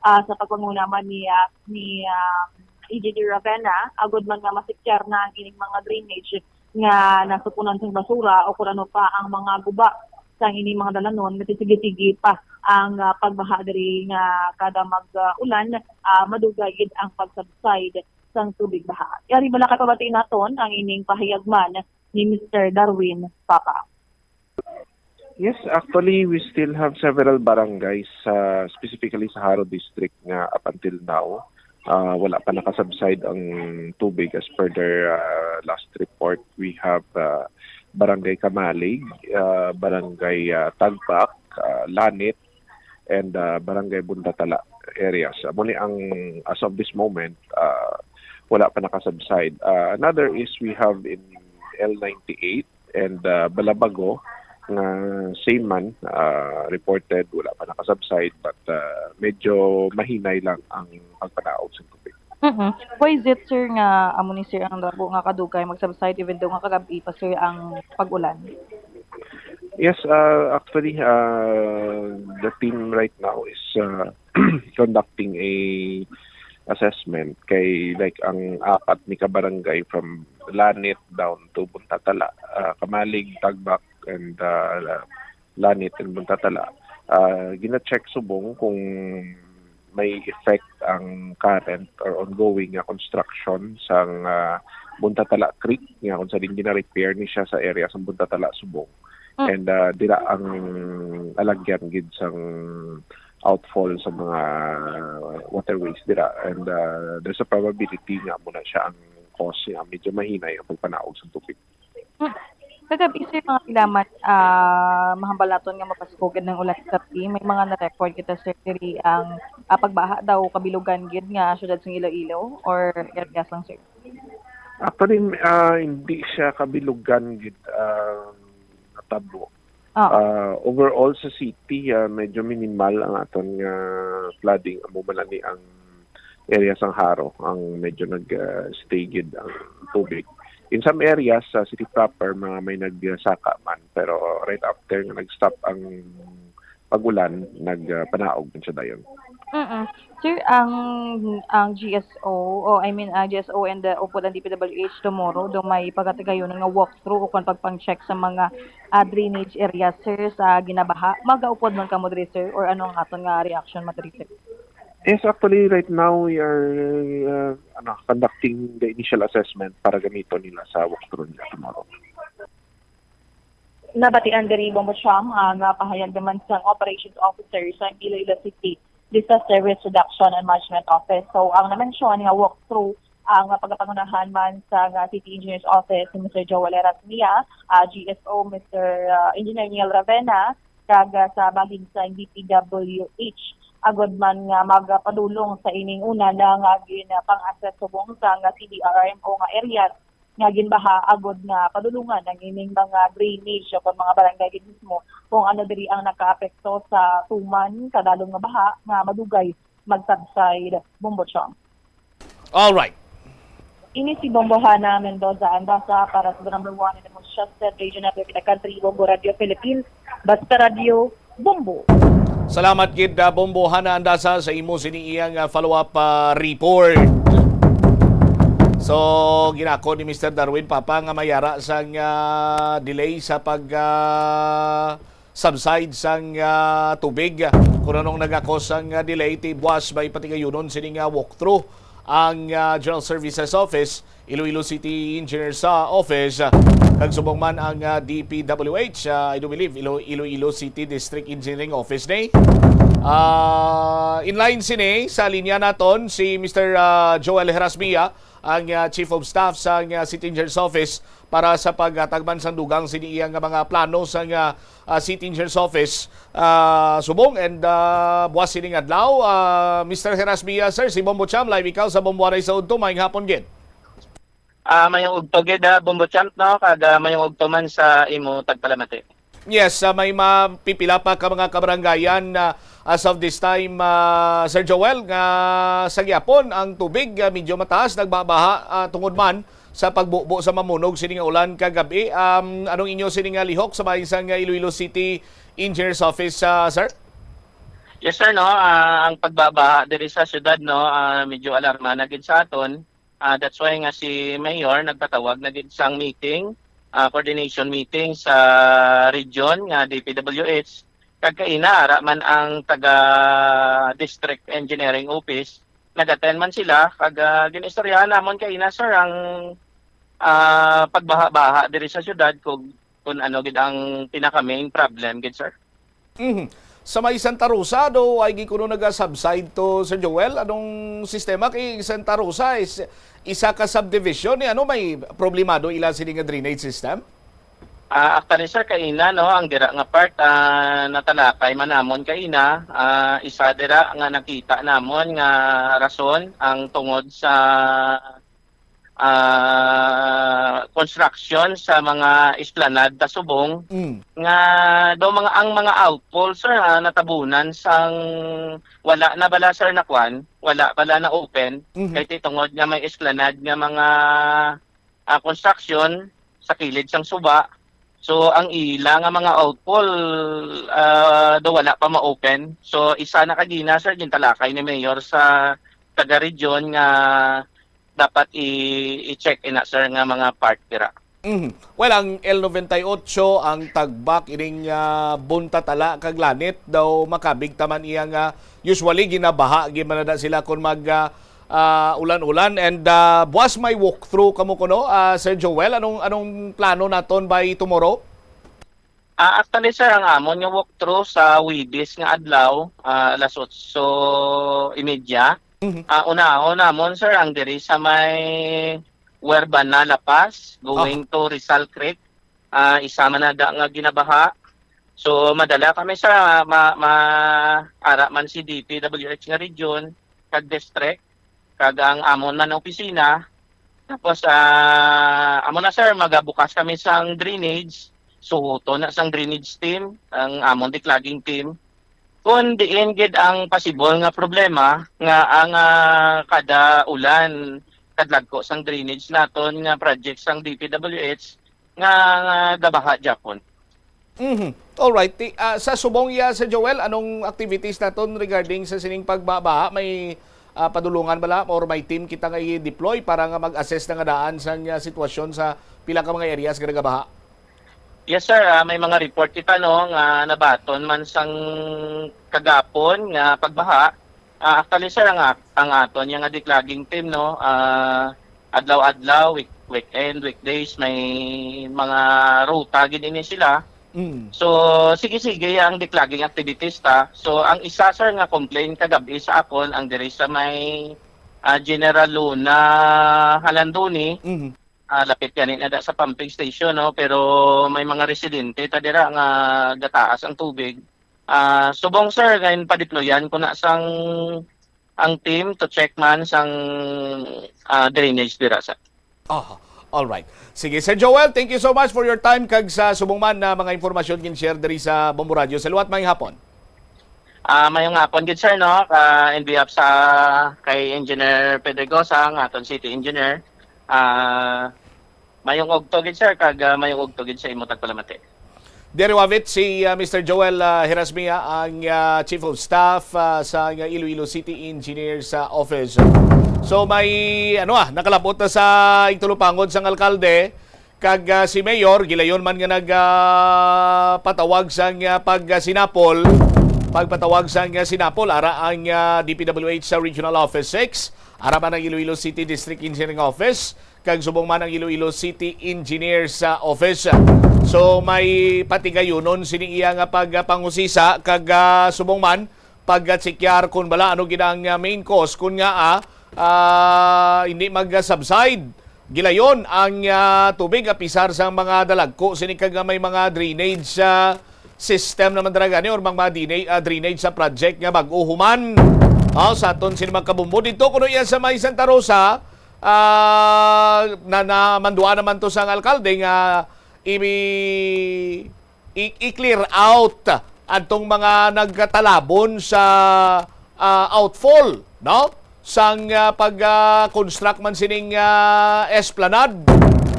ah, sa pagpanguna man ni, ah, ni, ah, Engineer Ravenna, agud man nga masekyar na ang ining mga drainage nga nasupunan sang basura o kung ano pa ang mga guba sang ining mga dalanon, nga sige-sige pa ang, ah, pagbaha diri nga kada mag, ah, ulan, ah, madugay gid ang pag-subside sang tubig baha. Yari bala kapabati naton ang ining pahayag man ni Mister Darwin Papa. Yes, actually, we still have several barangays, uh, specifically sa Jaro District, nga up until now, uh, wala pa nakasubside ang tubig as per their uh, last report. We have uh, Barangay Kamalig, uh, Barangay uh, Tagpak, uh, Lanit, and uh, Barangay Buntatala areas. Amo ni ang, as of this moment, uh, wala pa nakasubside. Uh, another is we have in L ninety-eight and uh, Balabago nga same man, uh, reported, wala pa nakasubside, but uh, medyo mahinay lang ang pagpanaog sa tubig. Mm-mm. Why is it, sir, nga amo ni, sir, ang dabo nga kadugay mag-subside even though nga kagab-i pa, sir, ang pag-ulan? Yes, uh, actually, uh, the team right now is uh, conducting a assessment kay, like, ang apat ni ka barangay from Lanit down to Buntatala, uh, Kamalig, Tagbak, and uh, Lanit and Buntatala. Uh, gina-check subong kung may effect ang current or ongoing nga construction sang uh, Buntatala Creek, nga kung sa din gina-repair ni siya sa area sa Buntatala subong. Mm. And uh, dira ang alagyan gid sang outfall sa mga waterways dira, and uh, there's a probability nga muna siya ang cause nga medyo mahinay ang pagpanaog sa tubig. Hmm. Kagab-i, sir, mga pilaman, ah, mahambal naton nga mapaskog gid ang ulan kagab-i. May mga na-record kita, sir, diri ang, ah, pagbaha daw kabilugan gid nga syudad sang Iloilo or areas lang, sir? Actually, ah, hindi siya kabilugan gid, ah, natabo. Ah. Ah, overall sa city, ah, medyo minimal ang aton nga flooding. Amo man ni ang area sang Jaro ang medyo nag, ah, stay gid ang tubig. In some areas sa city proper, mga may nagsaka man, pero right after nga nag-stop ang pag-ulan, nagpanaog man siya dayon. Mm-mm. Sir, ang ang G S O, o I mean, ang G S O and the upod ang D P W H tomorrow, do may pagatigayon nga walkthrough o kon pagpang-check sa mga ah, drainage area, sir, sa ginabaha? Magaupod man kamo diri, sir, or ano ang aton nga reaction man diri, sir? Yes, actually, right now we are uh, ano, conducting the initial assessment para gamiton nila sa walkthrough nila tomorrow. Nabatian diri, Bombo Cham, ang, ah, pahayag naman sang Operations Officer sa Iloilo City Disaster Risk Reduction and Management Office. So, ang na-mention nga walkthrough ang, ah, pagapangunahan man sang, ah, City Engineers Office ni Mister Joel Erasmia, ah, G S O Mister, ah, Engineer Neil Ravenna, kag, ah, sa bahin sang D P W H, agud man nga magapadulong sa ining una na nga ginpang-assess subong sang, ah, C D R R M O nga areas nga ginbaha, agud nga padulungan ang ining mga drainage o mga barangay gid mismo kung ano diri ang nakaapekto sa tuman kadalom nga baha nga madugay mag-subside. Bombo Cham. All right. Ini si Bombo Hana Mendoza Andaza para sa the number one in the most trusted radio network in the country, Bombo Radio Philippines. Basta Radio, Bombo. Salamat gid, ah, Bombo Hana Andaza, sa imo sini iyang, ah, follow-up, ah, report. So, ginako ni Mister Darwin Papa nga mayara sang, ah, delay sa pag, ah, subside sang, ah, tubig. Kung anong nagakos sang, ah, delay, ti buwas may patigayunon sini nga walkthrough ang, ah, General Services Office, Iloilo City Engineers, ah, Office, ah, kag subong man ang, ah, D P W H, ah, I do believe, Ilo-, Iloilo City District Engineering Office ni. Ah, in line sini sa linya naton si Mister, ah, Joel Herasmia, ang, ah, Chief of Staff sa, ah, City Engineers Office para sa paghatag man sang dugang sini iya nga mga plano sa, ah, ah, City Engineers Office, ah, subong and, ah, buwas sining adlaw. Ah, Mister Herasmia, sir, si Bombo Cham, live ikaw sa Bombo Anay sa Udto. Maayong hapon gid. Ah, mayong udto gid, ah, Bombo Champ, no? Kag, ah, mayong udto man sa imo tagpalamati. Yes, ah, may mapipila pa ka mga kabarangayan na as of this time, ah, Sir Joel, nga sa gyapon ang tubig, ah, medyo mataas, nagbabaha, ah, tungod man sa pagbubo sa mamunog sini nga ulan kagab-i. Um, anong inyo sini nga lihok sa bahin sang Iloilo City Engineers Office, ah, sir? Yes, sir, no. Ah, ang pagbabaha diri sa syudad, no, ah, medyo alarma na gid sa aton. Ah, that's why nga si Mayor nagpatawag na gid sang meeting, ah, coordination meeting sa region nga D P W H. Kag kaina, ara man ang taga District Engineering Office, nag-attend man sila. Kag, ah, gin-istoryahan namon kaina, sir, ang, ah, pagbaha-baha diri sa syudad kung, kung ano gid ang pinaka-main problem gid, sir. Mhm. Sa may Santa Rosa, do ay gid kuno naga-subside to, Sir Joel? Anong sistema kay Santa Rosa is isa ka subdivision ni ano, may problemado ila sini nga drainage system? Ah, actually, sir, kaina, no, ang dira nga part, ah, natalakay man namon kaina, ah, isa dira nga nakita namon nga rason ang tungod sa, ah, construction sa mga esplanade sa Subong. Mm. Nga daw mga, ang mga outfall, sir, ah, natabunan sang wala na bala, sir, na kwan, wala bala na open, Mhm. kay ti tungod nga may esplanade nga mga, ah, construction sa kilid sang suba. So, ang ila nga mga outfall, ah, daw wala pa ma-open. So, isa na kagina, sir, gintalakay ni Mayor sa taga-region nga dapat i-, i-check ina, sir, nga mga part dira. Mhm. Well, ang L ninety-eight, ang tagbak ining, ah, buntatala kag lanit daw makabig taman iya nga usually ginabaha gid man na sila kon mag, ah, ah, ulan-ulan. And, ah, buwas may walkthrough kamo kuno, ah, Sir Joel. Anong, anong plano naton by tomorrow? Ah, actually, sir, ang amon nga walkthrough sa Huwebes nga adlaw, ah, alas otso y media. Mhm. Ah, unahon namon, sir, ang diri sa may Huerban na La Paz, going Aha. to Rizal Creek. Ah, isa man na da nga ginabaha. So, madala kami sa ma-, ma-, ara man si D P W H nga region, kag district, kag ang amon man opisina. Tapos, ah, amo na, sir, magabukas kami sang drainage. Suhuton na sang drainage team, ang amon declogging team. Kung diin gid ang possible nga problema nga ang, ah, kada ulan, kadlagko sang drainage naton nga project sang D P W H nga, nga gabaha gyapon. Mhm. Alright. Ti-, ah, sa subong iya, Sir Joel, anong activities naton regarding sa sining pagbabaha? May, ah, padulungan bala or may team kita nga i-deploy para nga mag-assess na nga daan sang, ah, sitwasyon sa pila ka mga areas nga nagabaha? Yes, sir. Ah, may mga report kita, no, nga nabaton man sang kagapon nga pagbaha. Ah, actually, sir, ang at-, ang aton nga declogging team, no, ah, adlaw-adlaw, week-, weekend, weekdays, may mga ruta gid ini sila. Mm. So, sige-sige ang declogging activities ta. So, ang isa, sir, nga complaint kagabi sa akon, ang diri sa may, ah, General Luna Halandoni. Mhm. Ah, lapit gani na da sa pumping station, no? Pero may mga residente ta dira nga gataas ang tubig. Ah, subong, sir, ngayon padeployan ko na sang ang team to check man sang, ah, drainage dira, sir. Aha. All right. Sige, Sir Joel, thank you so much for your time. Kag sa subong man na mga impormasyon gin-share diri sa Bombo Radio. Sa liwat, maayong hapon. Ah, maayong hapon gid, sir, no? Ah, in behalf sa kay Engineer Pedregosa, ang aton city engineer, ah, maayong udto gid, sir, kag, ah, maayong udto gid sa imo tagpalamati. Diri wavit si, ah, Mister Joel, ah, Herasmia, ang, ah, Chief of Staff, ah, sa, ah, Iloilo City Engineers, ah, Office. So may, ano, ah, nakalabot na sa igtulupangod sang alkalde. Kag, ah, si Mayor, gilayon man nga nag, ah, patawag sang, ah, pag, ah, sinapol, pagpatawag sang, ah, sinapol, ara ang, ah, D P W H sa Regional Office six, ara man ang Iloilo City District Engineering Office, kag subong man ang Iloilo City Engineers, ah, Office. So, may patigayunon sini iya nga pagpangusisa, kag, ah, subong man, pag-checkar kung bala ano gid ang, ah, main cause, kung nga, ah, ah, hindi mag-subside gilayon ang, ah, tubig, apisar sa mga dalagko sini kag may mga drainage, ah, system naman talaga ni or mga, mga dina-, ah, drainage sa project nga bag-o human. Ah, sa aton sini mga kabumbo dito kuno iya sa may Santa Rosa, ah, na, na manduan naman to sang alkalde nga i-, i-, i-clear out adtong mga nagkatalabon sa, ah, outfall, no? Sang, ah, pag, ah, construct man sining, ah, esplanade,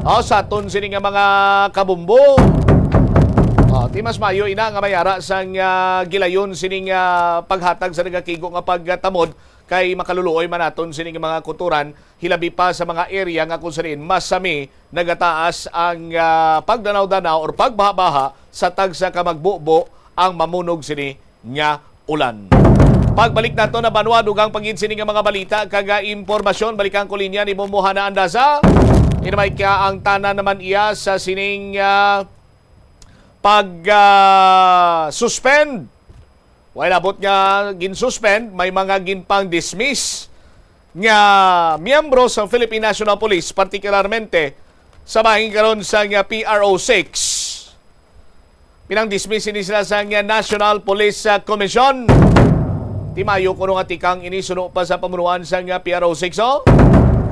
oh, sa aton sini nga mga kabumbo. Oh, ti mas mayo ina nga mayara sang, ah, gilayon sining, ah, paghatag sa nagakigo nga pagtamod kay makaluluoy man naton sining mga kutoran, hilabi pa sa mga area nga kung sa diin masami nagataas ang, ah, pagdanaw-danaw or pagbaha-baha sa tagsa ka magbubo ang mamunog sini nga ulan. Pagbalik nato na banwa, dugang pa gid sini nga mga balita kag, ah, impormasyon. Balikan ko linya ni Momo Hana Andaza. Inamay ka ang tanan naman iya sa sining, ah, pag, ah, suspend. Way labot nga gin-suspend, may mga ginpang-dismiss nga miyembro sa Philippine National Police, partikularmente sa bahin karon sa nga P R O six. Pinang-dismiss ini sila sa nga National Police, ah, Commission. Ti mayo kuno nga tikang ini suno pa sa pamunuan sa nga P R O six, oh.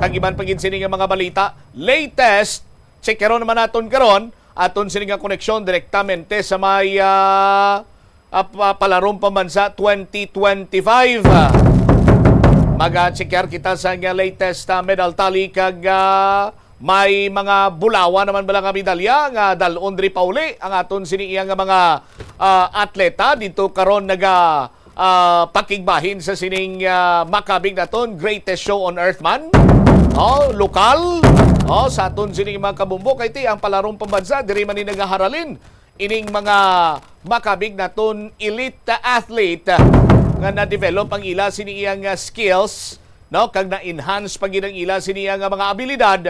Kag iban pa gid sini nga mga balita. Latest, check karon naman naton karon, aton sini nga koneksyon direktamente sa may, ah, ah, pa-, Palarong Pambansa twenty twenty-five. Mag-check kita sa nga latest, ah, medal tally kag, ah, may mga bulawan naman bala nga medalya nga dal-on diri pauli ang aton sini iya nga mga, ah, atleta dito karon naga, ah, pakigbahin sa sining, ah, makabig naton greatest show on earth man. Oh, lokal. Oh, sa aton sining mga kabumbo kay ti ang Palarong Pambansa diri man ni nagaharalin ining mga makabig naton elite athlete nga na-develop ang ila sini iyang, ah, skills, no, kag na-enhance pa gid ang ila sini iyang mga abilidad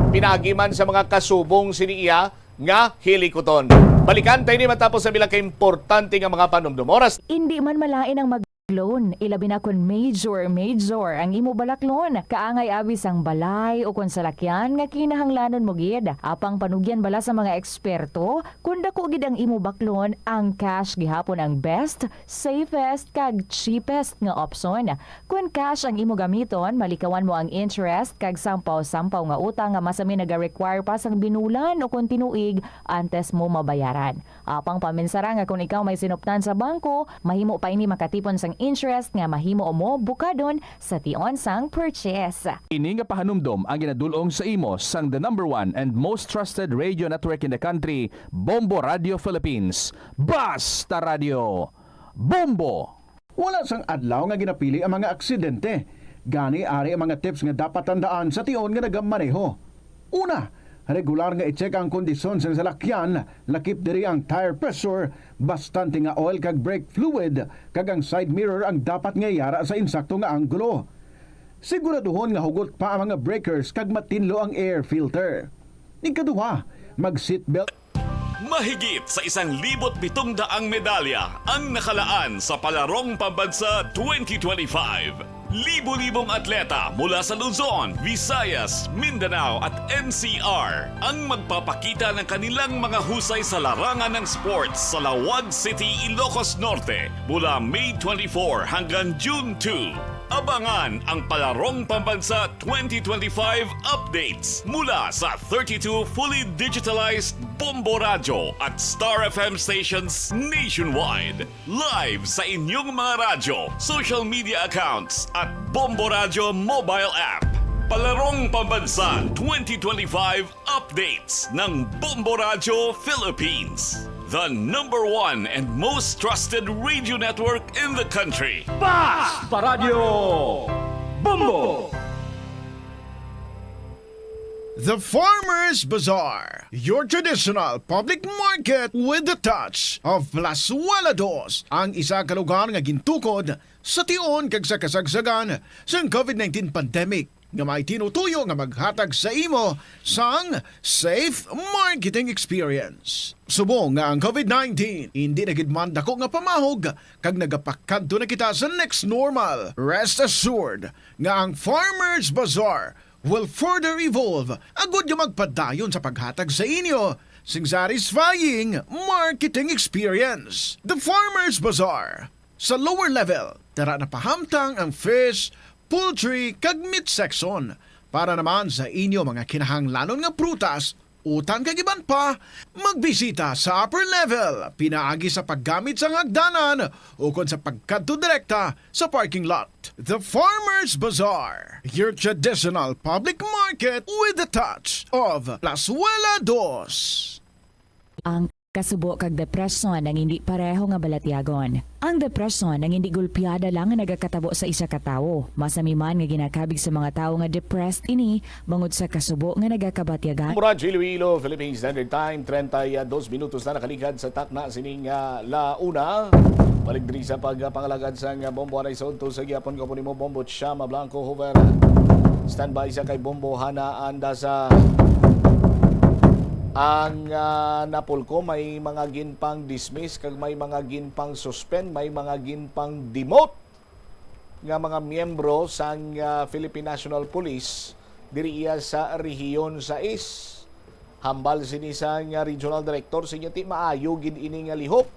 pinaagi man sa mga kasubong sini iya nga hilikuton. Balikan tayo ni matapos sa bilang ka importante nga mga panumdum. Oras. Indi man malain ang mag-loan, ilabi na kon major, major ang imo balaklon. Kaangay abi sang balay o kon salakyan nga kinahanglanon mo gid. Apang panugyan bala sa mga eksperto, kon dako gid ang imo baklon, ang cash gihapon ang best, safest, kag cheapest nga opsyon. Kon cash ang imo gamiton, malikawan mo ang interest kag sampaw-sampaw nga utang nga masami naga-require pa sang binulan o kon tinuig antes mo mabayaran. Apang paminsara nga kon ikaw may sinuptan sa bangko, mahimo pa ini makatipon sang interest nga mahimo mo bukadon sa tion sang purchase. Ini nga pahanumdom ang ginadul-ong sa imo sang the number one and most trusted radio network in the country, Bombo Radio Philippines. Basta Radio! Bombo! Wala sang adlaw nga ginapili ang mga aksidente. Gani, ari ang mga tips nga dapat tandaan sa tion nga nagamaneho. Una, regular nga i-check ang kondisyon sang salakyan, lakip diri ang tire pressure, bastante nga oil kag brake fluid, kag ang side mirror ang dapat nga yara sa insakto nga anggulo. Siguraduhon nga hugot pa ang mga breakers kag matinlo ang air filter. Ikaduha, mag-seatbelt. Mahigit sa isang libot pitong daang medalya ang nakalaan sa Palarong Pambansa twenty twenty-five. Libo-libong atleta mula sa Luzon, Visayas, Mindanao at N C R ang magpapakita ng kanilang mga husay sa larangan ng sports sa Laoag City, Ilocos Norte mula May twenty-four hanggang June two. Abangan ang Palarong Pambansa twenty twenty-five updates mula sa thirty-two fully digitalized Bombo Radyo at Star F M stations nationwide. Live sa inyong mga radyo, social media accounts at Bombo Radyo mobile app. Palarong Pambansa twenty twenty-five updates ng Bombo Radyo Philippines, the number one and most trusted radio network in the country. Basta Radyo Bombo! The Farmers Bazaar, your traditional public market with the touch of Plazuela Dos, ang isa ka lugar nga gintukod sa tion kag sa kasagsagan sang COVID nineteen pandemic. nga may tinutuyo nga maghatag sa imo sang safe marketing experience. Subong nga ang COVID nineteen hindi na gid man dako nga pamahog kag nagapakadto na kita sa next normal, rest assured nga ang Farmers Bazaar will further evolve agud nga magpadayon sa paghatag sa inyo sing satisfying marketing experience. The Farmers Bazaar. Sa lower level, tara na pahamtang ang fish, poultry, kag meat section. Para naman sa inyo mga kinahanglanon nga prutas, utang kag iban pa, magbisita sa upper level pinaagi sa paggamit sang hagdanan ukon sa pagkadto direkta sa parking lot. The Farmers Bazaar, your traditional public market with a touch of Plazuela Dos. Ang kasubo kag depresyon ang hindi pareho nga balatyagon. Ang depresyon ang hindi gulpiada lang nga nagakatabo sa isa ka tawo. Masami man nga ginakabig sa mga tawo nga depressed ini bangod sa kasubo nga nagakabatyagan. Murag Iloilo, Philippine Standard Time, treinta y dos minutos na nakaligad sa takna sining, ah, la una. Balik diri sa pagpangalagad sang Bombo Anay sa udto sa gihapon ko po nimo, Bombo Chama Blanco Hoover. Standby sa kay Bombo Hana Andasa. Ang, ah, Napolcom may mga ginpang dismiss kag may mga ginpang suspend, may mga ginpang demote nga mga miyembro sang, ah, Philippine National Police diri iya sa Rehiyon sais. Hambal sini sang, ah, Regional Director, sa inyo ti maayo gid ini nga lihok,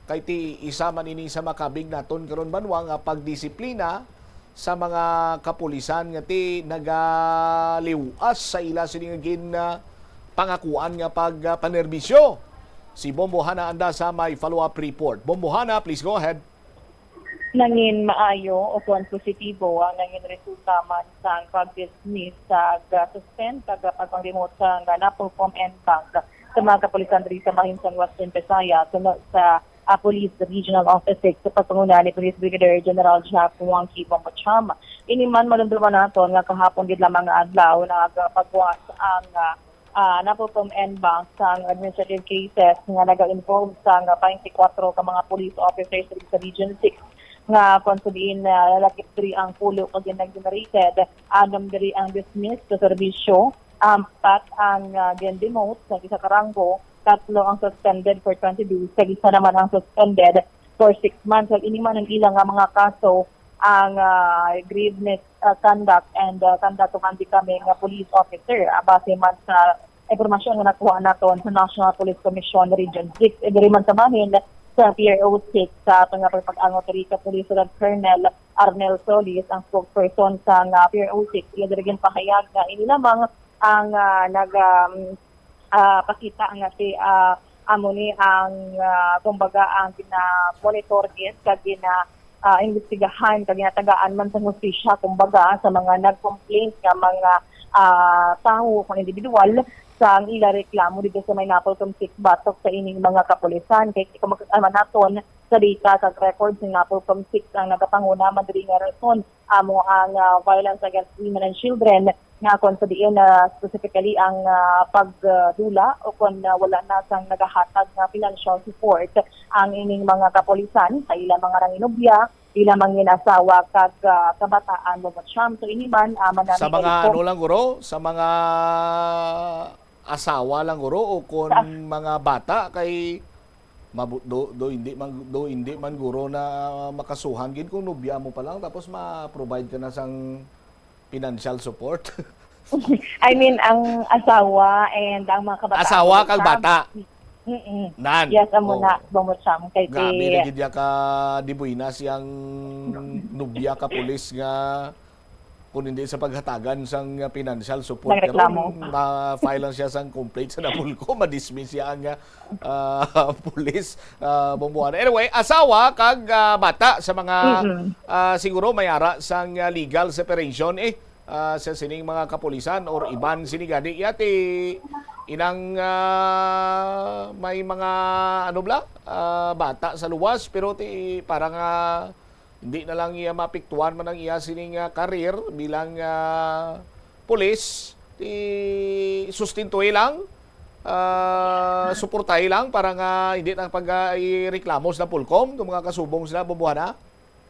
kay ti isa man ini sa makabig naton karon banwa nga pagdisiplina sa mga kapulisan nga ti nagaliw-as sa ila sini nga gin, ah, pangakuan nga pag, ah, panerbisyo. Si Bombo Hana Andasa may follow-up report. Bombo Hana, please go ahead. Nangin maayo o kon positibo ang nangin resulta man sang pag-dismiss sa ga-suspend kag pagpanglimot sa nga Napolcom en banc sa mga kapulisan diri sa bahin sang Western Visayas, suno sa, ah, Police Regional Office six sa pagpanguna ni Police Brigadier General Jack Wangki Bombocham. Ini man, malumduman naton nga kahapon gid lamang nga adlaw nagapagwas ang, ah, ah, Napolcom en banc sang administrative cases nga naga-involve sang twenty-four ka mga police officers diri sa Region six, nga kon sa diin, ah, lalakip diri ang pulo ka ginag-generated, anom diri ang dismissed sa serbisyo, apat ang, ah, gin-demote sa isa ka ranggo, tatlo ang suspended for twenty days, kag isa naman ang suspended for six months. Kag ini man ang ila nga mga kaso, ang, ah, grievous, ah, conduct and, ah, conduct of unbecoming nga police officer, ah, base man sa impormasyon nga nakuha naton sa National Police Commission Region six. E diri man sa bahin sa P R O six, sa aton nga pagpag-angot diri ka Police Lieutenant Colonel Arnel Solis, ang spokesperson sa nga P R O six, iya diri ginpahayag nga ini lamang ang, ah, nag, um, ah, pakita nga si, ah, amo ni ang, ah, kumbaga, ang gina-monitor gid kag gina-, ah, imbestigahan kag ginatagaan man sa hustisya, kumbaga, sa mga nag-complain nga mga, ah, tawo kung individual sa ang ila reklamo dito sa may Napolcom six batok sa ining mga kapulisan. Kay kung makita man naton sa data kag records ni Napolcom six, ang nagapanguna man diri nga rason amo ang, ah, violence against women and children, nga kon sa diin, ah, specifically ang, ah, pagdula o kon, ah, wala na sang nagahatag nga financial support ang ining mga kapulisan sa ila mga nanginubya, ila mangin-asawa kag, ah, kabataan, Bombo Cham. So, ini man, ah, manami Sa mga kayo po. Ano lang, guro? Sa mga asawa lang, guro, o kon Sa mga bata kay mabu-, do, do hindi man, do hindi man, guro, na makasuhan gid kung nobya mo pa lang tapos ma-provide ka na sang financial support? I mean, ang asawa and ang mga kabataan Asawa kag bata. Mm-mm. Nan. Yes, amo Oo. na, Bombo Cham. Kay Grabe ti na gid ya ka di buenas yang nubya ka pulis nga kung hindi sa paghatagan sang financial support Nagreklamo. karon, ma-file lang siya sang complaint sa Napolcom, ma-dismiss siya ang, ah, pulis, ah, Bombo Hana. Anyway, asawa kag, ah, bata sa mga, Mm-mm. ah, siguro may ara sang, ah, legal separation, eh, ah, sa sining mga kapulisan or iban sini gani. Yati, inang, ah, may mga, ano bla, ah, bata sa luwas, pero ti, parang, ah, hindi na lang iya maapektuhan man ang iya sining, ah, career bilang, ah, pulis, ti sustentuhi lang, ah, suportahi lang para nga hindi na pag, ah, ireklamo sa Napolcom kung mga kasubong sila, Bombo Hana?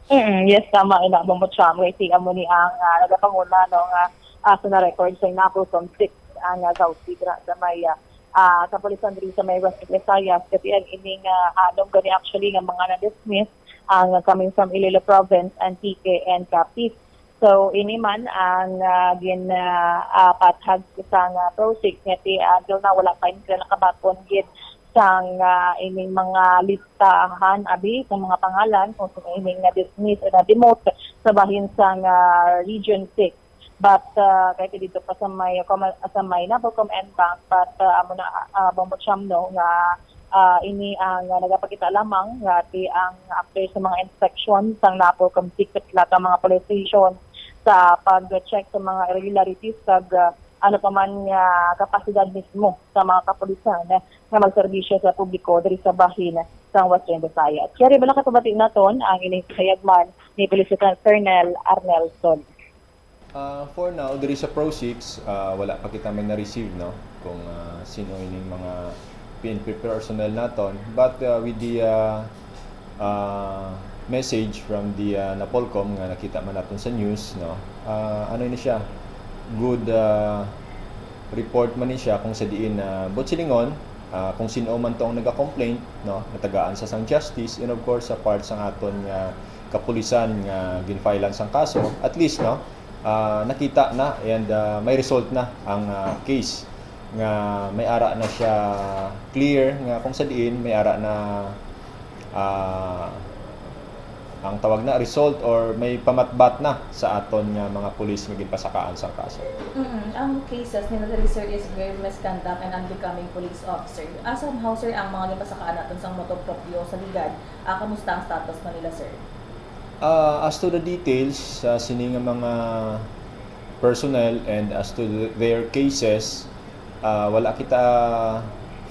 Mm, yes, tama ina, Bombo Cham. Kay siya mo ni ang, ah, nagapanguna, no, nga ah, sa na-record sa Inapol Conflict ang, ah, Gauci dira sa may, ah, ah, kapulisan diri sa may West Visayas. Kasi ang ining, ah, anom gani actually nga mga na-dismiss ang coming from Iloilo Province, Antique, and Capiz. So, ini man ang, ah, gin, ah, ah, pathag sang, ah, PROSIC nga ti, ah, until now, wala pa ini sila nakabakon gid sang, ah, ining mga listahan, abi, sa mga pangalan kung sino ining na-dismiss o na-demote sa bahin sang, ah, Region six. But, ah, kay dito pa sa may, sa may Nabalcom and Bank, but, ah, amo na, ah, Bombo Cham, no, nga, ah, ini ang, ah, nagapakita lamang nga ti ang after sa mga inspection sang Nabalcom Secret Lata mga police station sa pag-check sa mga irregularities kag, ah, ano pa man nga kapasidad mismo sa mga kapulisan nga magserbisyo sa publiko diri sa bahin sang Western Visayas. Kaya rin, wala ka pabati naton ang ining kahayagman ni Police Lieutenant Colonel Arnel Solis. Ah, for now, diri sa PROSIC, ah, wala pa kita may na-receive, no, kung, ah, sino ining mga P N P personnel naton. But, ah, with the, ah, ah, message from the, ah, Napolcom nga nakita man naton sa news, no, ah, ano ni siya, good, ah, report man ni siya kung sa diin na, buot silingon, ah, kung sino man tong naga-complaint, no, matagaan sa sang justice, and of course sa part sang aton nga kapulisan nga ginfilean sang kaso, at least, no, ah, nakita na and, ah, may result na ang, ah, case, nga may ara na siya clear nga kung sa diin may ara na, ah, ang tawag na result or may pamatbat na sa aton nga mga pulis nga ginpasakaan sang kaso. Mm, ang cases nila diri, sir, is grave misconduct and unbecoming police officer. Ah, somehow, sir, ang mga ginpasakaan naton sang motor proprio sa ligad, ah, kamusta ang status na nila, sir? Ah, as to the details sa sini nga mga personnel and as to the, their cases, ah, wala kita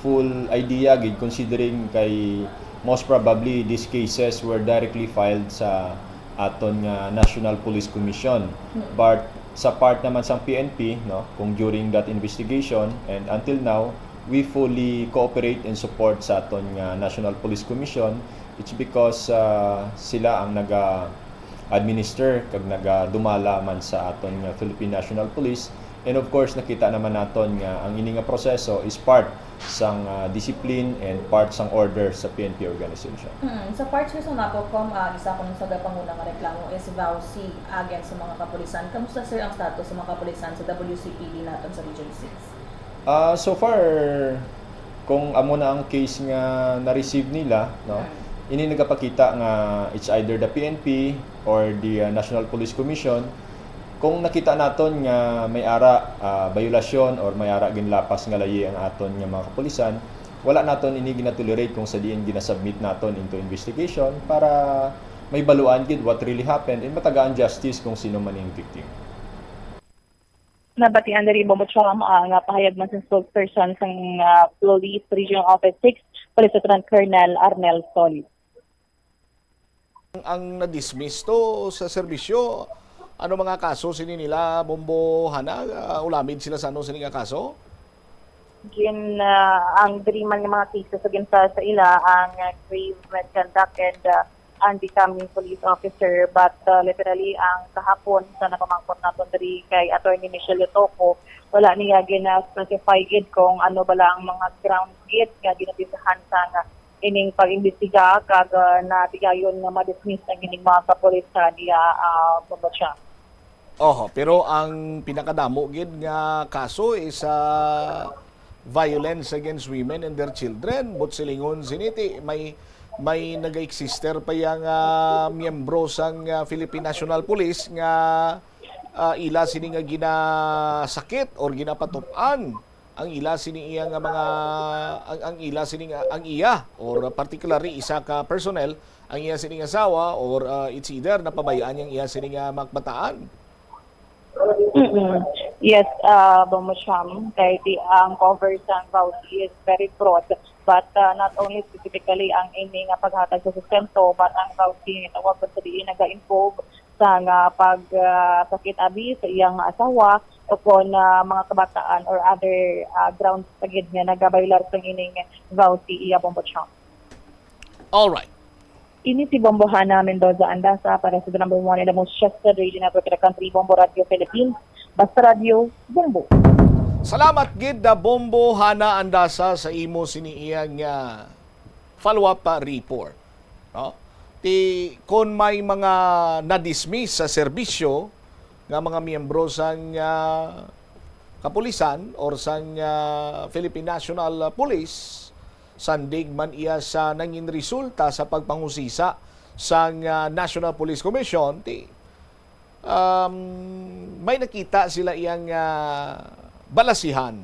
full idea gid, considering kay most probably these cases were directly filed sa aton nga National Police Commission. Mm. But sa part naman sang P N P, no, kung during that investigation and until now, we fully cooperate and support sa aton nga National Police Commission. It's because, ah, sila ang naga-administer kag nagadumala man sa aton nga Philippine National Police. And of course, nakita naman naton nga ang ini nga proseso is part sang, ah, discipline and part sang order sa P N P organization. Mm, sa part, sir, sa Napolcom, ah, isa kuno sa nagapanguna nga reklamo is VAWC against sa mga kapulisan. Kamusta, sir, ang status sa mga kapulisan sa W C P D naton sa Region six? Ah, so far, kung amo na ang case nga na-receive nila, no, Mm. ini nagapakita nga it's either the P N P or the, uh, National Police Commission. Kung nakita naton nga may ara, ah, bayolasyon or may ara ginlapas nga layi ang aton nga mga kapulisan, wala naton ini ginatolerate kung sa diin ginasubmit naton into investigation para may baluan gid what really happened and matagaan justice kung sino man ang victim. Nabatian diri, Bombo Cham, ang, ah, pahayag man sa spokesperson sang, ah, Police Regional Office six, Police Lieutenant Colonel Arnel Solis. Ang na-dismiss to sa serbisyo, ano mga kaso sini nila, Bombo Hana? Ah, ulamid sila sa ano sini nga kaso? Gin, ah, ang diri man nga mga cases sa ginsa sa ila ang, ah, grave misconduct and, ah, unbecoming police officer. But, uh, literally, ang kahapon sa napamangkot naton diri kay Attorney Michelle Lotoco, wala niya gina-specify gid kung ano bala ang mga grounds gid nga ginumpisahan sang ining pag-imbestiga kag, uh, natigayon nga ma-dismiss ang ining mga kapulisan niya, uh, Bombo Cham. Oho, pero ang pinakadamo gid nga kaso is, ah, violence against women and their children. Buot silingon sini ti may, may nag-eksister pa yang, ah, miyembro sang, ah, Philippine National Police nga, ah, ila sini nga ginasakit or ginapatup-an ang ila sini iya nga mga, ang, ang ila sini nga, ang iya or particularly isa ka personnel, ang iya sini nga asawa or, ah, it's either napabayaan yang iya sini nga mga kabataan. Mm-mm. Yes, uh, Bombo Cham, kay di ang cover sang VAWC is very broad, but, uh, not only specifically ang ini nga paghatag sa sustento, but ang VAWC tawag sa diin naga-involve sa nga pag, uh, sakit abi sa iyang asawa o kon, uh, mga kabataan or other, uh, grounds pa gid nga nagabaylar sa ining VAWC, iya, Bombo Cham. All right. Ini si Bombo Hana Mendoza Andasa para sa The Number One and the Most Trusted Radio Network in the Country, Bombo Radio Philippines, Basta Radyo, Bombo. Salamat gid, da Bombo, Hana Andasa, sa imo sini iyang, ah, follow-up, ah, report. No? Ti, kon may mga na-dismiss sa serbisyo nga mga miyembro sang, ah, kapulisan or sang, ah, Philippine National Police, sandig man iya sa nangin resulta sa pagpanghusisa sang, ah, National Police Commission, ti, um, may nakita sila iyang, ah, balasihan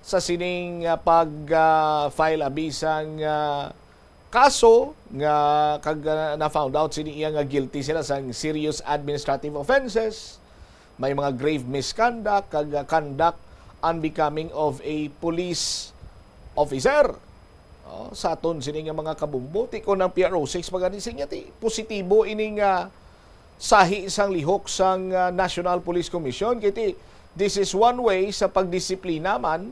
sa sining, ah, pag, ah, file abi sang, ah, kaso nga kag, ah, na-found out sini iya nga guilty sila sang serious administrative offenses, may mga grave misconduct kag, ah, conduct unbecoming of a police officer. Oh, sa aton sini nga mga kabumbo, ti kon ang P R O six pa gani sa inyo, ti positibo ini nga sahi sang lihok sang, ah, National Police Commission, kay ti, this is one way sa pagdisiplina man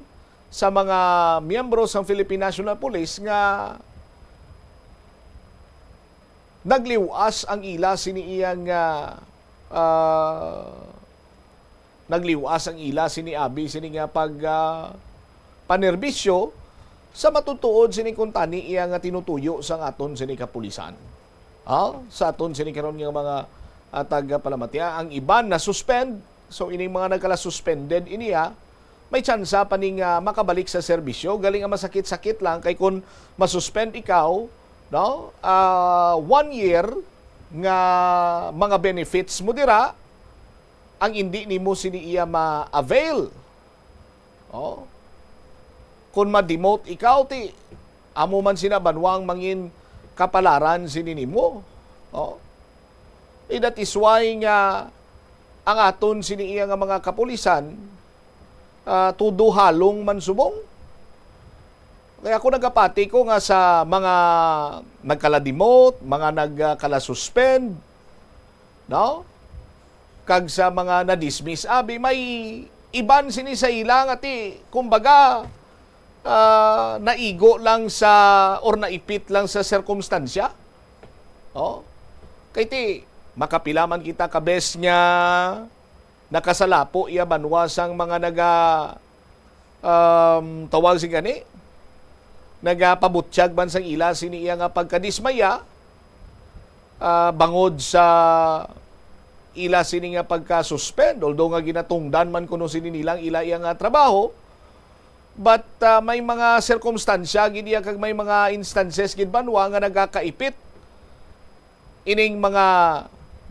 sa mga miyembro sang Philippine National Police nga nagliwas ang ila sini iyang, ah, ah, nagliwas ang ila sini abi sini nga pag, ah, panerbisyo sa matutuod sini kuntani iya nga tinutuyo sang aton sini kapulisan. Ah, sa aton sini karon nga mga, ah, tagapalamati, ang iban na suspend. So, ining mga nagkala-suspended ini, ah, may tsansa pa ning, ah, makabalik sa serbisyo. Galing ang masakit-sakit lang kay kung masuspend ikaw, no? Ah, one year nga mga benefits mo dira, ang indi nimo sini iya ma-avail. Oh. Kung ma-demote ikaw, ti amo man sina banwang mangin kapalaran sini nimo. Oh. Eh, that is why nga ang aton sini iya nga mga kapulisan, ah, tudo halong man subong. Kaya ako nagapati ko nga sa mga nagkala-demote, mga nagkala-suspend, no? Kag sa mga na-dismiss, abi, may iban sini sa ila nga ti, kumbaga, ah, naigo lang sa, or naipit lang sa sirkumstansya. Oh? Kay ti, makapila man kita ka bes nga nakasalapo iya banwa sang mga naga, um, tawag sing gani, nagapabutyag man sang ila sini iya nga pagkadismaya, ah, bangod sa ila sini nga pagka-suspend, although nga ginatungdan man kuno sini nilang ila iya nga trabaho, but, ah, may mga sirkumstansya gid iya kag may mga instances gid banwa nga nagakaipit ining mga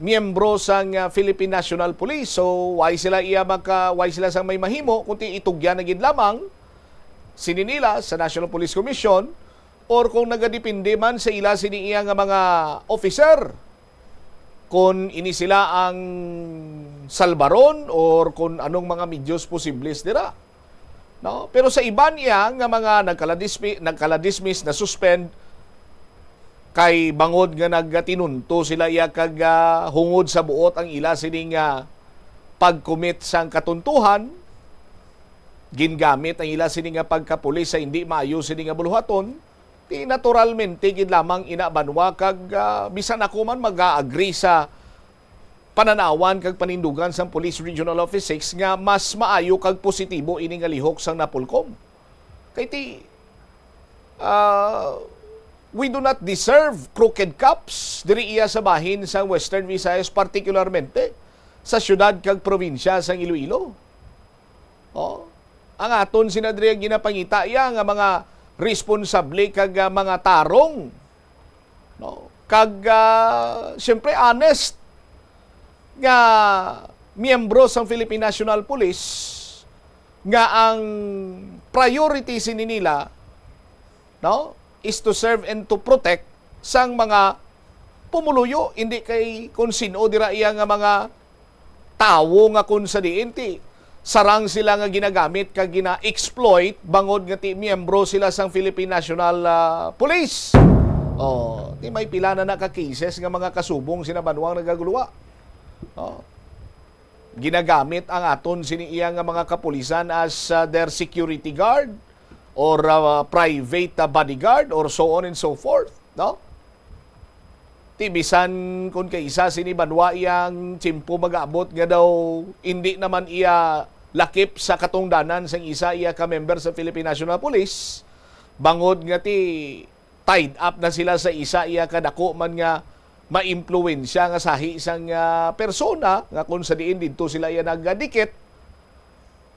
miyembro sang, ah, Philippine National Police. So, why sila iya maka-, why sila sang may mahimo, kundi itugyan na gid lamang sini nila sa National Police Commission, or kung nagadepende man sa ila sini iya nga mga officer, kung ini sila ang salbaron or kung anong mga medyos posibles dira. No? Pero sa iban iya nga mga nagkaladismi-, nagkaladismiss, na-suspend, kay bangod nga nagatinunto sila iya kag, ah, hungod sa buot ang ila sining, ah, pag-commit sang katuntuhan, gingamit ang ila sini nga pagkapulis sa hindi maayo sini nga buluhaton, ti naturalmente gid lamang ina banwa kag, ah, bisan ako man mag-agree sa pananawan kag panindugan sang Police Regional Office six nga mas maayo kag positibo ini nga lihok sang Napolcom. Kay ti, ah, we do not deserve crooked cops diri iya sa bahin sang Western Visayas, partikularmente sa siyudad kag probinsya sang Iloilo. Oh, ang aton sina diri ginapangita iya nga mga responsable kag, ah, mga tarong, no? Kag, ah, siyempre, honest nga miyembro sang Philippine National Police nga ang priority sini nila, no, is to serve and to protect sang mga pumuluyo, hindi kay kung sin-o dira iya nga mga tawo nga kung sa diin ti sarang sila nga ginagamit kag gina-exploit bangod nga ti miyembro sila sang Philippine National, ah, Police. Oh, ti may pila na na ka cases nga mga kasubong sina banwang nagaguluwa. Oh. Ginagamit ang aton sini iya nga mga kapulisan as, ah, their security guard or, ah, private, ah, bodyguard or so on and so forth, no? Ti bisan kon kaisa sini banwa iyang tiyempo mag-abot nga daw indi naman iya lakip sa katungdanan sang isa iya ka member sa Philippine National Police, bangod nga ti tied up na sila sa isa iya ka dako man nga maimpluwensya nga sahi sang, ah, persona nga kung sa diin didto sila iya nagdikit,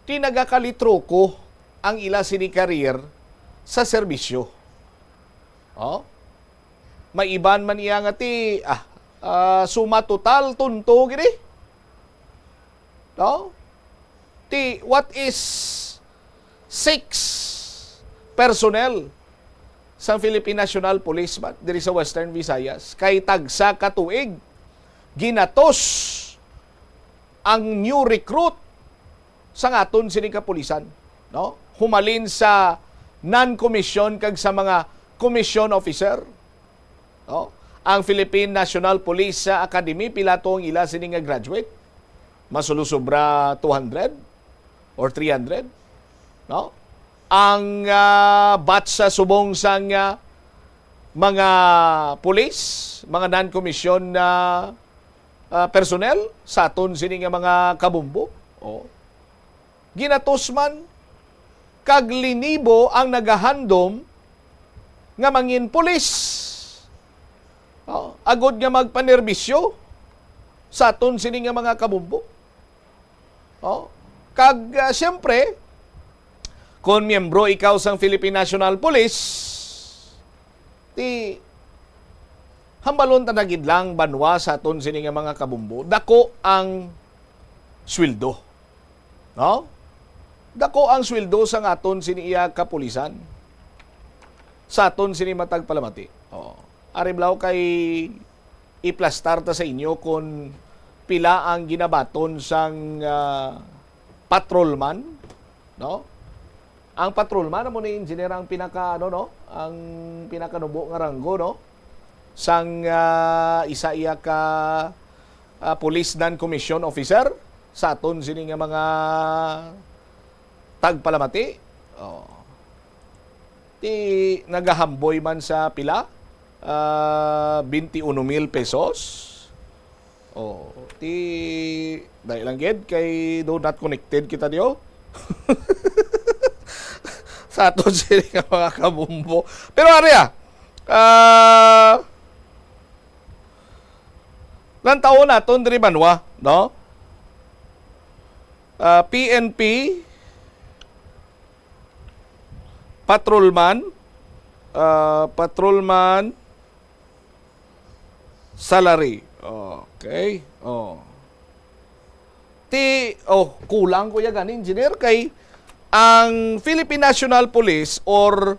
ti nagakalitroko ang ila sini career sa serbisyo. Oh? May iban man iya nga ti, ah, ah, suma total, tunto gini. No? Ti, what is six personnel sang Philippine National Police ba diri sa Western Visayas kay tagsa ka tuig ginatos ang new recruit sang aton sini kapulisan, no? Humalin sa non-commission kag sa mga commission officer, no? Ang Philippine National Police Academy, pila to ang ila sini nga graduate? Masulosobra two hundred or three hundred, no? Ang, ah, batch sa subong sang, ah, mga pulis, mga non-commission na, ah, personnel sa aton sini nga mga kabumbo. Oh. Ginatos man kag linibo ang nagahandom nga mangin pulis. Oh, agod nga magpanerbisyo sa aton sini nga mga kabumbo. Oh, kag, ah, siyempre, kung miyembro ikaw sang Philippine National Police, ti hambalon ta na gid lang banwa sa aton sini nga mga kabumbo, dako ang sweldo. No? Dako ang sweldo sang aton sini iya kapulisan. Sa aton sini matag palamati. Oh. Ari balaw kay iplastar ta sa inyo kung pila ang ginabaton sang, ah, patrolman, no? Ang patrolman amo ni engineer ang pinaka, ano, no? Ang pinakanubo nga ranggo, no? Sang, ah, isa iya ka, ah, police non-commission officer sa aton sini nga mga tagpalamati. Oh. Ti nagahamboy man sa pila? Ah, twenty-one mil pesos. Oh, ti dali lang gid kay do not connected kita diyo. Sa aton sini nga mga kabumbo. Pero ari, ah, ah, nang taon naton diri banwa, no? Ah, P N P, patrolman, ah, patrolman, salary. Okay. Oh. Ti, oh, kulang ko ya gani, engineer, kay ang Philippine National Police or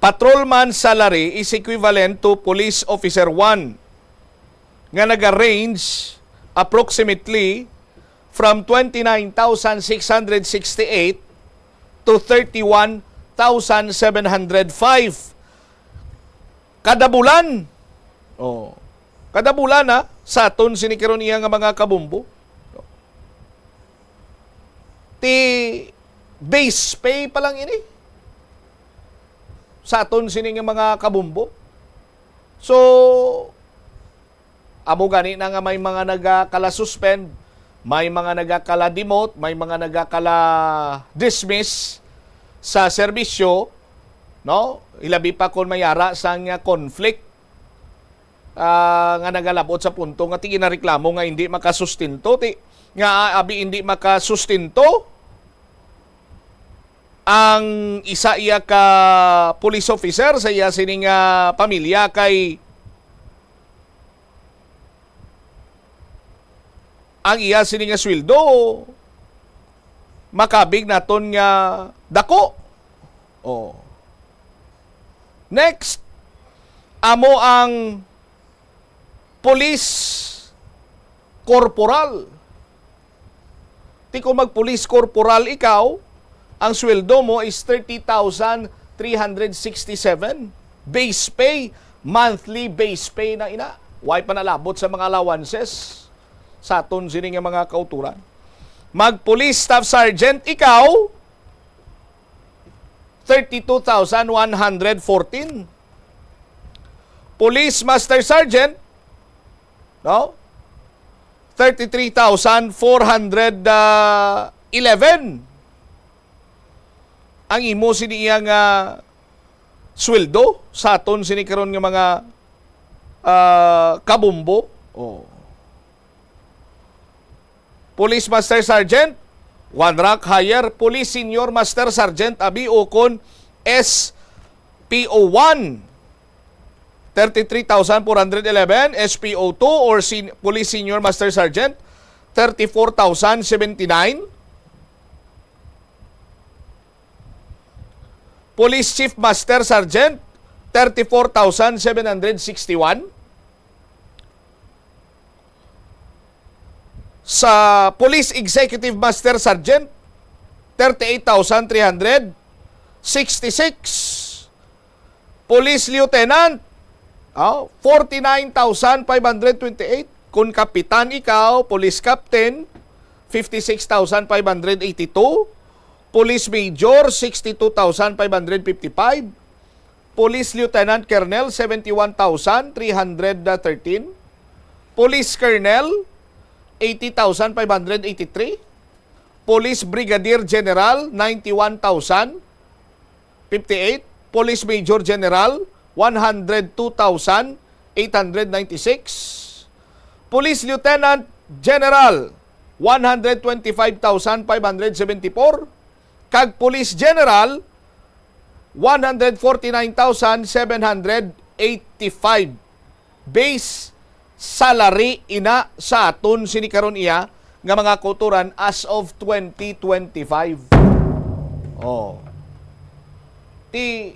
patrolman salary is equivalent to police officer one nga naga-range approximately from twenty-nine thousand six hundred sixty-eight to thirty-one thousand seven hundred five kada bulan. Oh. Kada bulan, ha, sa aton sini karon iya nga mga kabumbo. Ti base pay pa lang ini sa aton sini nga mga kabumbo. So, amo gani na nga may mga nagakala-suspend, may mga nagakala-demote, may mga nagakala-dismiss sa serbisyo, no? Ilabi pa kon may ara sang, ah, conflict, ah, nga nagalabot sa punto nga ti ginareklamo nga hindi makasustento, ti, nga, ah, abi hindi makasustento ang isa iya ka police officer sa iya sining, ah, pamilya kay ang iya sini nga sweldo makabig naton nga dako. Oh. Next, amo ang police corporal. Ti kung mag-police corporal ikaw, ang sweldo mo is thirty thousand three hundred sixty-seven. Base pay, monthly base pay na ina. Way pa nalabot sa mga allowances sa aton sini nga mga kauturan. Mag-police staff sergeant ikaw, thirty-two thousand one hundred fourteen. Police Master Sergeant, no? Thirty-three thousand four hundred eleven ang imo sini iya nga sweldo sa aton sini karon nga mga, ah, kabombo. Oh. Police Master Sergeant, one rank higher, Police Senior Master Sergeant abi, ukon S P O one, thirty-three thousand four hundred eleven, S P O two or sen-, Police Senior Master Sergeant, thirty-four thousand seventy-nine, Police Chief Master Sergeant, thirty-four thousand seven hundred sixty-one, sa Police Executive Master Sergeant, thirty-eight thousand three hundred sixty-six. Police Lieutenant, ah, forty-nine thousand five hundred twenty-eight. Kung kapitan ikaw, Police Captain, fifty-six thousand five hundred eighty-two. Police Major, sixty-two thousand five hundred fifty-five. Police Lieutenant Colonel, seventy-one thousand three hundred thirteen. Police Colonel, eighty thousand five hundred eighty-three. Police Brigadier General, ninety-one thousand fifty-eight. Police Major General, one hundred two thousand eight hundred ninety-six. Police Lieutenant General, one hundred twenty-five thousand five hundred seventy-four. Kag Police General, one hundred forty-nine thousand seven hundred eighty-five. Base salary ina sa aton sini karon iya nga mga kautoran as of twenty twenty-five. Oh. Ti,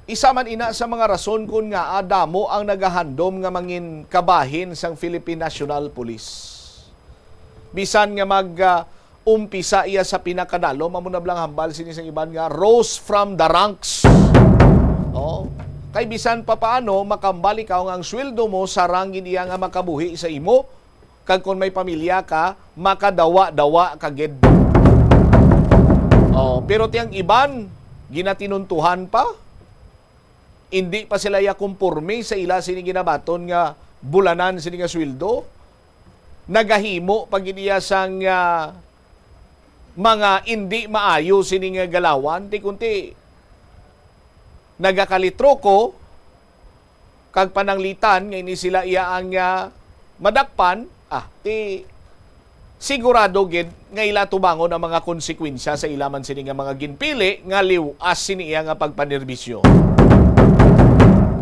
isa man ina sa mga rason kon ngaa damo ang nagahandom nga mangin kabahin sang Philippine National Police. Bisan nga mag, ah, umpisa iya sa pinakadalom, amo na bala ang hambal sini sang iban nga rose from the ranks. Oh. Kay bisan pa paano, makambal ikaw nga ang sweldo mo sarang gid iya nga makabuhi sa imo, kag kon may pamilya ka, makadawa-dawa ka gid. Oh, pero ti ang iban, ginatinuntuhan pa. Indi pa sila ya kumporme sa ila sini ginabaton nga bulanan sini nga sweldo. Nagahimo pa gid iya sang, ah, mga indi maayo sini nga galawan, ti kunti nagakalitroko kag pananglitan nga ini sila iya ang, ah, madakpan, ah, ti sigurado gid nga ila tubangon ang mga konsekwensya sa ila man sini nga mga ginpili nga liw-as sini iya nga pagpanerbisyo.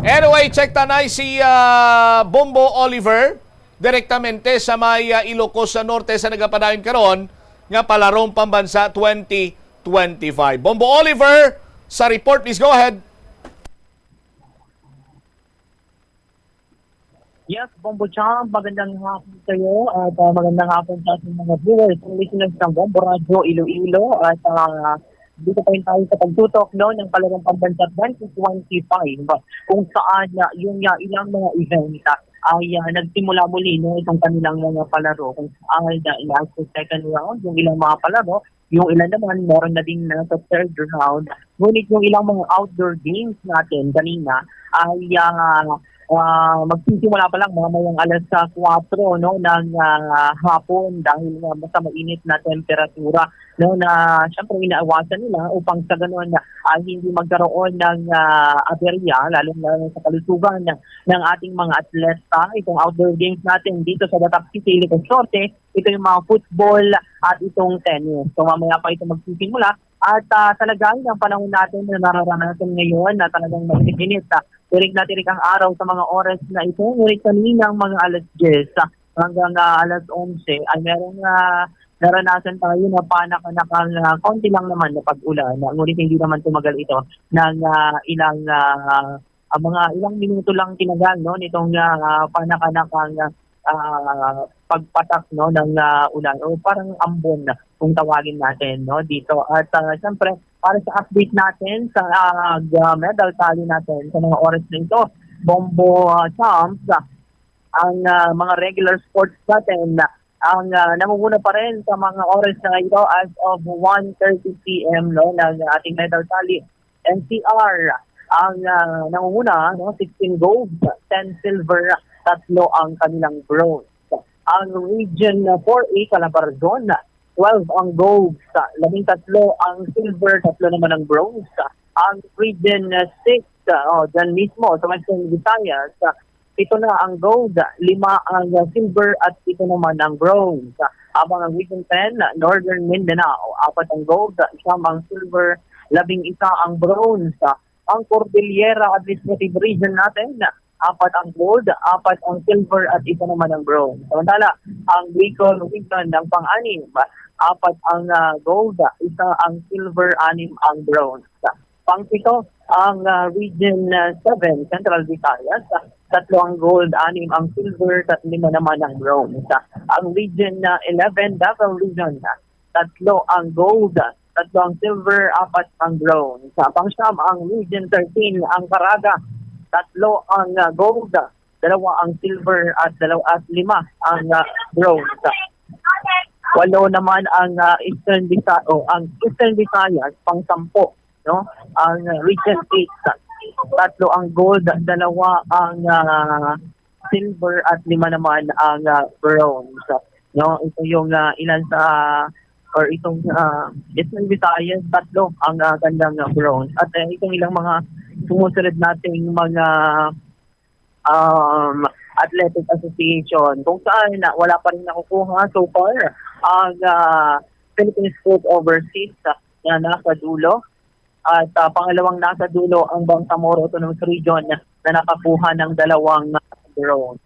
Anyway, check ta na si, ah, Bombo Oliver direktamente sa may, ah, Ilocos sa Norte sa nagapadayon karon nga palarong pambansa twenty twenty-five. Bombo Oliver, sa report, please go ahead. Yes, Bombo Cham, magandang hapon sa iyo at, ah, magandang hapon sa ating mga viewers and listeners ng Bombo Radyo Iloilo at, ah, dito pa rin tayo sa pagtutok, no, ng Palarong Pambansa twenty twenty-five, kung saan, ah, yung, ah, ilang mga event, ah, ay, ah, nagsimula muli, no, itong kanilang mga palaro, kung saan, ah, last second round, yung ilang mga palaro, yung ilan naman, meron na din na sa third round. Ngunit yung ilang mga outdoor games natin kanina ay, ah, ah, magsisimula pa lang mamayang alas, ah, kwatro, no, ng, ah, hapon dahil nga sa mainit na temperatura, no, na siyempre inaawasan nila upang sa ganun, ah, hindi magkaroon ng, ah, aberya, lalo na sa kalusugan ng ating mga atleta. Itong outdoor games natin dito sa Batak City, Ilocos Norte, ito yung mga football at itong tennis. So, mamaya pa ito magsisimula. At, ah, talaga, ang panahon natin na nararanasan ngayon na talagang mainit-init, ah, tirik na tirik ang araw sa mga oras na ito. Ngunit kaninang mga alas diyes, ah, hanggang, ah, alas onse ay merong, ah, naranasan tayo na panakanakang, ah, konti lang naman na pag-ulan. Ngunit hindi naman tumagal ito ng, ah, ilang, ah, ah, mga ilang minuto lang tinagal, no, nitong, ah, panakanakang, ah, pagpatak, no, ng, ah, ulan o parang ambon kung tawagin natin, no, dito. At, ah, siyempre, para sa update natin sa, ah, medal tally natin sa mga oras na ito, Bombo, ah, Champs, ah, ang, ah, mga regular sports natin, ah, ang, ah, namumuna pa rin sa mga oras na ito as of one thirty P M, no, ng ating medal tally. N C R, Ang ah, nangunguna, no, sixteen gold, ten silver, tatlo ang kanilang bronze. Ang Region four A, Calabarzon, twelve ang gold, labing tatlo ang silver, tatlo naman ang bronze. Ang Region six, ah, oh, dyan mismo sa Western Visayas, ah, pito na ang gold, lima ang silver at pito naman ang bronze. Habang ang Region ten, Northern Mindanao, apat ang gold, siyam ang silver, labing isa ang bronze. Ang Cordillera Administrative Region natin, apat ang gold, apat ang silver at isa naman ang bronze. Samantala, ang Bicol Region ng pang-anim, apat ang ah, gold, isa ang silver, anim ang bronze. Pang-pito, ang ah, Region ah, seven, Central Visayas, tatlo ang gold, anim ang silver, at lima naman ang bronze. Ang Region ah, eleven, Davao Region, tatlo ang gold, tatlo ang silver, apat ang bronze. Sa pang-siyam, ang Region thirteen, ang Caraga, tatlo ang ah, gold, dalawa ang silver, at dalawa at lima ang ah, bronze. Walo naman ang ah, Eastern Visa o ang Eastern Visayas, pang-sampo, no? Ang ah, Region eight, tatlo ang gold, dalawa ang ah, silver, at lima naman ang ah, bronze, no? Ito yung ah, ilan sa or itong ah, Eastern Visayas, tatlo ang ah, kanilang ah, bronze. At ah, itong ilang mga sumusunod nating mga um, athletic association, kung saan na wala pa rin nakukuha so far ang ah, Philippine Sport Overseas, ah, na nasa dulo. At ah, pangalawang nasa dulo ang Bangsamoro Autonomous Region na nakakuha ng dalawang bronze.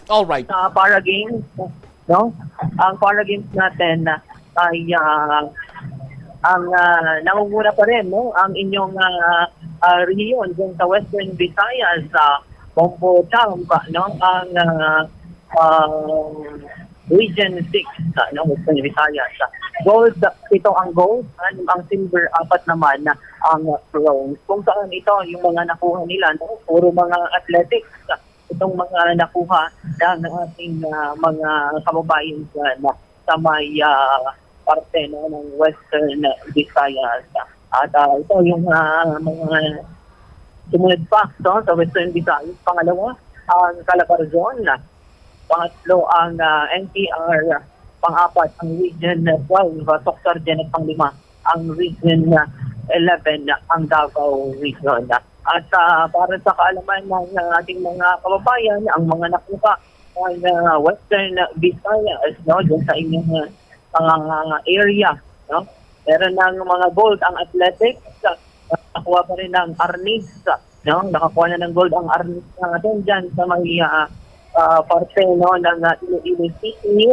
All right. Sa para games, no? Ang para games natin ay ah, ang ah, nangunguna pa rin, no? Ang inyong ah, ah, rehiyon dyan sa Western Visayas, sa Bombo Champ, no? Ang ah, ah, Region six, ah, no? Western Visayas. Gold, pito ang gold, anim ang silver, apat naman ang bronze. Kung saan ito, yung mga nakuha nila, no? Puro mga athletics, itong mga nakuha ng ating ah, mga kababayan dyan sa may ah, parte, no, ng Western Visayas. At ah, ito yung ah, mga sumunod pa, no, sa Western Visayas. Pangalawa, ang Calabarzon. Pangatlo, ang ah, N C R. Pang-apat, ang Region twelve, ah, Soccsksargen, at panglima, ang Region eleven, ang Davao Region. At ah, para sa kaalaman ng ah, ating mga kababayan, ang mga nakuha ng ah, Western Visayas, no, dyan sa inyong ah, mga area, no? Meron ng mga gold ang athletics, ah, nakakuha pa rin ng arnis, no? Nakakuha na ng gold ang arnis natin dyan sa may ah, ah, parte, no, ng ah, Iloilo City.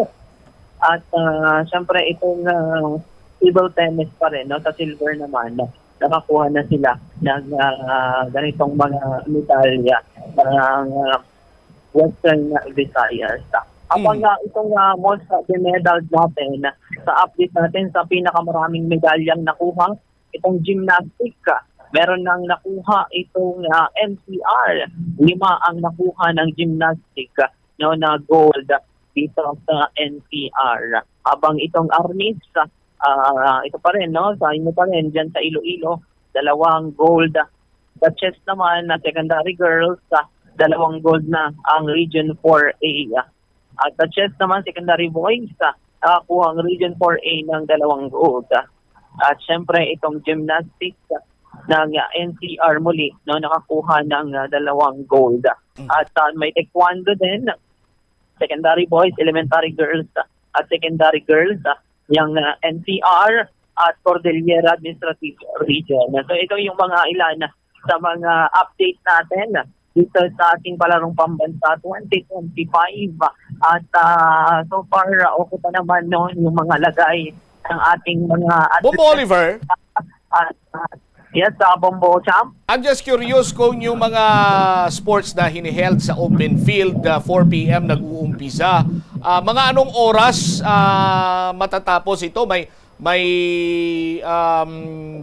At ah, syempre, itong ah, table tennis pa rin, no, sa silver naman, no, nakakuha na sila ng ah, ganitong mga medalya ng ah, Western Visayas. Habang Mm. ah, itong ah, most ah, medals natin, sa update natin sa pinakamaraming medalyang nakuha, itong gymnastic, ah, meron nang nakuha itong ah, N C R. Lima ang nakuha ng gymnastic, ah, no, na gold dito sa N C R. Habang itong arnis, ah, ito pa rin, no, sa inyo pa rin, dyan sa Iloilo, dalawang gold. Sa chess naman, na secondary girls, ah, dalawang gold na ang Region four A. At sa chess naman, secondary boys, ah, nakakuha ang Region four A ng dalawang gold. At syempre, itong gymnastics, ah, ng ah, N C R muli, no, nakakuha ng ah, dalawang gold. Mm. At ah, may taekwondo din, secondary boys, elementary girls, ah, at secondary girls, ah, yung ah, N C R at Cordillera Administrative Region. So ito yung mga ilan sa mga update natin dito sa ating palarong pambansa twenty twenty-five. At ah, so far, ah, okay pa naman, no, yung mga lagay ng ating mga Bombo Oliver, At, ah, yes, sa Bombo Champ. I'm just curious kung yung mga sports na hiniheld sa open field, ah, four P M nag-uumpisa. Ah, mga anong oras ah, matatapos ito? May may um,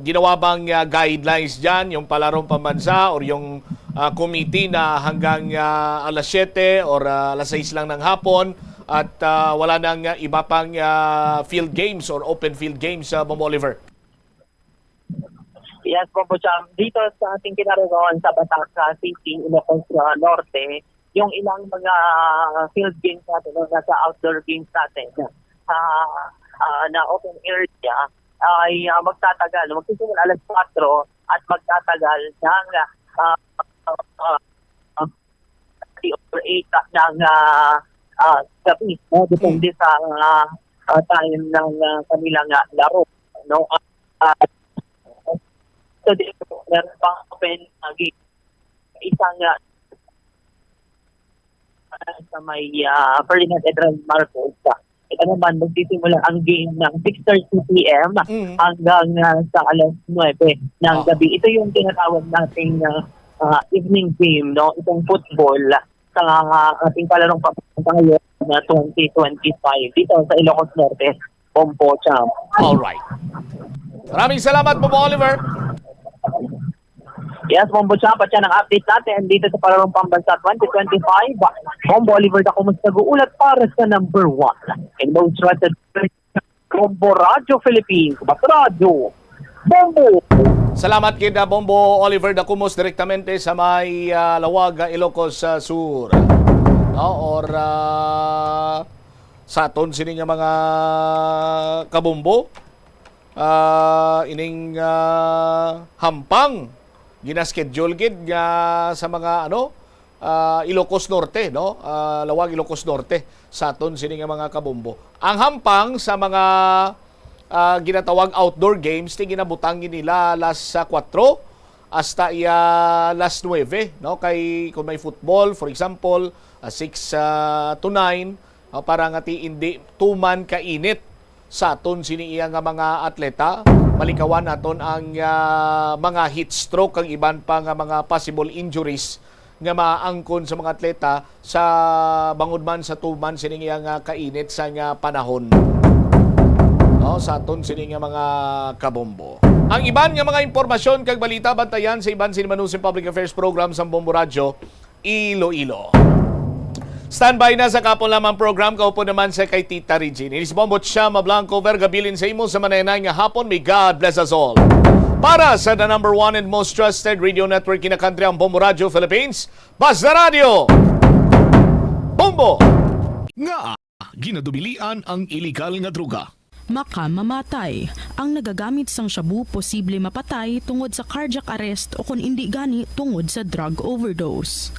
ginawa bang ah, guidelines diyan yung palarong pambansa or yung ah, committee na hanggang ah, alas siyete or ah, alas sais lang ng hapon at ah, wala nang ah, iba pang ah, field games or open field games sa Bombo Oliver? Yes, Bombo Jam. Dito sa ating kinaroroonan sa Batangas City, Ilocos, ah, Norte, yung ilang mga field games natin, no, nasa outdoor games natin, sa, ah, na open area, ay, ah, magtatagal. Magsisimula alas kwatro at magtatagal ng, ah, ah, ah, three or eight ng, ah, ah, gabi, no? Depende sa, ah, ah, time ng, ah, kanilang, ah, laro, no? Ah, so, dito, meron pang open, ah, game. Isang, ah, sa may, ah, Ferdinand Edran Marcos. Ito naman, magsisimula ang game ng six thirty p m Mm. hanggang, ah, sa alas nuebe ng Oh. gabi. Ito yung tinatawag nating, ah, ah, evening game, no? Itong football sa ating palarong pambansa ngayon na twenty twenty-five dito sa Ilocos Norte, Bombo Jam. Alright. Maraming salamat, Bombo Oliver. Yes, Bombo Jam, at yan ang update natin dito sa Palarong Pambansa twenty twenty-five. Bombo Oliver Dacumus nag-uulat para sa number one and most trusted Bombo Radyo Philippines, Bas Radyo, Bombo. Salamat kid, ah, Bombo Oliver Dacumus, direktamente sa may, ah, Laoag, ah, Ilocos, ah, Sur. No? Or, ah, sa aton sini nga mga kabombo, ah, ining, ah, hampang gina-schedule gid nga sa mga, ano, ah, Ilocos Norte, no? Ah, Laoag, Ilocos Norte, sa aton sini nga mga kabombo. Ang hampang sa mga, ah, ginatawag outdoor games, ti ginabutang gid nila alas, ah, kwatro hasta iya alas nuebe, no? Kay kung may football, for example, ah, six, ah, to nine, ah, para nga ti indi tuman kainit sa aton sini iya nga mga atleta. Malikawan naton ang, ah, mga heat stroke kag iban pa nga mga possible injuries nga maangkon sa mga atleta sa bangod man sa tuman sining iya nga kainit sa nga panahon. No, sa aton sini nga mga kabombo. Ang iban nga mga impormasyon kag balita bantayan sa iban sini Manusi Public Affairs Program sa Bombo Radyo, Iloilo. Standby na sa kapon lamang program, kaupod naman sa kay Tita Regine. Inis Bombo Chama Blanco, Verga bilin sa imo sa manenay nga hapon. May God bless us all. Para sa the number one and most trusted radio network in the country, ang Bombo Radio Philippines, Basta Radio Bombo! Nga ginadubilian ang iligal nga droga. Makamamatay. Ang nagagamit sang shabu posible mapatay tungod sa cardiac arrest o kon indi gani tungod sa drug overdose.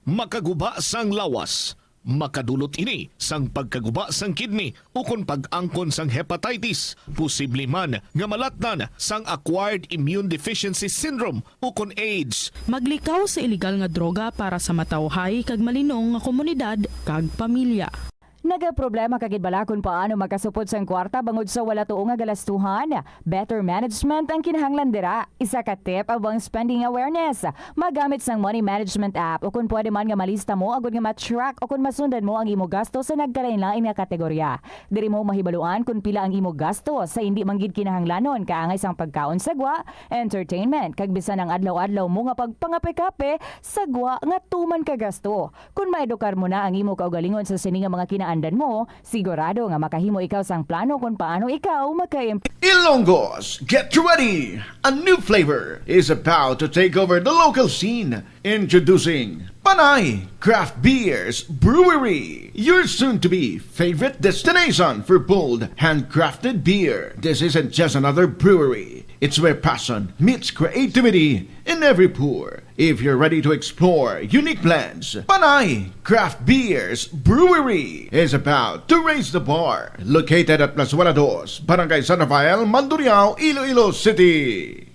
Makaguba sang lawas. Makadulot ini sang pagkaguba sang kidney ukon pag-angkon sang hepatitis, posible man nga malatnan sang acquired immune deficiency syndrome ukon AIDS. Maglikaw sa iligal nga droga para sa matawhay kag malinong nga komunidad kag pamilya. Nagaproblema ka gid bala kon paano makasupot sang kwarta bangod sa wala tuo nga galastuhan? Better management ang kinahanglan dira. Isa ka tip amo ang spending awareness. Magamit sang money management app, o kon pwede man nga malista mo agud nga ma-track o kon masundan mo ang imo gasto sa nagkalain-lain nga kategorya. Diri mo mahibaluan kon pila ang imo gasto sa indi man gid kinahanglanon, kaangay sang pagkaon sa gwa, entertainment, kag bisan ang adlaw-adlaw mo nga pagpangape-kape sa gwa nga tuman ka gasto. Kon maedukar mo na ang imo kaugalingon sa sini nga mga kinaandan mo, sigurado nga makahimo ikaw sang plano kon paano ikaw maka-improve. Ilonggos, get ready! A new flavor is about to take over the local scene. Introducing Panay Craft Beers Brewery, your soon-to-be favorite destination for bold, handcrafted beer. This isn't just another brewery. It's where passion meets creativity in every pour. If you're ready to explore unique blends, Panay Craft Beers Brewery is about to raise the bar. Located at Plazuela Dos, Barangay San Rafael, Mandurriao, Iloilo City.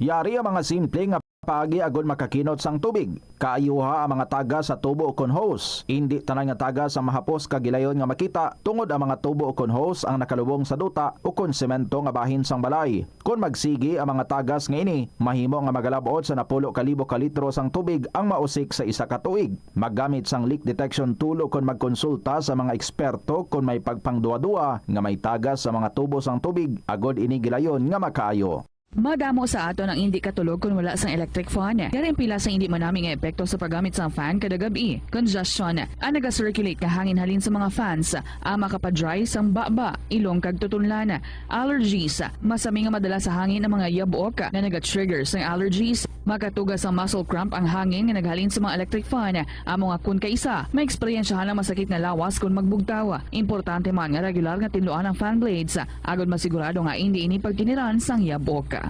Yari ang mga simple nga paagi agud makakinot sang tubig. Kaayuha ang mga tagas sa tubo ukon hose. Indi tanan nga tagas ang mahapos kag gilayon nga makita, tungod ang mga tubo ukon hose ang nakalubong sa duta ukon semento nga bahin sang balay. Kon magsigi ang mga tagas nga ini, mahimo nga magalab-ot sa napulo ka libo ka litro sang tubig ang mausik sa isa ka tuig. Maggamit sang leak detection tool ukon magkonsulta sa mga eksperto kon may pagpangduhaduha nga may tagas sa mga tubo sang tubig agud ini gilayon nga makaayo. Madamo sa aton ang indi katulog kon wala sang electric fan. Yari ang pila sa indi manami nga epekto sa paggamit sang fan kada gab-i. Congestion. Ang naga-circulate nga hangin halin sa mga fans, ang makapa-dry sang baba, ilong kag tutunlan. Allergies. Masami nga madala sa hangin ang mga yabok nga naga-trigger sang allergies. Makatuga sang muscle cramp ang hangin nga naghalin sa mga electric fan. Amo nga kon kaisa, maeksperiensyahan ang masakit nga lawas kon magbugtaw. Importante man nga regular nga tinluan ang fan blades, agod masigurado nga indi ini pagkiniran sang yabok.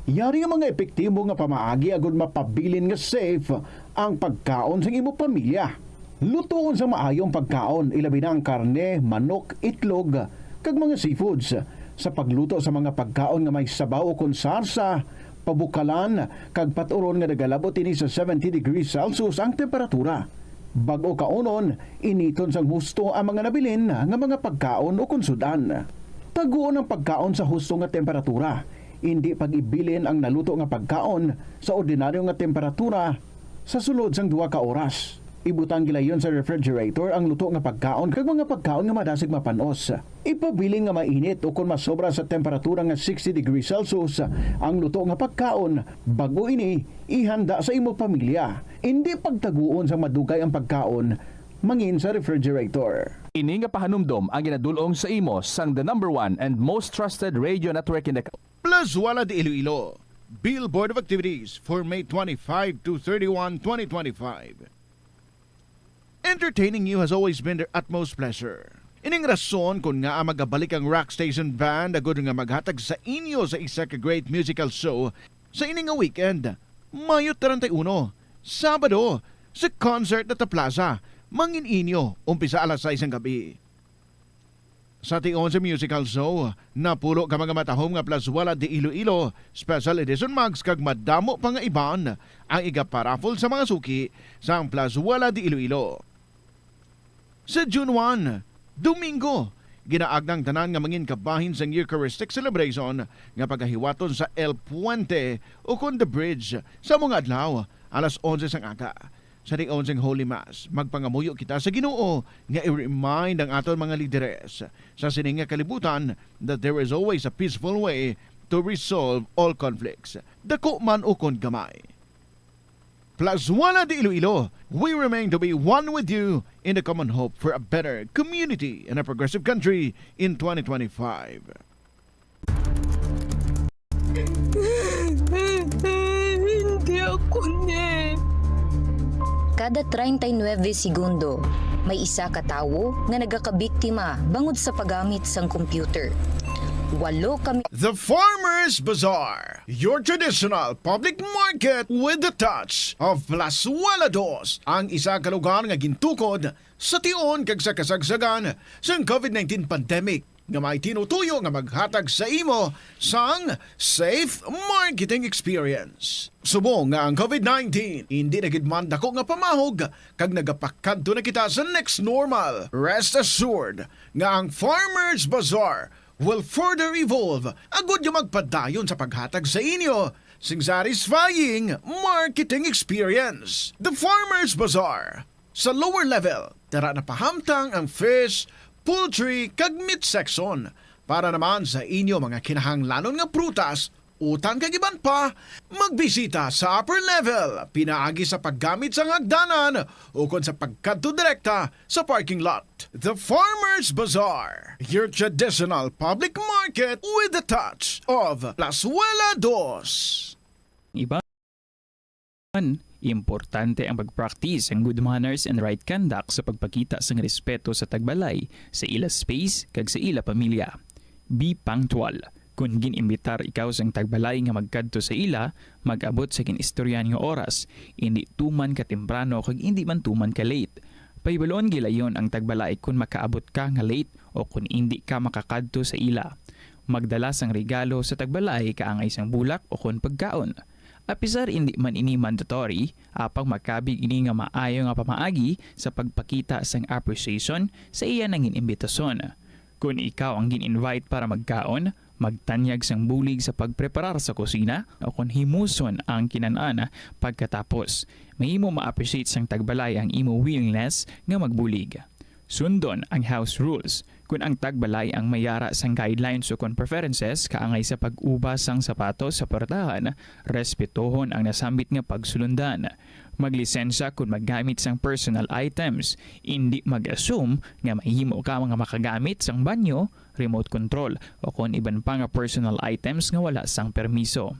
Yari nga mga epektibo nga pamaagi agud mapabilin nga safe ang pagkaon sang imo pamilya. Lutoon sang maayo ang pagkaon, ilabi na ang karne, manok, itlog, kag mga seafoods. Sa pagluto sa mga pagkaon nga may sabaw ukon sarsa, pabukalan, kag pat-uron nga nagalabot ini sa seventy degrees Celsius ang temperatura. Bag-o kaunon, initon sang husto ang mga nabilin nga mga pagkaon ukon sud-an. Taguon ang pagkaon sa husto nga temperatura. Indi pag-ibilin ang naluto nga pagkaon sa ordinaryo nga temperatura sa sulod sang duha ka oras. Ibutang gilayon sa refrigerator ang luto nga pagkaon kag mga pagkaon nga madasig mapan-os. Ipabilin nga mainit ukon masobra sa temperatura nga sixty degrees Celsius ang luto nga pagkaon bag-o ini ihanda sa imo pamilya. Indi pagtaguon sang madugay ang pagkaon mangin sa refrigerator. Ini nga pahanumdom ang ginadul-ong sa imo sang the number one and most trusted radio network in the Plus Wala de Iloilo, Billboard of Activities for May twenty-five to thirty-one, twenty twenty-five. Entertaining you has always been their utmost pleasure. Ining rason kon ngaa magabalik ang Rock Station Band agud nga maghatag sa inyo sa isa ka great musical show sa ini nga weekend, Mayo treinta y uno, Sabado, sa Concert at the Plaza, mangin inyo, umpisa alas sais sang gabi. Sa tion sa musical show, napulo ka mga matahom nga Plazuela de Iloilo Special Edition mugs kag madamo pa nga iban ang igaparaffle sa mga suki sang Plazuela de Iloilo. Sa June one, Domingo, ginaagda ang tanan nga mangin kabahin sang Eucharistic celebration nga pagahiwaton sa El Puente ukon The Bridge sa mga adlaw alas onse sang aga. Sa tion sang Holy Mass, magpangamuyo kita sa Ginoo nga i-remind ang aton mga lideres sa sini nga kalibutan that there is always a peaceful way to resolve all conflicts, dako man ukon gamay. Plazuela de Iloilo, we remain to be one with you in the common hope for a better community and a progressive country in twenty twenty-five. Hindi ako ni. Kada treinta y nueve segundo, may isa ka tawo nga nagakabiktima bangod sa paggamit sang computer. Walo ka mi- The Farmers Bazaar, your traditional public market with the touch of Plazuela Dos, ang isa ka lugar nga gintukod sa tion kag sa kasagsagan sang COVID nineteen pandemic, nga may tinutuyo nga maghatag sa imo sang safe marketing experience. Subong nga ang COVID nineteen indi na gid man dako nga pamahog kag nagapakadto na kita sa next normal, rest assured nga ang Farmers Bazaar will further evolve agud nga magpadayon sa paghatag sa inyo sing satisfying marketing experience. The Farmers Bazaar, sa lower level, dara na pahamtang ang fish, poultry, kag meat section. Para naman sa inyo mga kinahanglanon nga prutas, utan kag iban pa, magbisita sa upper level pinaagi sa paggamit sang hagdanan ukon sa pagkadto direkta sa parking lot. The Farmers Bazaar, your traditional public market with the touch of Plazuela Dos. Iban, importante ang pag-practice ang good manners and right conduct sa pagpakita sang respeto sa tagbalay, sa ila space, kag sa ila pamilya. Be punctual. Kon gin-imbitar ikaw sang tagbalay nga magkadto sa ila, mag-abot sa gin-istoryahan nga oras, indi tuman ka temprano kag indi man tuman ka late. Pahibaluon gilayon ang tagbalay kon makaabot ka nga late o kon indi ka makakadto sa ila. Magdala sang regalo sa tagbalay, kaangay sang bulak o kon pagkaon. Apisar indi man ini mandatory, apang makabig ini nga maayo nga pamaagi sa pagpakita sang appreciation sa iya nangin imbitason. Kon ikaw ang gin-invite para magkaon, magtanyag sang bulig sa pagpreparar sa kusina, o kon himuson ang kinan-an pagkatapos. Mahimo ma-appreciate sang tagbalay ang imo willingness nga magbulig. Sundon ang house rules. Kon ang tagbalay ang mayara sang guidelines ukon preferences kaangay sa pag-uba sang sapatos sa puwertahan, respetohon ang nasambit nga pagsulundan. Maglisensya kon maggamit sang personal items. Indi mag-assume nga mahimo ka nga makagamit sang banyo, remote control, o kon iban pa nga personal items nga wala sang permiso.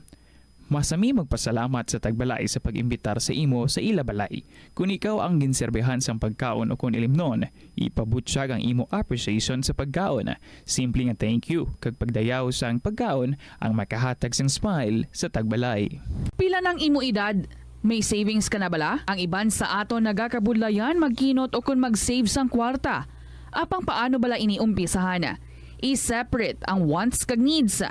Masami magpasalamat sa tagbalay sa pag-imbitar sa imo sa ila balay. Kon ikaw ang ginserbihan sang pagkaon o kon ilimnon, ipabutyag ang imo appreciation sa pagkaon. Simple nga thank you kag pagdayaw sang pagkaon ang makahatag sang smile sa tagbalay. Pila nang imo edad? May savings ka na bala? Ang iban sa aton nagakabudlayan magkinot o kon mag-save sang kwarta. Apang paano bala ini umpisahan? I-separate ang wants kag needs.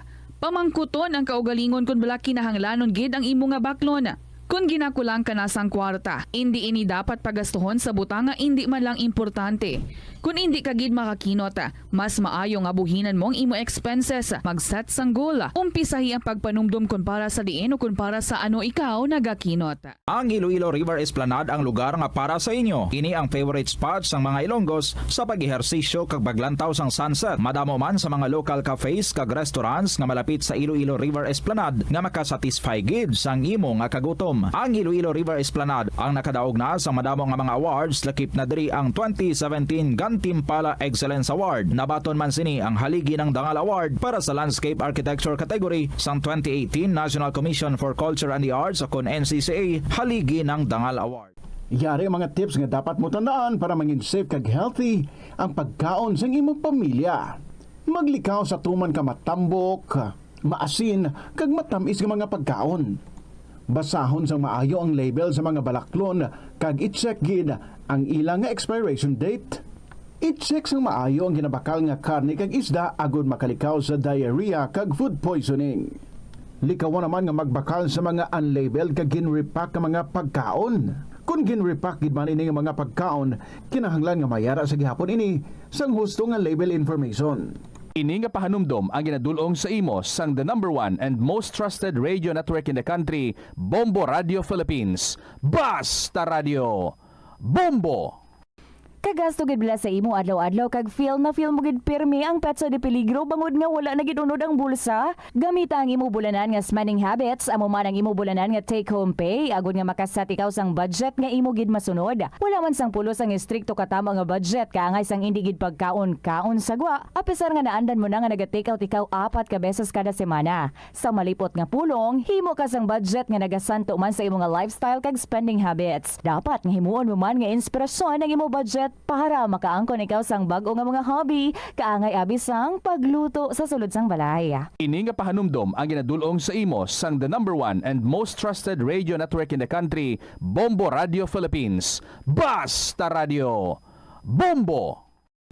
Pamangkuton ang kaugalingon kon bala kinahanglanon gid ang imo nga baklon. Kon ginakulang ka na sang kwarta, indi ini dapat pagastuhon sa butang nga indi man lang importante. Kon indi ka gid makakinot, mas maayo nga buhinan mo ang imo expenses. Mag-set sang goal. Umpisahi ang pagpanumdom kon para sa diin o kon para sa ano ikaw nagakinot. Ang Iloilo River Esplanade ang lugar nga para sa inyo. Ini ang favorite spot sang mga Ilonggos sa pag-ehersisyo kag paglantaw sang sunset. Madamo man sa mga local cafes kag restaurants nga malapit sa Iloilo River Esplanade nga makasatisfy gid sang imo nga kagutom. Ang Iloilo River Esplanade ang nakadaog na sa madamo nga mga awards, lakip na diri ang twenty seventeen Gantimpala Excellence Award. Nabaton man sini ang Haligi ng Dangal Award para sa Landscape Architecture category sang twenty eighteen National Commission for Culture and the Arts o kon N C C A Haligi ng Dangal Award. Yari ang mga tips nga dapat mo tandaan para mangin safe kag healthy ang pagkaon sang imong pamilya. Maglikaw sa tuman ka matambok, maasin, kag matamis nga mga pagkaon. Basahon sang maayo ang label sa mga balaklon kag i-check gid ang ila nga expiration date. I-check sang maayo ang ginabakal nga karne kag isda agod makalikaw sa diarrhea kag food poisoning. Likawan naman nga magbakal sa mga unlabeled kag gin-repack nga mga pagkaon. Kon gin-repack gid man ini nga mga pagkaon, kinahanglan nga mayara sa gihapon ini sang husto nga label information. Ini nga pahanumdom ang ginadul-ong sa imo sang the number one and most trusted radio network in the country, Bombo Radio Philippines. Basta Radio! Bombo! Kagasto gid bala sa imo adlaw-adlaw kag feel na feel mo gid pirmi ang petsa de peligro bangod nga wala na gid unod ang bulsa? Gamita ang imo bulanan nga spending habits, amo man ang imo bulanan nga take-home pay, agod nga makaset ikaw sang budget nga imo gid masunod. Wala man sang pulos ang estrikto katama nga budget, kaangay sang indi gid pagkaon-kaon sa gwa, apisar nga naandan mo na nga naga-take out ikaw apat ka beses kada semana. Sa malipot nga pulong, himo ka sang budget nga nagasanto man sa imo nga lifestyle kag spending habits. Dapat nga himuon mo man nga inspirasyon ang imo budget para makaangkon ikaw sang bag-o nga mga hobby, kaangay abi sang pagluto sa sulod sang balay. Ini nga pahanumdom ang ginadul-ong sa imo sang the number one and most trusted radio network in the country, Bombo Radio Philippines. Basta Radio! Bombo!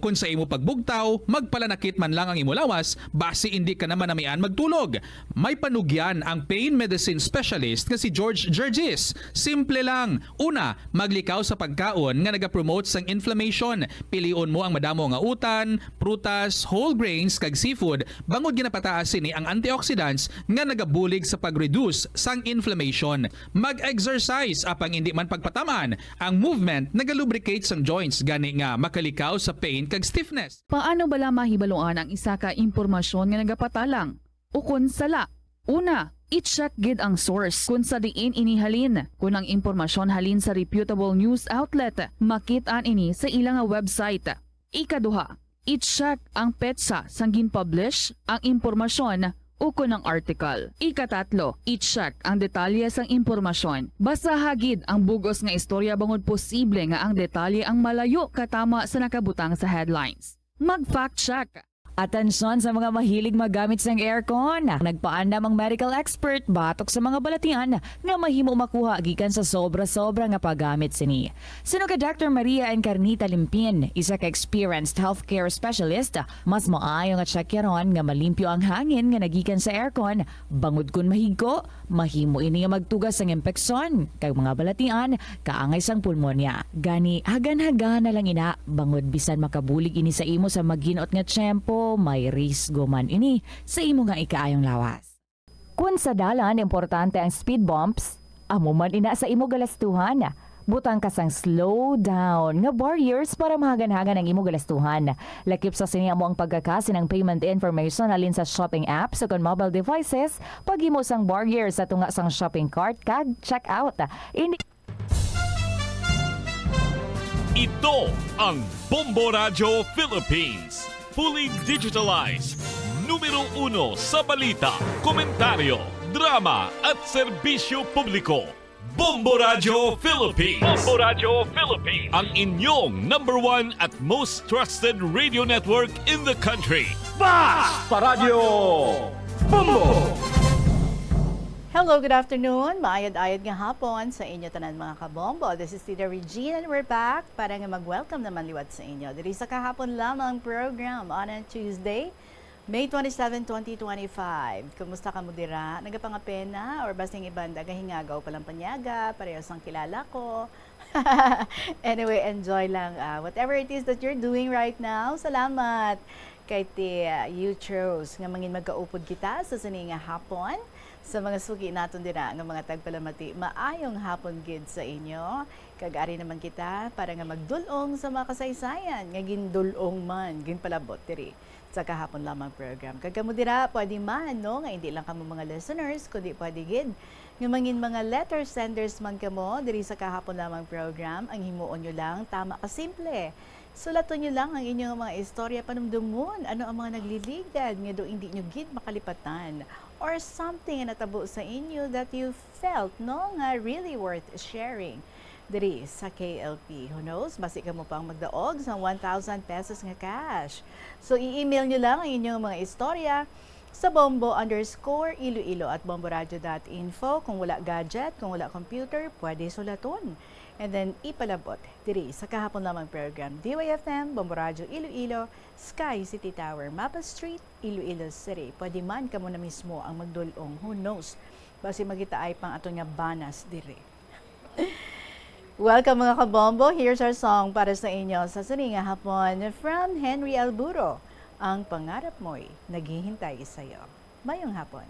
Kon sa imo pagbugtaw, magpalanakit man lang ang imo lawas, basi indi ka na manamian magtulog. May panugyan ang pain medicine specialist nga si George Gergis. Simple lang. Una, maglikaw sa pagkaon nga nagapromote sang inflammation. Pilion mo ang madamo nga utan, prutas, whole grains, kag seafood, bangod ginapataas sini ang antioxidants nga nagabulig sa pag-reduce sang inflammation. Mag-exercise, apang indi man pagpatam-an. Ang movement nagalubricate sang joints, gani nga makalikaw sa pain kag stiffness. Paano bala mahibaluan ang isa ka impormasyon nga nagapatalang ukon sala? Una, i-check gid ang source kon sa diin ini halin. Kon ang impormasyon halin sa reputable news outlet, makit-an ini sa ila nga website. Ikaduha, i-check ang petsa sang gin-publish ang impormasyon ukon ang article. Ikatatlo, i-check ang detalye sang impormasyon. Basaha gid ang bug-os nga istorya bangod posible nga ang detalye ang malayo katama sa nakabutang sa headlines. Mag-fact check. Atensyon sa mga mahilig maggamit sang aircon. Nagpaandam ang medical expert batok sa mga balatian nga mahimo makuha gikan sa sobra-sobra nga paggamit sini. Suno kay Doctor Maria Encarnita Limpin, isa ka experienced healthcare specialist, mas maayo nga tsakyaron nga malimpyo ang hangin nga nagikan sa aircon, bangod kon mahigko, mahimo ini nga magtuga sang impeksyon kag mga balatian kaangay sang pulmonya. Gani, hagan-hagan na lang ina, bangod bisan makabulig ini sa imo sa maginot nga tiyempo, may risgo man ini sa imo nga ikaayong lawas. Kon sa dalan importante ang speed bumps, amo man ina sa imo galastuhan. Butang ka sang slow down nga barriers para mahagan-hagan ang imo galastuhan. Lakip sa sini amo ang pagkaka sang payment information halin sa shopping apps o kon mobile devices, paghimo sang barrier sa tunga sang shopping cart kag checkout. Ini Ito ang Bombo Radyo Philippines. Fully digitalized. Numero uno sa balita, komentaryo, drama at serbisyo publiko. Bombo Radyo Philippines. Bombo Radyo Philippines. Ang inyong number one at most trusted radio network in the country. Basta Radyo Bombo! Hello, good afternoon. Maayad-ayad nga hapon sa inyo tanan, mga kabombo. This is Tita Regine, and we're back para nga mag-welcome naman liwat sa inyo diri sa kahapon lamang program on a Tuesday, May twenty-seven, twenty twenty-five. Kumusta kamo dira? Nagapangapena or basta ang iban nagahingagaw pa lang panyaga, pareho sang kilala ko. Anyway, enjoy lang, ah, whatever it is that you're doing right now. Salamat kay ti, ah, you chose nga mangin magkaupod kita sa sini nga hapon. Sa mga suki naton dira nga mga tagpalamati, maayong hapon gid sa inyo. Kag ari naman kita para nga magdul-ong sa mga kasaysayan nga gindul-ong man, ginpalabot diri sa kahapon lamang program. Kag kamo dira, pwede man, no, nga hindi lang kamo mga listeners, kundi pwede gid nga mangin mga letter senders man kamo diri sa kahapon lamang program. Ang himuon nyo lang, tama ka simple. Sulaton nyo lang ang inyong mga istorya, panumdumon ano ang mga nagliligad nga do hindi nyo gid makalipatan, or something nga natabo sa inyo that you felt, no, nga really worth sharing diri sa K L P. Who knows? Basi kamo pang magdaog sa one thousand pesos nga cash. So, i-email nyo lang ang inyong mga istorya sa bombo underscore iloilo at bomboradio dot info. Kung wala gadget, kung wala computer, pwede sulaton. And then, ipalabot diri sa kahapon lamang program, D Y F M, Bombo Radio Iloilo, Sky City Tower, Mapa Street, Iloilo City. Pwede man kamo na mismo ang magdul-ong. Who knows? Basi magitaay pang aton nga banas diri. Welcome, mga kabombo. Here's our song para sa inyo sa sini nga hapon from Henry Alburo, Ang Pangarap Mo'y Naghihintay Sa'yo. Mayong hapon.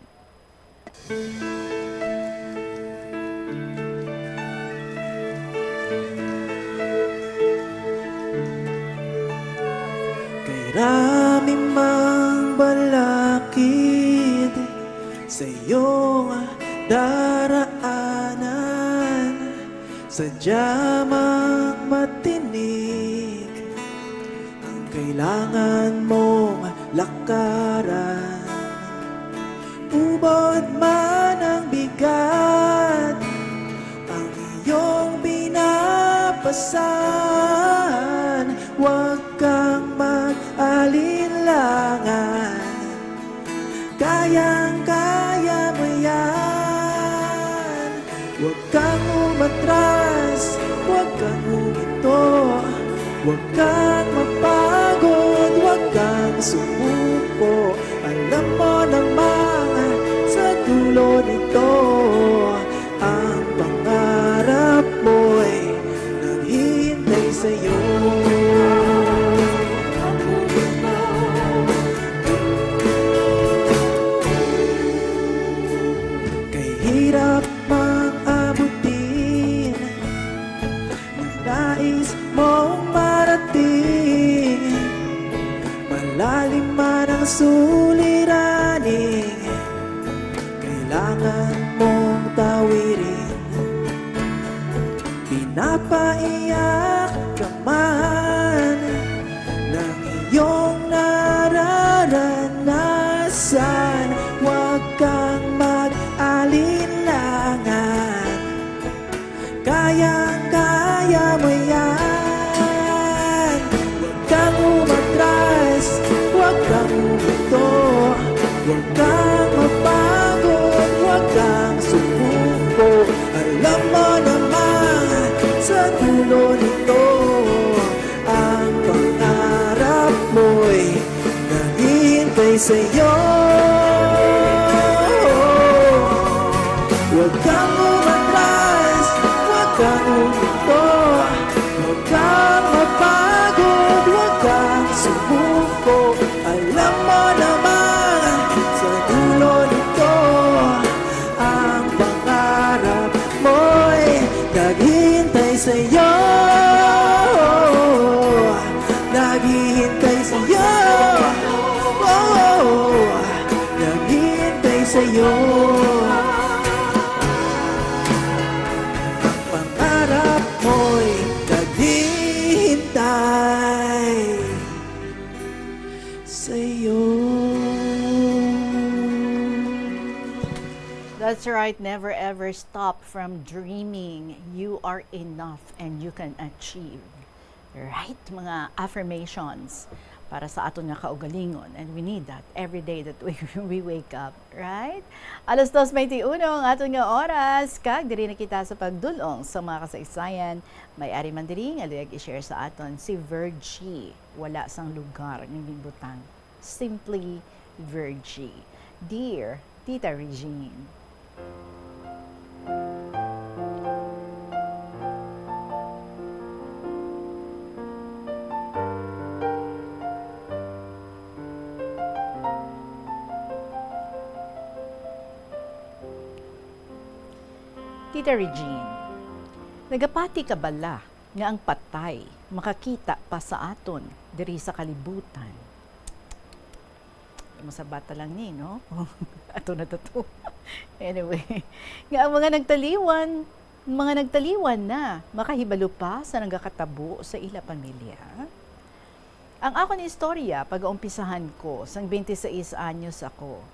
Kay rami mang balakid sa iyong daraanan, sadya mang matinik ang kailangan mong lakaran. Ubod man ang bigat, ang iyong binapasan, huwag kang mag-alinlangan. Kayang-kaya mo yan. Huwag kang umatras, huwag kang huminto, huwag kang mapagod, huwag kang sumuko. Alam mo namang sa dulo nito, ang pangarap mo'y naghihintay sa'yo. Kay hirap mang abutin ang nais mong marating. Malalim man ang suliraning kailangan mong tawirin. Pinapaiyak ka man ng iyong nararanasan, huwag kang mag-alinlangan. Kayang-kaya mo yan. Huwag kang umatras, huwag kang huminto, huwag kang mapagod, huwag kang sumuko. Alam mo naman sa dulo nito, ang pangarap mo'y naghihintay sa'yo. Huwag kang umatras, huwag kang huminto, huwag kang mapagod, huwag kang sumuko. Alam mo naman sa dulo nito, ang pangarap mo'y naghihintay sa Sa'yo. Pangarap mo'y kaghihintay sa'yo. That's right. Never ever stop from dreaming. You are enough and you can achieve. Right? Mga affirmations para sa aton nga kaugalingon. And we need that every day that we, we wake up. Right? Alas dos bente uno ang aton nga oras. Kag diri na kita sa pagdulong sa mga kasaysayan. May ari man diri nga luyag i-share sa aton si Virgie. Wala sang lugar nga ginbutang. Simply Virgie. Dear Tita Regine. Tita Regine, nagapati ka bala nga ang patay makakita pa sa aton diri sa kalibutan? Masabata lang ni, no? Ato na to. Anyway, nga ang mga nagtaliwan, mga nagtaliwan na, makahibalo pa sa nagakatabo sa ila pamilya. Ang akon istorya, pagaumpisahan ko sang twenty-six anyos ako.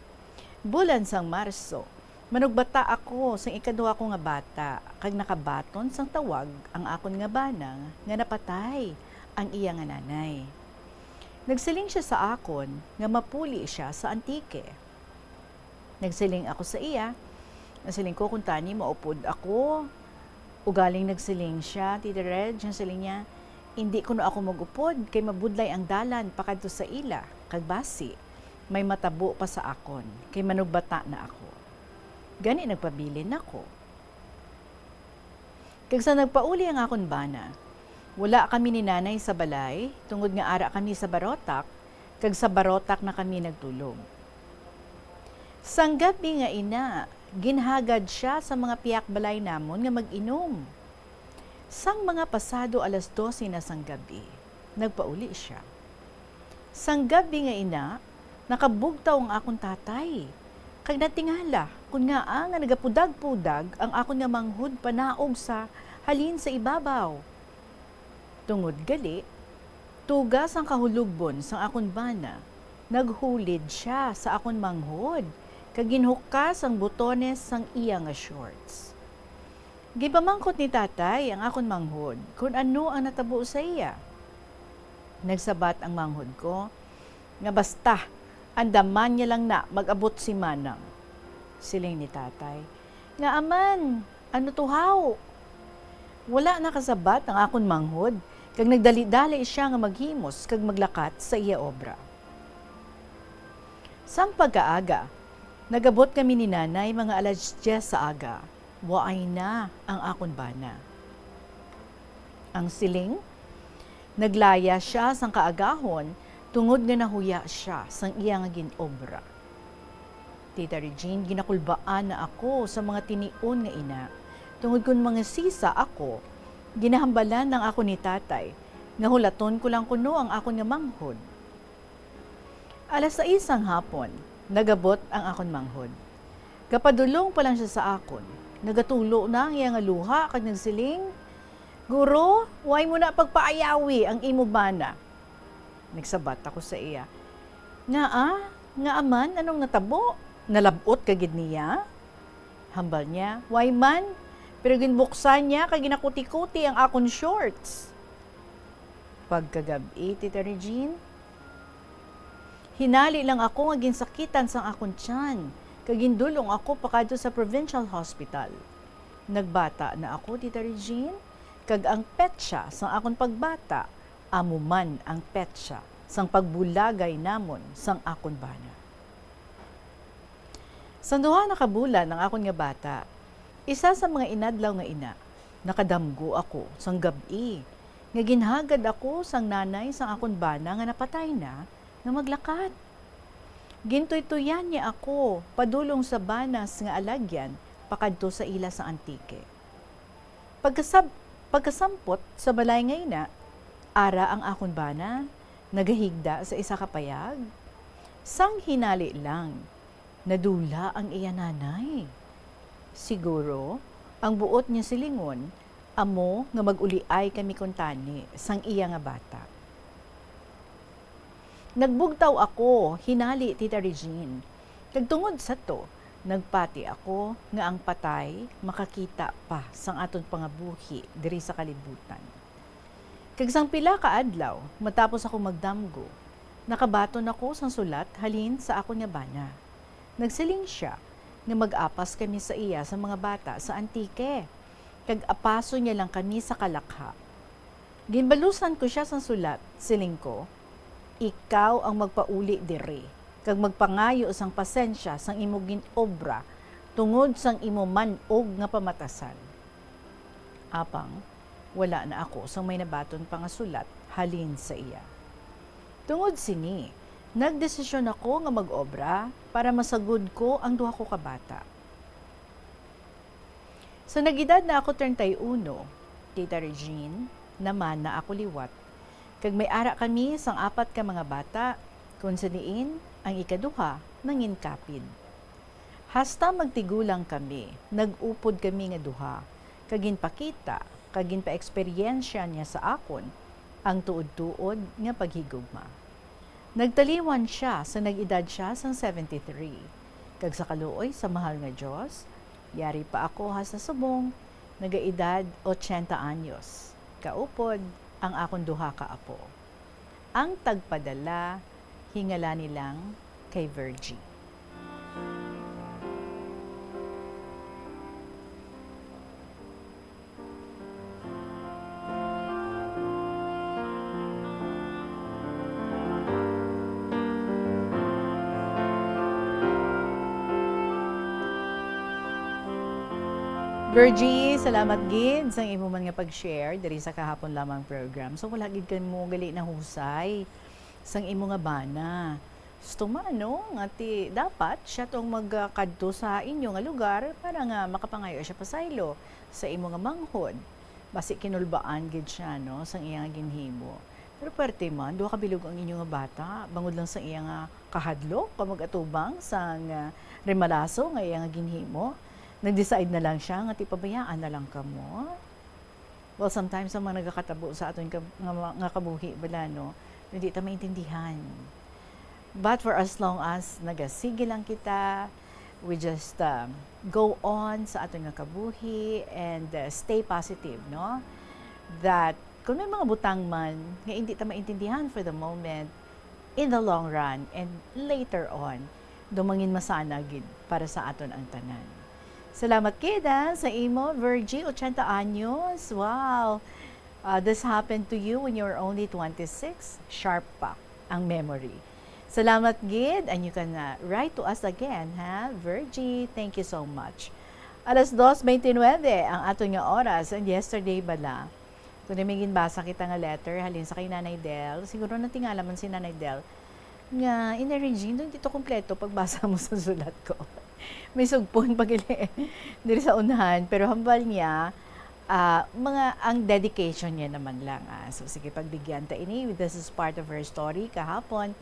Bulan sang Marso, manugbata ako sang ikaduha ko nga bata, kag nakabaton sang tawag ang akon nga bana nga napatay ang iya nga nanay. Nagsiling sia sa akon nga mapuli sia sa Antique. Nagsiling ako sa iya. Nasiling ko, "Kuntani maupod ako." Ugaling nagsiling sia, Tita Reg, ang siling niya, "Indi kuno ako mag-upod, kay mabudlay ang dalan pakadto sa ila, kag basi may matabo pa sa akon, kay manugbata na ako." Gani nagpabilin ako. Kag sa nagpauli ang akon bana, wala kami ni nanay sa balay, tungod nga ara kami sa Barotac, kag sa Barotac na kami nagtulog. Sang gab-i nga ina, ginhagad sia sa mga pihak balay namon nga mag-inom. Sang mga pasado alas dose na sang gab-i, nagpauli sia. Sang gab-i nga ina, nakabugtaw ang akon tatay, kag natingala kon ngaa nga nagapudag-pudag ang akon nga manghod panaog sa halin sa ibabaw. Tungod gali, tuga sang kahulogbon sang akon bana, naghulid sia sa akon manghod kag ginhukas ang butones sang iya nga shorts. Ginpamangkot ni tatay ang akon manghod kon ano ang natabo sa iya. Nagsabat ang manghod ko nga basta andaman niya lang na mag-abot si Manang. Siling ni tatay, "Ngaa man, ano to haw?" Wala nakasabat ang akon manghod, kag nagdali-dali sia nga maghimos kag maglakat sa iya obra. Sang pagkaaga, nagabot kami ni nanay mga alas diyes sa aga. Waay na ang akon bana. Ang siling, naglaya sia sang kaagahon tungod nga nahuya sia sang iya nga gin-obra. Tita Regine, ginakulbaan na ako sa mga tinion nga ina, tungod kon mangisisa ako, ginahambalan lang ako ni tatay nga hulaton ko lang kuno ang akon nga manghod. Alas sais sang hapon, nagabot ang akon manghod. Gapadulong pa lang sia sa akon, nagatulo na ang iya nga luha kag nagsiling, "Guro, way mo na pagpaayawi ang imo bana." Nagsabat ako sa iya, "Ngaa? Ngaa man? Anong natabo? Nalab-ot ka gid niya?" Hambal niya, "Way man, pero ginbuksan niya kag ginakuti-kuti ang akon shorts." Pagkagab-i, Tita Regine, hinali lang ako nga ginsakitan sang akon tiyan, kag gindulong ako pakadto sa provincial hospital. Nagbata na ako, Tita Regine, kag ang petsa sang akon pagbata amo man ang petsa sang pagbulagay namon sang akon bana. Sang duha na ka bulan ang akon nga bata, isa sa mga inadlaw nga ina, nakadamgo ako sang gab-i nga ginhagad ako sang nanay sang akon bana nga napatay na nga maglakat. Gintuytuyan niya ako padulong sa banas nga alagyan pakadto sa ila sa Antique. Pagkasab-, pagkasampot sa balay nga ina, ara ang akon bana, nagahigda sa isa ka payag. Sang hinali lang, Nadula ang iya nanay. Siguro, ang buot niya silingon amo nga mag-uliay kami kuntani sang iya nga bata. Nagbugtaw ako hinali, Tita Regine, kag tungod sa to, nagpati ako nga ang patay makakita pa sang aton pangabuhi diri sa kalibutan. Kag sang pila ka adlaw matapos ako magdamgo, nakabaton ako sang sulat halin sa akon nga bana. Nagsiling sia nga mag-apas kami sa iya sa mga bata sa Antique, kag apason niya lang kami sa Kalakha. Ginbalusan ko sia sang sulat, siling ko, "Ikaw ang magpauli diri, kag magpangayo sang pasensya sang imo gin-obra tungod sang imo man-og nga pamatasan." Apang wala na ako sang may nabaton pa nga sulat halin sa iya. Tungod sini, nagdesisyon ako nga mag-obra para masagod ko ang duha ko ka bata. Sa nag-edad na ako treinta y uno, Tita Regine, naman na ako liwat, kag may ara kami sang apat ka mga bata, kun sa diin ang ikaduha nangin kapid. Hasta magtigulang kami, nag-upod kami nga duha, kag ginpakita kag ginpaeksperyensya niya sa akon ang tuod-tuod nga paghigugma. Nagtaliwan sia sa nag-edad sia sang seventy-three, kag sa kaluoy sa mahal nga Dios, yari pa ako hasta subong nagaedad ochenta anyos, kaupod ang akon duha ka apo. Ang tagpadala, hingala nilang kay Virgie. Virgie, salamat gid sang imo man nga pag-share diri sa kahapon lamang program. So, wala gid kamo gali nahusay sang imo nga bana. Gusto man, no, nga ti, dapat sia tong magkadto sa inyo nga lugar para nga makapangayo sia pasaylo sa imo nga manghod. Basi kinulbaan gid sia, no, sang iya nga ginhimo. Pero pwerte man, duha ka bilog ang inyo nga bata, bangod lang sa iya nga kahadlok nga mag-atubang sang, ah, remalaso nga iya nga ginhimo. Nag-decide na lang sia nga ti pabayaan na lang kamo. Well, sometimes ang mga nagakatabo sa aton kab-, nga, nga kabuhi bala, no, hindi ta maintindihan. But for as long as nagasige lang kita, we just, um, go on sa aton nga kabuhi and, uh, stay positive, no? That kung may mga butang man nga hindi ta maintindihan for the moment, in the long run and later on, daw manginmasana gid para sa aton ang tanan. Salamat gid, ah, sa imo, Virgie, ochenta anyos. Wow! Uh, this happened to you when you were only twenty-six. Sharp pa ang memory. Salamat gid, and you can, uh, write to us again, ha, Virgie. Thank you so much. Alas dos bente nuebe ang aton nga oras, and yesterday bala, kung may ginbasa kita nga letter halin sa kay Nanay Del, siguro natingala man si Nanay Del nga, "Inday Regine, dito kompleto pagbasa mo sa sulat ko." May sugpon pag diri sa unahan, pero hambal niya, ah, mga ang dedication niya naman lang, ah. So, sige, pagbigyan ta ini. This is part of her story kahapon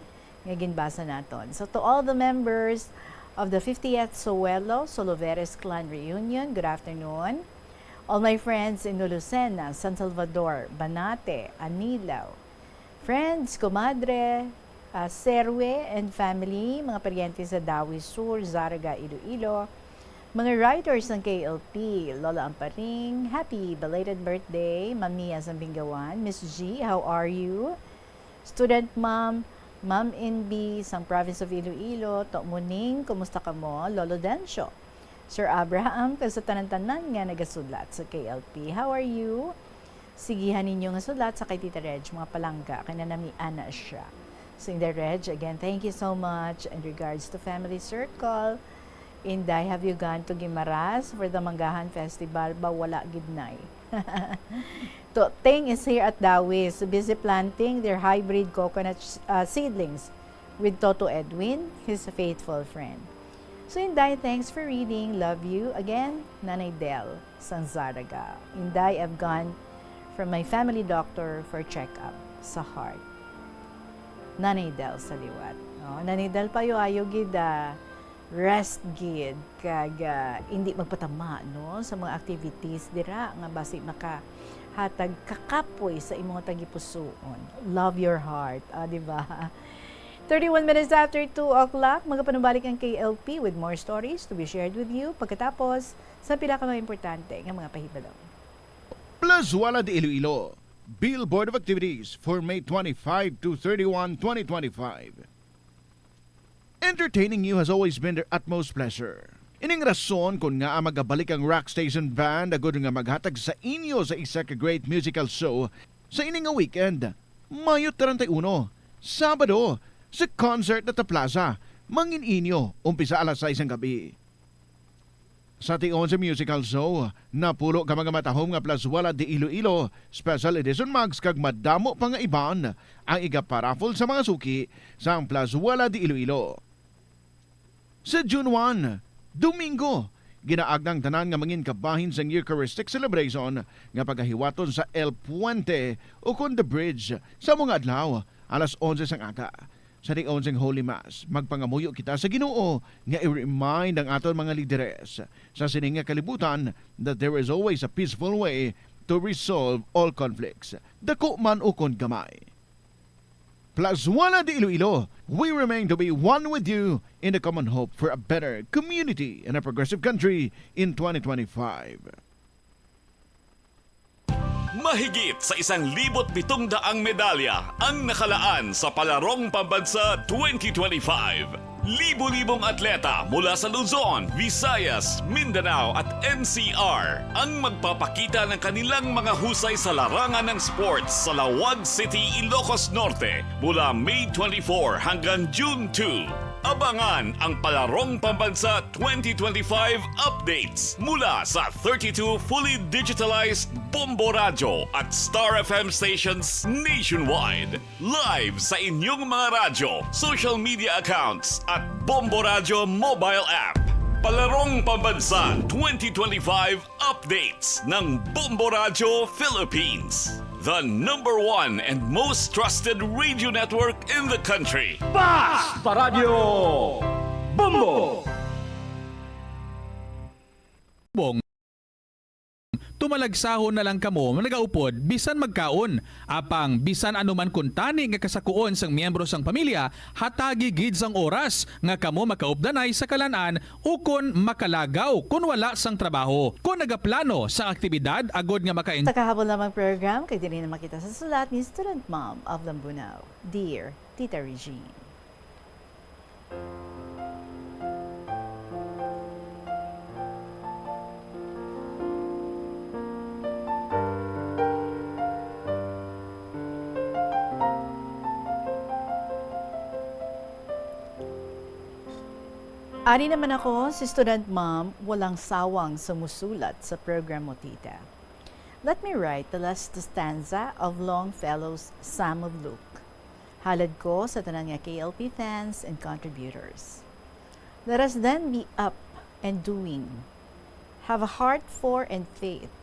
nga ginbasa naton. So, to all the members of the fiftieth Sowelo Soloveres Clan Reunion, good afternoon. All my friends in Lucena, San Salvador, Banate, Anilao, friends, comadre, ah, Serwe and family, mga paryente sa Dawi Sur, Zarraga, Iloilo, mga writers ng K L P, Lola Amparing, happy belated birthday, Ma'am Mia Sambingawan, Miss G, how are you? Student Ma'am, Ma'am N B sang Province of Iloilo, To Muning, kumusta kamo? Lolo Dencio, Sir Abraham, kag sa tanan-tanan nga nagasulat sa K L P, how are you? Sigihan ninyo nga sulat sa kay Tita Reg, mga palangga, kay nanamian na siya. So, Inday Reg, again, thank you so much. In regards to family circle, Inday, have you gone to Guimaras for the Manggahan Festival? Ba, wala gid, Nay. To, Ting is here at Dawis, busy planting their hybrid coconut, uh, seedlings with Toto Edwin, his faithful friend. So, Inday, thanks for reading. Love you. Again, Nanay Del sang Zarraga. Inday, I've gone from my family doctor for checkup sa heart. Nanay Del sa liwat. No? Nanay Del, payo-ayo gid, ah, Rest gid kag, ah, indi magpatama, no, sa mga activities dira nga basi makahatag kakapoy sa imong tagipusoon. Love your heart, ah, di ba? Thirty-one minutes after two o'clock, magapanumbalik ang K L P with more stories to be shared with you pagkatapos sa pila ka mga importante nga mga pahibalo. Plazuela de Iloilo, Billboard of Activities for May twenty-five to thirty-one, twenty twenty-five. Entertaining you has always been their utmost pleasure. Ining rason kon ngaa magabalik ang Rock Station Band agud nga maghatag sa inyo sa isa ka great musical show sa ini nga weekend, Mayo treinta y uno, Sabado, sa Concert at the Plaza, mangin inyo, umpisa alas sais sang gabi. Sa tion sa musical show, napulo ka mga matahom nga Plazuela de Iloilo Special Edition mugs kag madamo pa nga iban ang igaparaffle sa mga suki sang Plazuela de Iloilo. Sa June one, Domingo, ginaagda ang tanan nga mangin kabahin sang Eucharistic celebration nga pagahiwaton sa El Puente ukon The Bridge sa amo nga adlaw, alas onse sang aga. Sa tion sang Holy Mass, magpangamuyo kita sa Ginoo nga i-remind ang aton mga lideres sa sini nga kalibutan that there is always a peaceful way to resolve all conflicts, dako man ukon gamay. Plazuela de Iloilo, we remain to be one with you in the common hope for a better community and a progressive country in twenty twenty-five. Mahigit sa isang libo't pitong daang medalya ang nakalaan sa Palarong Pambansa twenty twenty-five. Libo-libong atleta mula sa Luzon, Visayas, Mindanao at N C R ang magpapakita ng kanilang mga husay sa larangan ng sports sa Laoag City, Ilocos Norte, mula May twenty-four hanggang June two. Abangan ang Palarong Pambansa twenty twenty-five updates mula sa thirty-two fully digitalized Bombo Radyo at Star F M stations nationwide. Live sa inyong mga radyo, social media accounts at Bombo Radyo mobile app. Palarong Pambansa twenty twenty-five updates ng Bombo Radyo Philippines, the number one and most trusted radio network in the country. Basta Radyo Bombo! Bong, tumalagsahon na lang kamo nagaupod bisan magkaon. Apang bisan ano man kuntani nga kasakuon sang miyembro sang pamilya, hatagi gid sang oras nga kamo makaupdanay sa kalan-an ukon makalagaw kon wala sang trabaho. Kon nagaplano sang aktibidad agud nga maka-en- Sa kahabol lamang program, kay diri na makita sa sulat ni Student Mom of Lambunao. Dear Tita Regine. Ari naman ako, si Student Mom, walang sawang sumusulat sa programa, Tita. Let me write the last stanza of Longfellow's Psalm of Luke. Halad ko sa tanan nga K L P fans and contributors. Let us then be up and doing. Have a heart for and faith.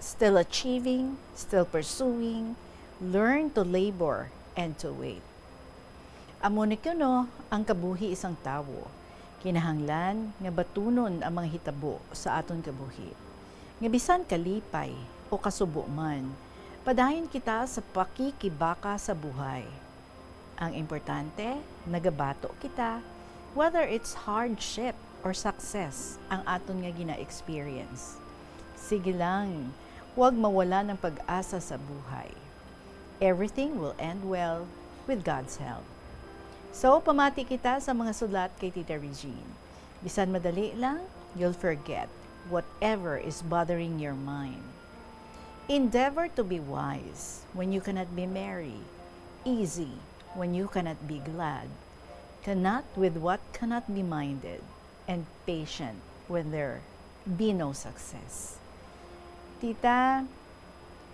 Still achieving, still pursuing, learn to labor and to wait. Amo ni kuno ang kabuhi sang tawo. Kinahanglan nga batunon ang mga hitabo sa aton kabuhi, nga bisan kalipay o kasubo man, padayon kita sa pakikibaka sa buhay. Ang importante, nagabato kita, whether it's hardship or success ang aton nga gina-experience. Sige lang, huwag mawala ng pag-asa sa buhay. Everything will end well with God's help. So, pamati kita sa mga sulat kay Tita Regine. Bisan madali lang, you'll forget whatever is bothering your mind. Endeavor to be wise when you cannot be merry, easy when you cannot be glad, cannot with what cannot be minded, and patient when there be no success. Tita,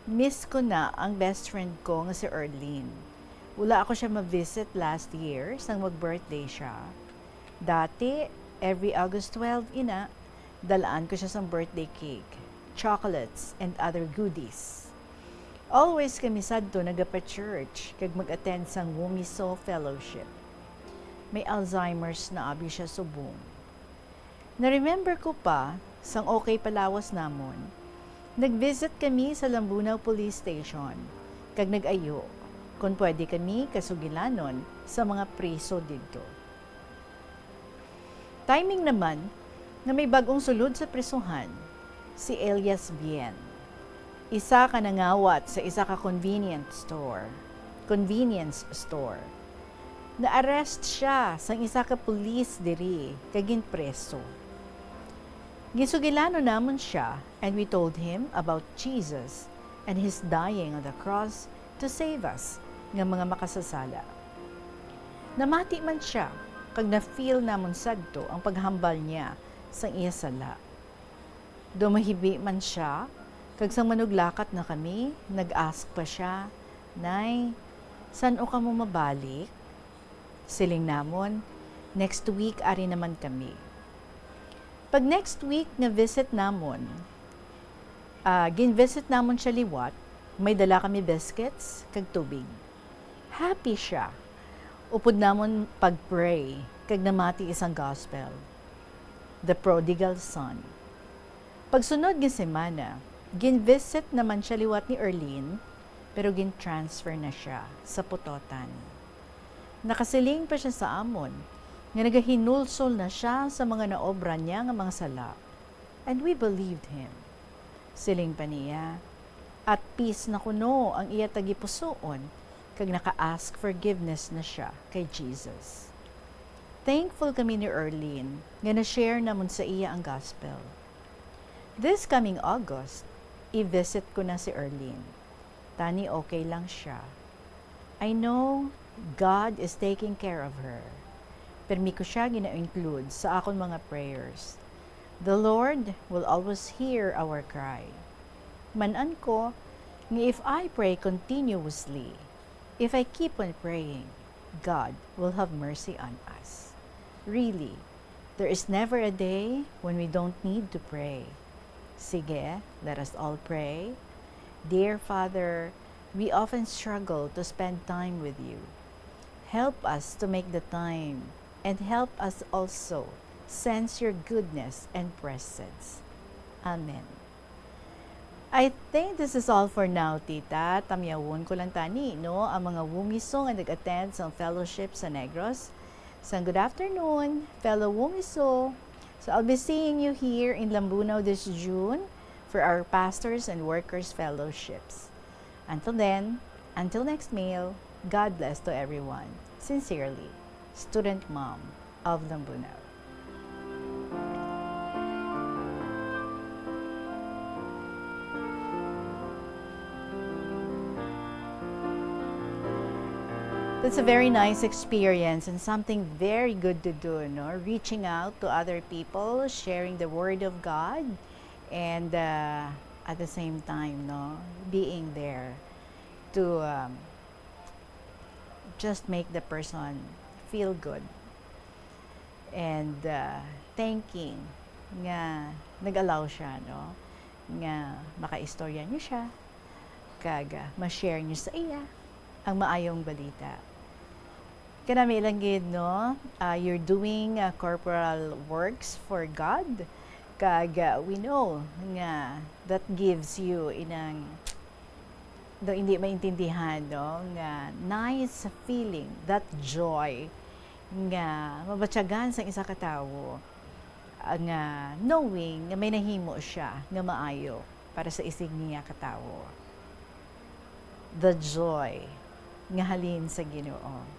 miss ko na ang best friend ko nga si Erlene. Wala ako siya ma-visit last year sang mag-birthday siya. Dati, every August twelve ina, dalaan ko siya sang birthday cake, chocolates, and other goodies. Always kami sadto nagapa-church kag mag-attend sang Womiso Fellowship. May Alzheimer's na abi siya subong. Na-remember ko pa, sang okay pa lawas namon, nag-visit kami sa Lambunao Police Station, kag nag-ayo kon pwede kami kasugilanon sa mga priso didto. Timing naman nga may bag-ong sulod sa prisuhan, si Elias Bien, isa ka nangawat sa isa ka convenient store, convenience store. Na-arrest siya sang isa ka pulis diri kag ginpreso. Gisugilanon namon sia, and we told him about Jesus and his dying on the cross to save us nga mga makasasala. Namati man sia, kag na-feel namon sadto ang paghambal niya sang iya sala. Daw mahibi man sia, kag sang manuglakat na kami, nag-ask pa sia, "Nay, san-o kamo mabalik?" Siling namon, "Next week ari naman kami." Pag next week nga visit namon, ah, gin-visit namon sia liwat, may dala kami biscuits kag tubig. Happy sia. Upod namon pag-pray kag namati isang gospel, The Prodigal Son. Pagsunod nga semana, gin-visit naman sia liwat ni Erlene, pero gin-transfer na sia sa Pototan. Nakasiling pa siya sa amon nga nagahinulsol na sia sa mga naobra niya nga mga sala. And we believed him. Siling pa niya, at peace na kuno ang iya tagipusoon, kag naka-ask forgiveness na sia kay Jesus. Thankful kami ni Erlene nga na-share namon sa iya ang gospel. This coming August, i-visit ko na si Erlene. Tani okay lang siya. I know God is taking care of her. Pirmi ko siya gina-include sa akon mga prayers. The Lord will always hear our cry. Man-an ko nga if I pray continuously, if I keep on praying, God will have mercy on us. Really, there is never a day when we don't need to pray. Sige, let us all pray. Dear Father, we often struggle to spend time with you. Help us to make the time and help us also sense your goodness and presence. Amen. I think this is all for now, Tita. Tamyawon ko lang tani, no, ang mga Wumiso nga nag-attend sa fellowship sa Negros. Sang good afternoon, fellow Wumiso. So I'll be seeing you here in Lambunao this June for our Pastors and Workers Fellowships. Until then, until next mail, God bless to everyone. Sincerely, Student Mom of Lambunao. That's a very nice experience and something very good to do, no? Reaching out to other people, sharing the word of God, and, uh, at the same time, no, being there to, um, just make the person feel good. And, uh, thanking nga nag-allow siya, no, nga makaistorya niyo siya, kag, ah, ma-share niyo sa iya ang maayong balita. Kanami lang gid, no, ah, you're doing, ah, corporal works for God, kag, ah, we know nga that gives you inang, daw hindi maintindihan, no, nga nice feeling, that joy nga mabatyagan sang isa ka tawo, ah, nga knowing nga may nahimo siya nga maayo para sa isig niya ka tawo. The joy nga halin sa Ginoo.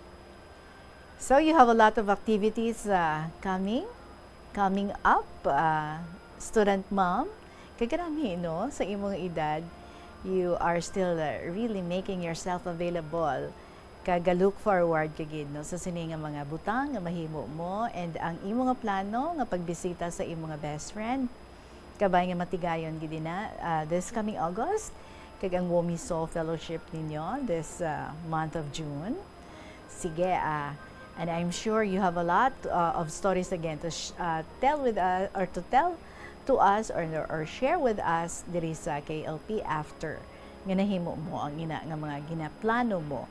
So you have a lot of activities, uh, coming, coming up, uh, student mom. Kay kanami, no, sa imong edad, you are still, uh, really making yourself available. Kag ga-look forward ka gid, no, sa sini nga mga butang nga mahimo mo and ang imo nga plano nga pagbisita sa imo nga best friend. Kabay nga matigayon gid na, ah, this coming August, kag ang Womi Soul Fellowship ninyo this, ah, month of June. Sige, ah, and I'm sure you have a lot, ah, of stories again to sh-, ah, tell with us, or to tell to us, or, or share with us diri sa K L P after nga nahimo mo ang ina nga mga ginaplano mo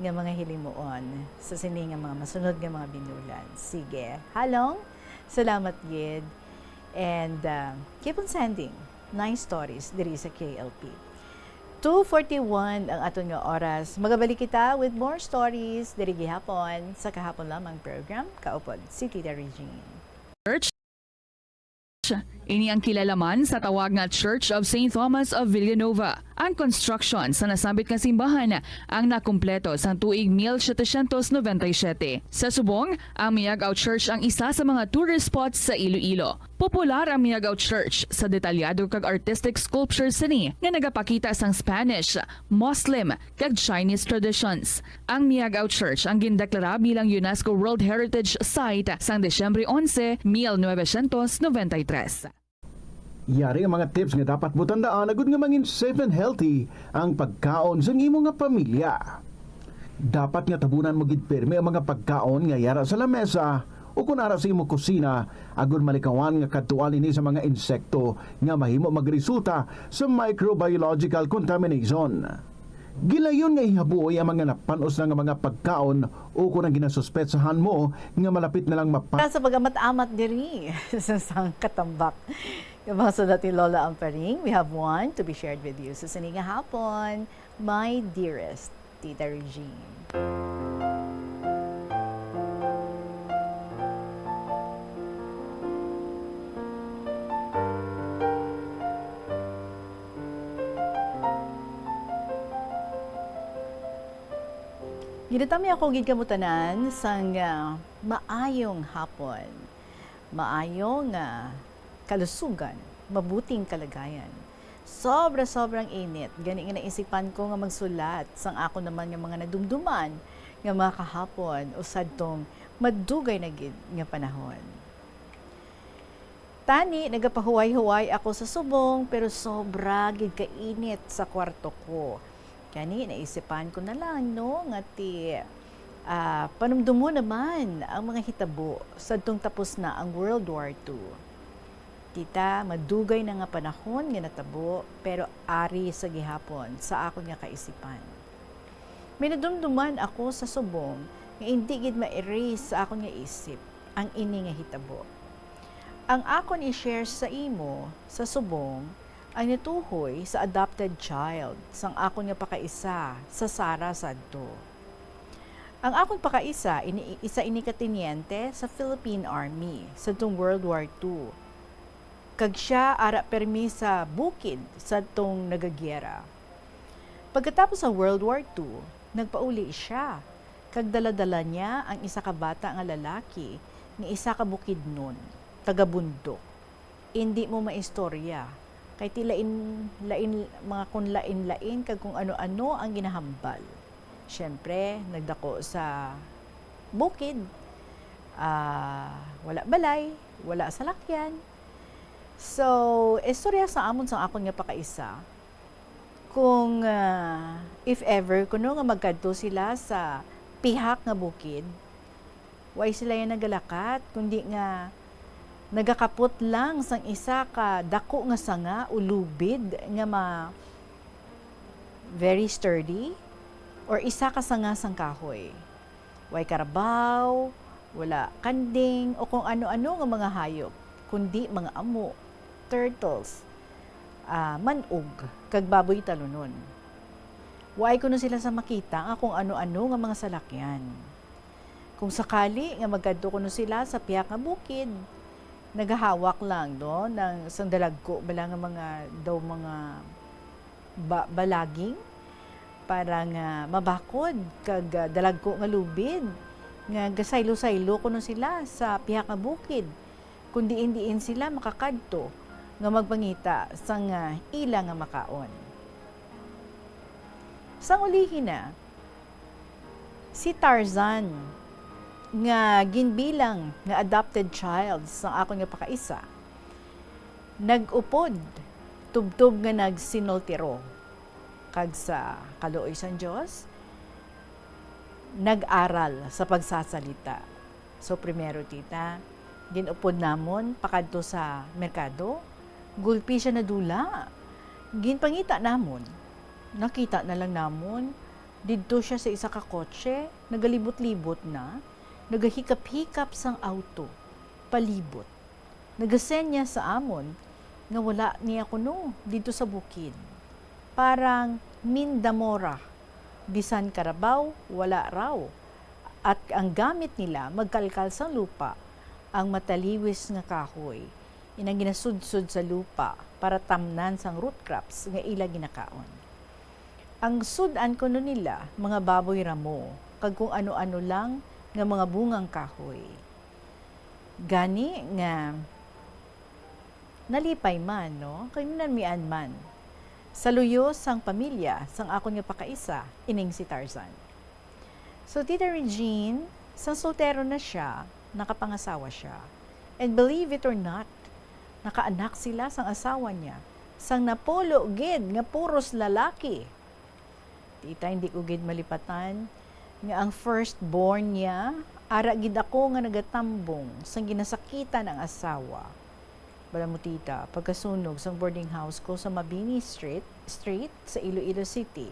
nga mga hilimuon sa sini nga mga masunod nga mga binulan. Sige, halong, salamat gid. And, ah, keep on sending nice stories diri sa K L P. Two forty-one ang aton nga oras. Magabalik kita with more stories diri gihapon sa Kahapon Lamang program. Kaupod si Tita Regine. Church. Ini ang kilala man sa tawag nga Church of Saint Thomas of Villanova. Ang construction sa nasambit nga simbahan ang nakumpleto sang tuig mil setecientos noventa y siete. Sa subong, ang Miagao Church ang isa sa mga tourist spots sa Iloilo. Popular ang Miagao Church sa detalyado kag artistic sculptures sini nga nagapakita sang Spanish, Muslim, kag Chinese traditions. Ang Miagao Church ang gindeklara bilang UNESCO World Heritage Site sang Disyembre onse, mil novecientos noventa y tres. Yari ang mga tips nga dapat mo tandaan agud nga mangin safe and healthy ang pagkaon sang imo nga pamilya. Dapat nga tabunan mo gid pirme ang mga pagkaon nga yara sa lamesa o kon ara sa imo kusina, agud malikawan nga kadtuan ini sa mga insekto nga mahimo magresulta sa microbiological contamination. Gilayon nga ihabuoy ang mga napan-os na nga mga pagkaon o kon ang ginasuspetsahan mo nga malapit na lang mapa- Sa pag-amat-amat diri sa sang katambak nga mga sulat ni Lola Amparing, we have one to be shared with you. Sa sini nga hapon, my dearest Tita Regine. Ginatami ako gid kamo tanan sang, ah, maayong hapon, maayong, ah, kalusugan, mabuting kalagayan. Sobra-sobrang init, gani nga naisipan ko nga magsulat sang ako naman nga mga nadumduman nga mga kahapon, usad tong madugay na gid nga panahon. Tani, nagapahuway-huway ako sa subong, pero sobra gid ka init sa kwarto ko. Gani, naisipan ko na lang, no, nga ti, ah, panumdumo naman ang mga hitabo sadtong tapos na ang World War Two. Kita, madugay na nga panahon nga natabo, pero ari sa gihapon sa akon nga kaisipan. May nadumduman ako sa subong nga indi gid ma-erase sa akon nga isip ang ini nga hitabo. Ang akon i-share sa imo sa subong ang natuhoy sa adopted child sang akon nga pakaisa sa Sara sadto. Ang akon pakaisa ini, isa ini ka tenyente sa Philippine Army sadtong World War Two, kag sia ara permi sa bukid sadtong nagagyera. Pagkatapos sa World War Two, nagpauli sia, kag dala-dala niya ang isa ka bata nga lalaki nga isa ka Bukidnon, taga-bundok. Indi mo maistorya, kay ti lain, lain, mga kun lain-lain kag kung ano-ano ang ginahambal. Siyempre, nagdako sa bukid, ah, wala balay, wala salakyan. So, istorya sa amon sang akon nga pakaisa, kung, ah, if ever kuno nga magkadto sila sa pihak nga bukid, way sila ya nagalakat, kundi nga nagakapot lang sang isa ka dako nga sanga o lubid nga ma-, very sturdy, or isa ka sanga sang kahoy. Way karabaw, wala kanding, o kung ano-ano nga mga hayop, kundi mga amo, turtles, ah, man-og, kag baboy talunon. Waay kuno sila sa makita nga kung ano-ano nga mga salakyan. Kung sakali nga magkadto kuno sila sa pihak nga bukid, nagahawak lang, no, ng sang dalagko bala nga mga, daw mga ba-, balaging para nga mabakod kag, ah, dalagko nga lubid nga gasaylo-saylo kuno sila sa pihak nga bukid, kung diin-diin sila makakadto nga magpangita sang, ah, ila nga makaon. Sang ulihi na, si Tarzan, nga ginbilang nga adopted child sang akon nga pakaisa, nag-upod tubtob nga nagsinultiro, kag sa kaluoy sang Dios, nag-aral sa pagsasalita. So, primero, tita, gin-upod namon pakadto sa merkado. Gulpi sia nadula. Ginpangita namon. Nakita na lang namon Didto siya sa isa ka kotse, nagalibot-libot na, nagahikap-hikap sang auto, palibot. Nagasenya sa amon nga wala niya kuno didto sa bukid. Parang mindamora, bisan karabaw, wala raw. At ang gamit nila magkalkal sang lupa, ang mataliwis nga kahoy, inang ginasudsod sa lupa para tamnan sang root crops nga ila ginakaon. Ang sud-an kuno nila, mga baboy ramo, kag kung ano-ano lang nga mga bungang kahoy. Gani nga nalipay man, no? Kag nanamian man. Sa luyo sang pamilya, sang akon nga pakaisa, ining si Tarzan. So, Tita Regine, sang soltero na siya, nakapangasawa siya. And believe it or not, nakaanak sila sang asawa niya, sang napulo gid nga puros lalaki. Tita, hindi ko gid malipatan nga ang firstborn niya, ara gid ako nga nagatambong sang ginasakitan ang asawa. Bala mo, tita, pagkasunog sang boarding house ko sa Mabini Street, Street sa Iloilo City.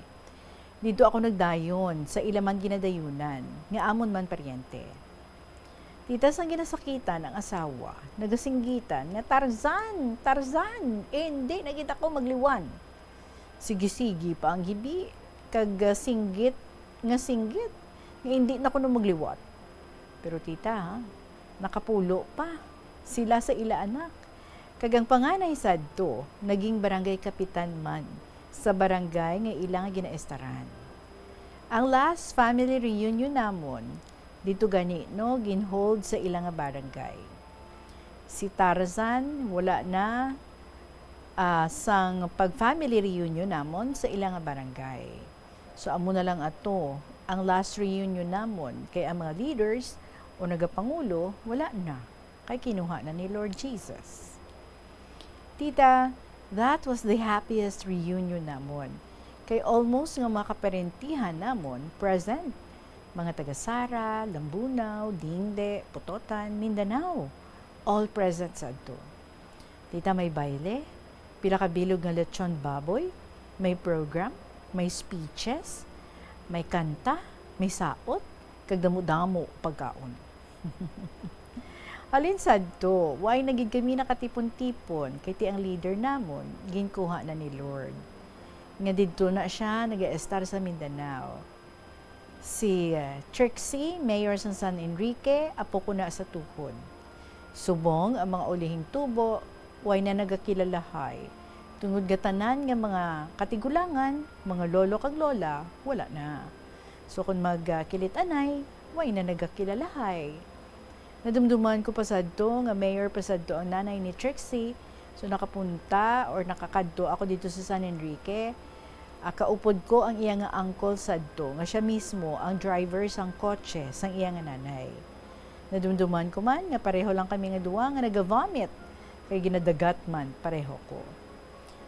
Didto ako nagdayon sa ila man ginadayunan, nga amon man paryente. Tita, sang ginasakitan ang asawa, nagasinggitan nga, "Tarzan! Tarzan! Indi na gid ako magliwan." Sige-sige pa ang hibi, kag, ah, singgit nga singgit, nga indi na kuno magliwat. Pero, tita, ha, nakapulo pa sila sa ila anak. Kag ang panganay sadto, naging barangay kapitan man sa barangay nga ila nga ginaestaran. Ang last family reunion namon, didto gani, no, ginhold sa ila nga barangay. Si Tarzan, wala na, ah, sang pag-family reunion namon sa ila nga barangay. So, amo na lang ato ang last reunion namon, kay ang mga leaders o nagapangulo, wala na, kay kinuha na ni Lord Jesus. Tita, that was the happiest reunion namon, kay almost nga mga kaparentihan namon present. Mga taga Sara, Lambunaw, Dingde, Pototan, Mindanao, all present sadto. Tita, may baile, pila ka bilog nga lechon baboy, may program, may speeches, may kanta, may saot, kag damo-damo pagkaon. Halin sadto, way na gid kami nakatipon-tipon, kay ti ang leader namon ginkuha na ni Lord, nga didto na sia nagaestar sa Mindanao. Si, uh, Trixie, mayor sang San Enrique, apo ko na sa tuhod. Subong ang mga ulihing tubo, way na nagakilalahay, tungod nga tanan nga mga katigulangan, mga lolo kag lola, wala na. So, kon magkilit-anay, way na nagakilalahay. Nadumduman ko pa sadto nga mayor pa sadto ang nanay ni Trixie, so nakapunta or nakakadto ako didto sa San Enrique. Ah, kaupod ko ang iya nga uncle sadto, nga sia mismo ang driver sang kotse sang iya nga nanay. Nadumduman ko man nga pareho lang kami nga duwa nga naga-vomit, kay ginadagat man pareho ko.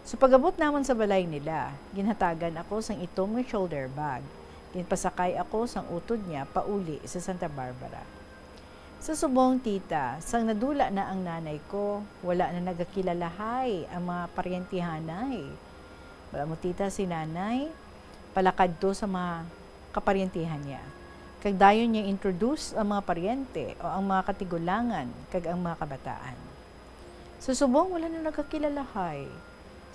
So, pag-abot namon sa balay nila, ginhatagan ako sang itom nga shoulder bag. Ginpasakay ako sang utod niya pauli sa Santa Barbara. Sa subong, tita, sang nadula na ang nanay ko, wala na nagakilalahay ang mga paryentehanay. Wala mo, tita, si nanay, palakad to sa mga kaparyentehan niya. Kag dayon niya introduce ang mga paryente o ang mga katigulangan kag ang mga kabataan. Sa subong, wala na nagakilalahay.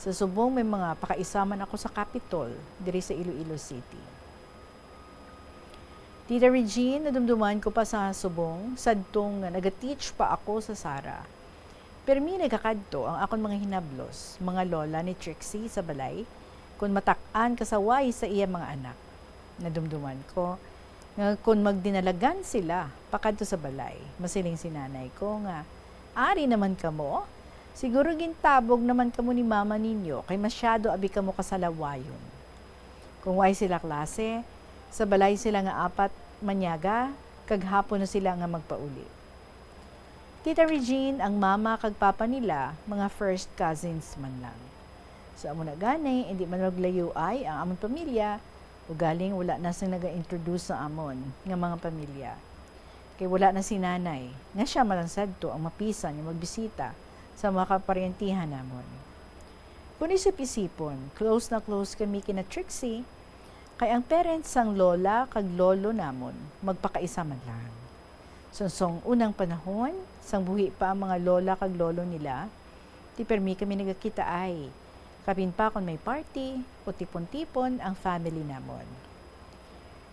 Sa subong, may mga pakaisa man ako sa Capitol, diri sa Iloilo City. Tita Regine, nadumduman ko pa sa subong, sadtong nagateach pa ako sa Sara. Pirmi nagakadto ang akon mga hinablos, mga lola ni Trixie sa balay, kon matak-an kasaway sa iya mga anak. Nadumduman ko nga kon magdinalagan sila pakadto sa balay, masiling si nanay ko nga, "Ari naman kamo? Siguro gintabog naman kamo ni mama ninyo kay masyado abi kamo kasalawayon." Kung way sila klase, sa balay sila nga apat manyaga, kag hapon na sila nga magpauli. Tita Regine, ang mama kag papa nila, mga first cousins man lang. So, amo na gani, hindi man maglayuay ang amon pamilya, ugaling wala na sing naga-introduce sa amon nga mga pamilya. Kay wala na si nanay, nga sia man lang sadto ang mapisan nga magbisita sa mga kaparyentehan namon. Kung isip-isipon, close na close kami kina Trixie, Kay ang parents sang lola kag lolo namon magpakaisa man lang. Sunsong unang panahon, sang buhi pa ang mga lola kag lolo nila, ti permi kami nagakita ay. Kapin pa kon may party o tipon-tipon ang family namon.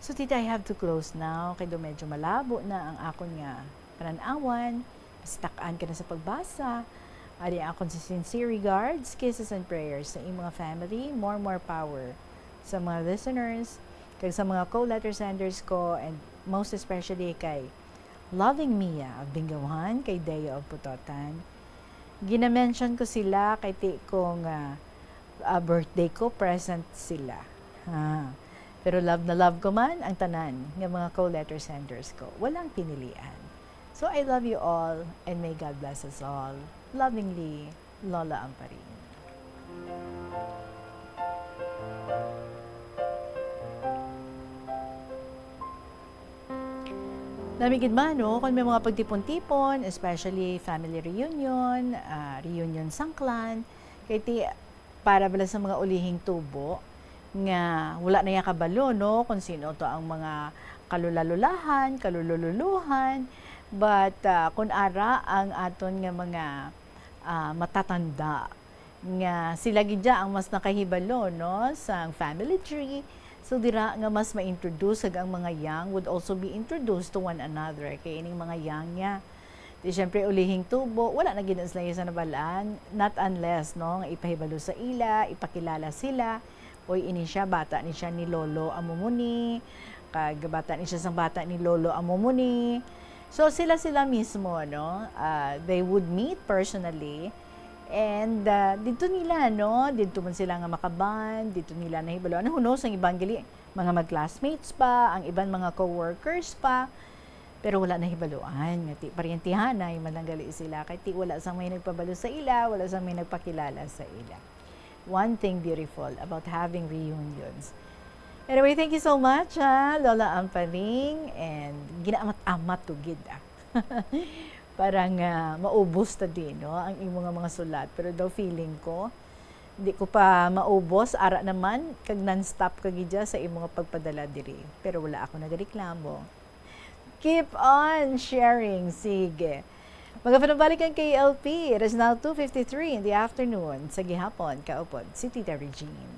So, tita, I have to close now, kay do medyo malabo na ang akon nga panan-awan. Mastak-an ka na sa pagbasa. Ari ang akon sincere regards, kisses, and prayers sa imong mga family. More, more power sa mga listeners, kag sa mga co-letter senders ko, and most especially kay Loving Mia of Binggawan, kay Deo of Putotan. Gina-mention ko sila kay ti ko nga, ah, birthday ko, present sila. Ha. Pero love na love ko man ang tanan nga mga co-letter senders ko. Walang pinilian. So, I love you all and may God bless us all. Lovingly, Lola Amparing. Nami gid man, no, kung may mga pagtipon-tipon, especially family reunion, ah, reunion sang clan, kay ti para bala sa mga ulihing tubo nga wala na ya kabalo, no, kung sino to ang mga kalula-lulahan, kalulululuhan. But, ah, kung ara ang aton nga mga, ah, matatanda, nga sila gid ya ang mas nakahibalo, no, sang family tree. So, dira nga mas ma-introduce, kag ang mga young would also be introduced to one another. Kay ining mga young niya, di syempre, ulihing tubo, wala na gid na sila sa nabalaan, not unless, no, nga ipahibalo sa ila, ipakilala sila, "Oy, ini siya, bata ni siya ni Lolo amo mo ni, kag bata ni siya sang bata ni Lolo amo mo ni." So, sila-sila mismo, no, ah, they would meet personally, and, ah, didto nila, no, didto man sila nga makaband, didto nila nahibaluan. Who knows, ang iban gali, mga mag-classmates pa, ang iban mga co-workers pa. Pero wala nahibaluan nga ti paryentihanay man lang gali sila, kay ti wala sang may nagpabalo sa ila, wala sang may nagpakilala sa ila. One thing beautiful about having reunions. Anyway, thank you so much, ha, Lola Amparing, and ginaamat-amat ko gid, ah. Para nga maubos ta din, no, ang imo nga mga sulat. Pero daw feeling ko, di ko pa maubos, ara naman, kag non-stop ka gid ya sa imo nga pagpadala diri. Pero wala ako nagareklamo. Keep on sharing. Sige. Magapanabalik ang K L P. It is now two fifty-three in the afternoon. Sa gihapon, kaupod si Tita Regine.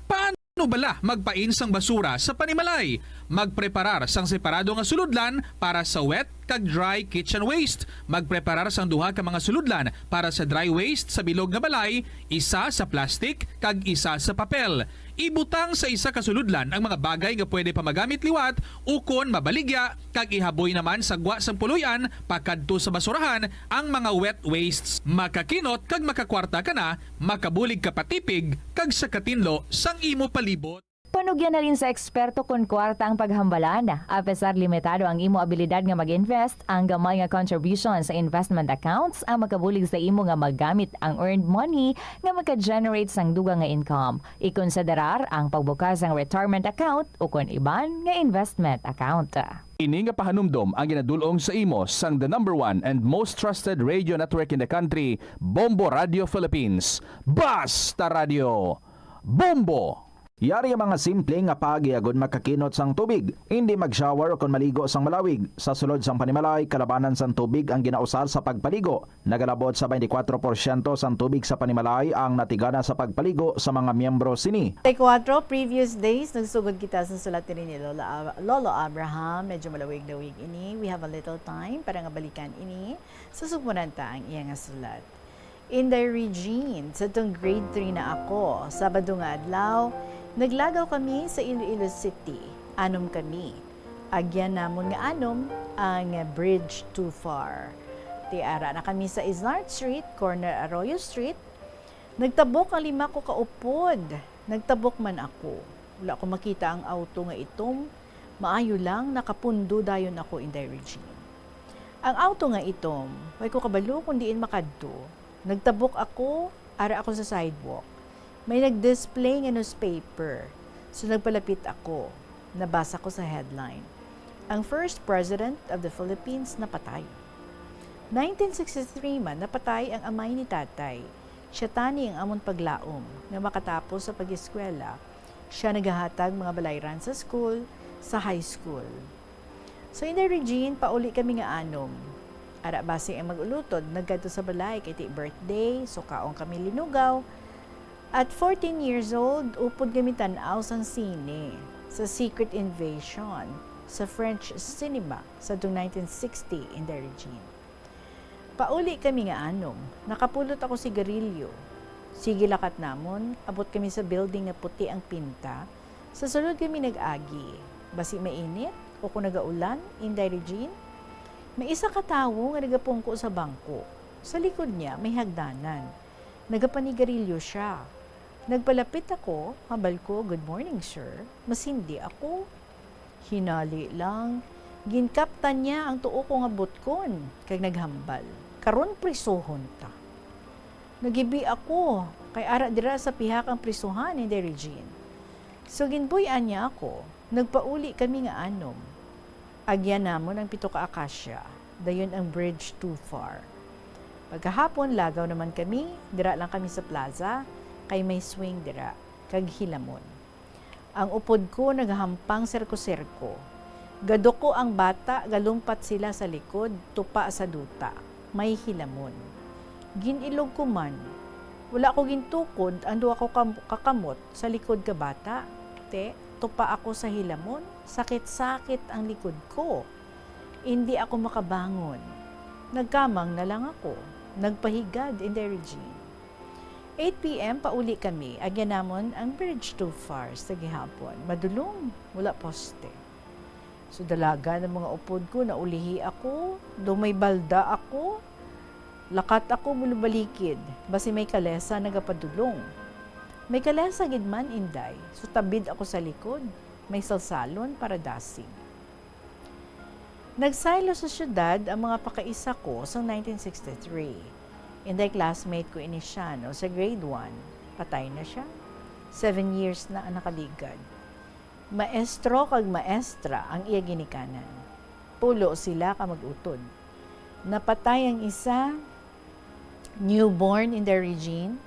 Paano bala magpain sang basura sa panimalay? Magpreparar sang separado nga sulodlan para sa wet kag dry kitchen waste. Magpreparar sang duha ka mga sulodlan para sa dry waste sa bilog nga balay, isa sa plastic kag isa sa papel. Ibutang sa isa ka sulodlan ang mga bagay nga pwede pa magamit liwat ukon mabaligya, kag ihaboy naman sa gwa sang puloy-an pakadto sa basurahan ang mga wet wastes. Makakinot kag makakwarta ka na, makabulig ka pa tipig kag sa katinlo sang imo palibot. Panugyan halin sa eksperto kon kwarta ang paghambalan. Apesar limitado ang imo abilidad nga mag-invest, ang gamay nga contribution sa investment accounts ang makabulig sa imo nga magamit ang earned money nga maka-generate sang dugang nga income. Ikonsiderar ang pagbukas sang retirement account ukon iban nga investment account. Ini nga pahanumdom ang ginadul-ong sa imo sang the number one and most trusted radio network in the country, Bombo Radio Philippines. Basta Radio, Bombo! Yari ang mga simple nga paagi agud makakinot sang tubig. Indi mag-shower ukon maligo sang malawig. Sa sulod sang panimalay, kalabanan sang tubig ang ginausar sa pagpaligo. Nagalabot sa twenty-four porsyento sang tubig sa panimalay ang natigana sa pagpaligo sa mga miyembro sini. Twenty-four previous days, nagsugod kita sa sulat diri ni Lola Ab-, Lolo Abraham. Medyo malawig-lawig ini. We have a little time para nga balikan ini. Susugmunan ta ang iya nga sulat. Inday Regine, sadtong grade three na ako, Sabado nga adlaw, naglagaw kami sa Iloilo City. Anom kami. Agyan namon nga anom ang Bridge Too Far. Ti ara na kami sa Islart Street, corner Arroyo Street. Nagtabok ang lima ko ka upod. Nagtabok man ako. Wala ko makita ang auto nga itom. Maayo lang, nakapundo dayon ako, Inday Regine. Ang auto nga itom, way ko kabalo kung diin makadto. Nagtabok ako, ara ako sa sidewalk. May nag-display nga newspaper. So, nagpalapit ako. Nabasa ko sa headline, "Ang first president of the Philippines napatay." Nineteen sixty-three man napatay ang amay ni tatay. Siya tani ang amon paglaom nga makatapos sa pag-eskwela Siya nagahatag mga balayran sa school, sa high school. So, Inday Regine, pauli kami nga anom. Ara basi ang mag-ulutod nagkadto sa balay kay ti birthday, so kaon kami linugaw. At fourteen years old, upod kami tan-aw sang sine sa Secret Invasion sa French cinema sa tuong nineteen sixty, Inday Regine. Pauli kami nga anom, nakapulot ako sigarilyo. Sige lakat namon, abot kami sa building nga puti ang pinta. Sa sulod kami nag-agi. Basi mainit o kung nagaulan, Inday Regine? May isa ka tawo nga nagapungko sa bangko. Sa likod niya may hagdanan. Nagapanigarilyo siya. Nagpalapit ako, hambal ko, "Good morning, sir." Masindi ako. Hinali lang, ginkaptan niya ang tuo ko nga butkon kag naghambal, "Karon prisuhon ta." Nagibi ako, kay ara dira sa pihak ang prisuhan, Inday Regine. So ginbuy-an niya ako, nagpauli kami nga anom. Agyan namon ang pito ka akasya, dayon ang bridge too far. Pagkahapon, lagaw naman kami, dira lang kami sa plaza, kay may swing dira, kag hilamon. Ang upod ko nagahampang serko-serko. Gaduko ang bata, galumpat sila sa likod, tupa sa duta. May hilamon. Gin-ilog ko man. Wala ko gintukod ang duha ko kam-, ka kamot sa likod ka bata. Te, tupa ako sa hilamon. Sakit-sakit ang likod ko. Indi ako makabangon. Nagkamang na lang ako. Nagpahigad, Inday Regine. Eight P M, pauli kami. Agyan namon ang bridge too far sa gihapon. Madulom, wala poste. So, dalagan ang mga upod ko, naulihi ako, daw may balda ako. Lakat ako, bulubalikid, basi may kalesa nagapadulong. May kalesa gid man, Inday. So, tabid ako sa likod, may salsalon para dasig. Nagsaylo sa siyudad ang mga pakaisa ko sa nineteen sixty-three. Inday, classmate ko ini siya, no, sa grade one. Patay na siya. Seven years na ang nakaligad. Maestro kag maestra ang iya ginikanan. Pulo sila ka mag-utod. Napatay ang isa, newborn, Inday Regine.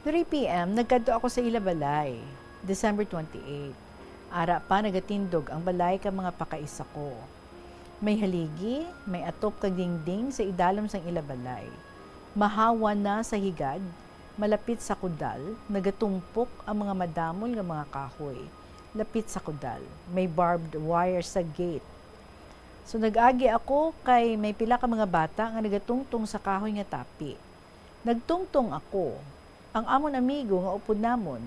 Three P M, nagkadto ako sa ila balay, December twenty-eight. Ara pa nagatindog ang balay ka mga pakaisa ko. May haligi, may atop kag dingding sa idalom sang ila balay. Mahawa na sa higad, malapit sa kudal, nagatumpok ang mga madamol nga mga kahoy. Lapit sa kudal, may barbed wire sa gate. So, nag-agi ako kay may pila ka mga bata nga nagatungtong sa kahoy nga tapi. Nagtungtong ako. Ang amon amigo nga upod namon,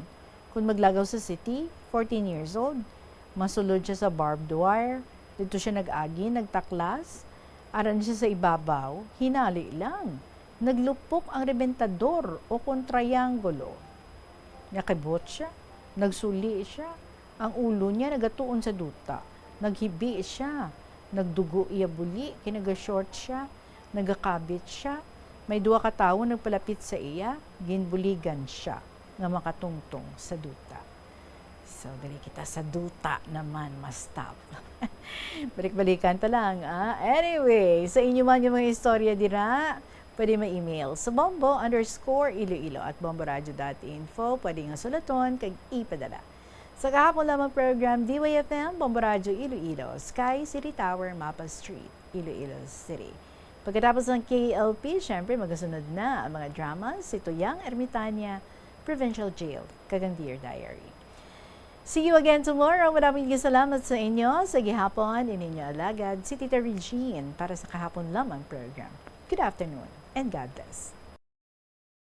kon maglagaw sa city, fourteen years old, masulod siya sa barbed wire, didto siya nag-agi, nagtaklas, ara na siya sa ibabaw, hinali lang. Naglupok ang rebentador o kon triangulo. Nakibot siya, nagsuli siya, ang ulo niya nagatuon sa duta, naghibi siya, nagdugo iya buli kay naga-short siya, nagakabit siya, may duha ka tawo nagpalapit sa iya, ginbuligan siya nga makatungtong sa duta. So, diri kita sa duta naman, ma-stop. Balik-balikan ta lang, ah. Anyway, sa inyo man nga mga istorya dira, pwede ma-email sa bombo underscore iloilo at bomboradio dot info. Pwede nga sulaton kag ipadala. Sa kahapon lamang program, D Y F M, Bombo Radyo Iloilo, Sky City Tower, Mapa Street, Iloilo City. Pagkatapos ng K L P, syempre, magasunod na ang mga drama, Si Tuyang Ermitania, Provincial Jail, kag ang Dear Diary. See you again tomorrow. Maraming salamat sa inyo. Sa gihapon, ininyo alagad, si Tita Regine para sa kahapon lamang program. Good afternoon and God bless.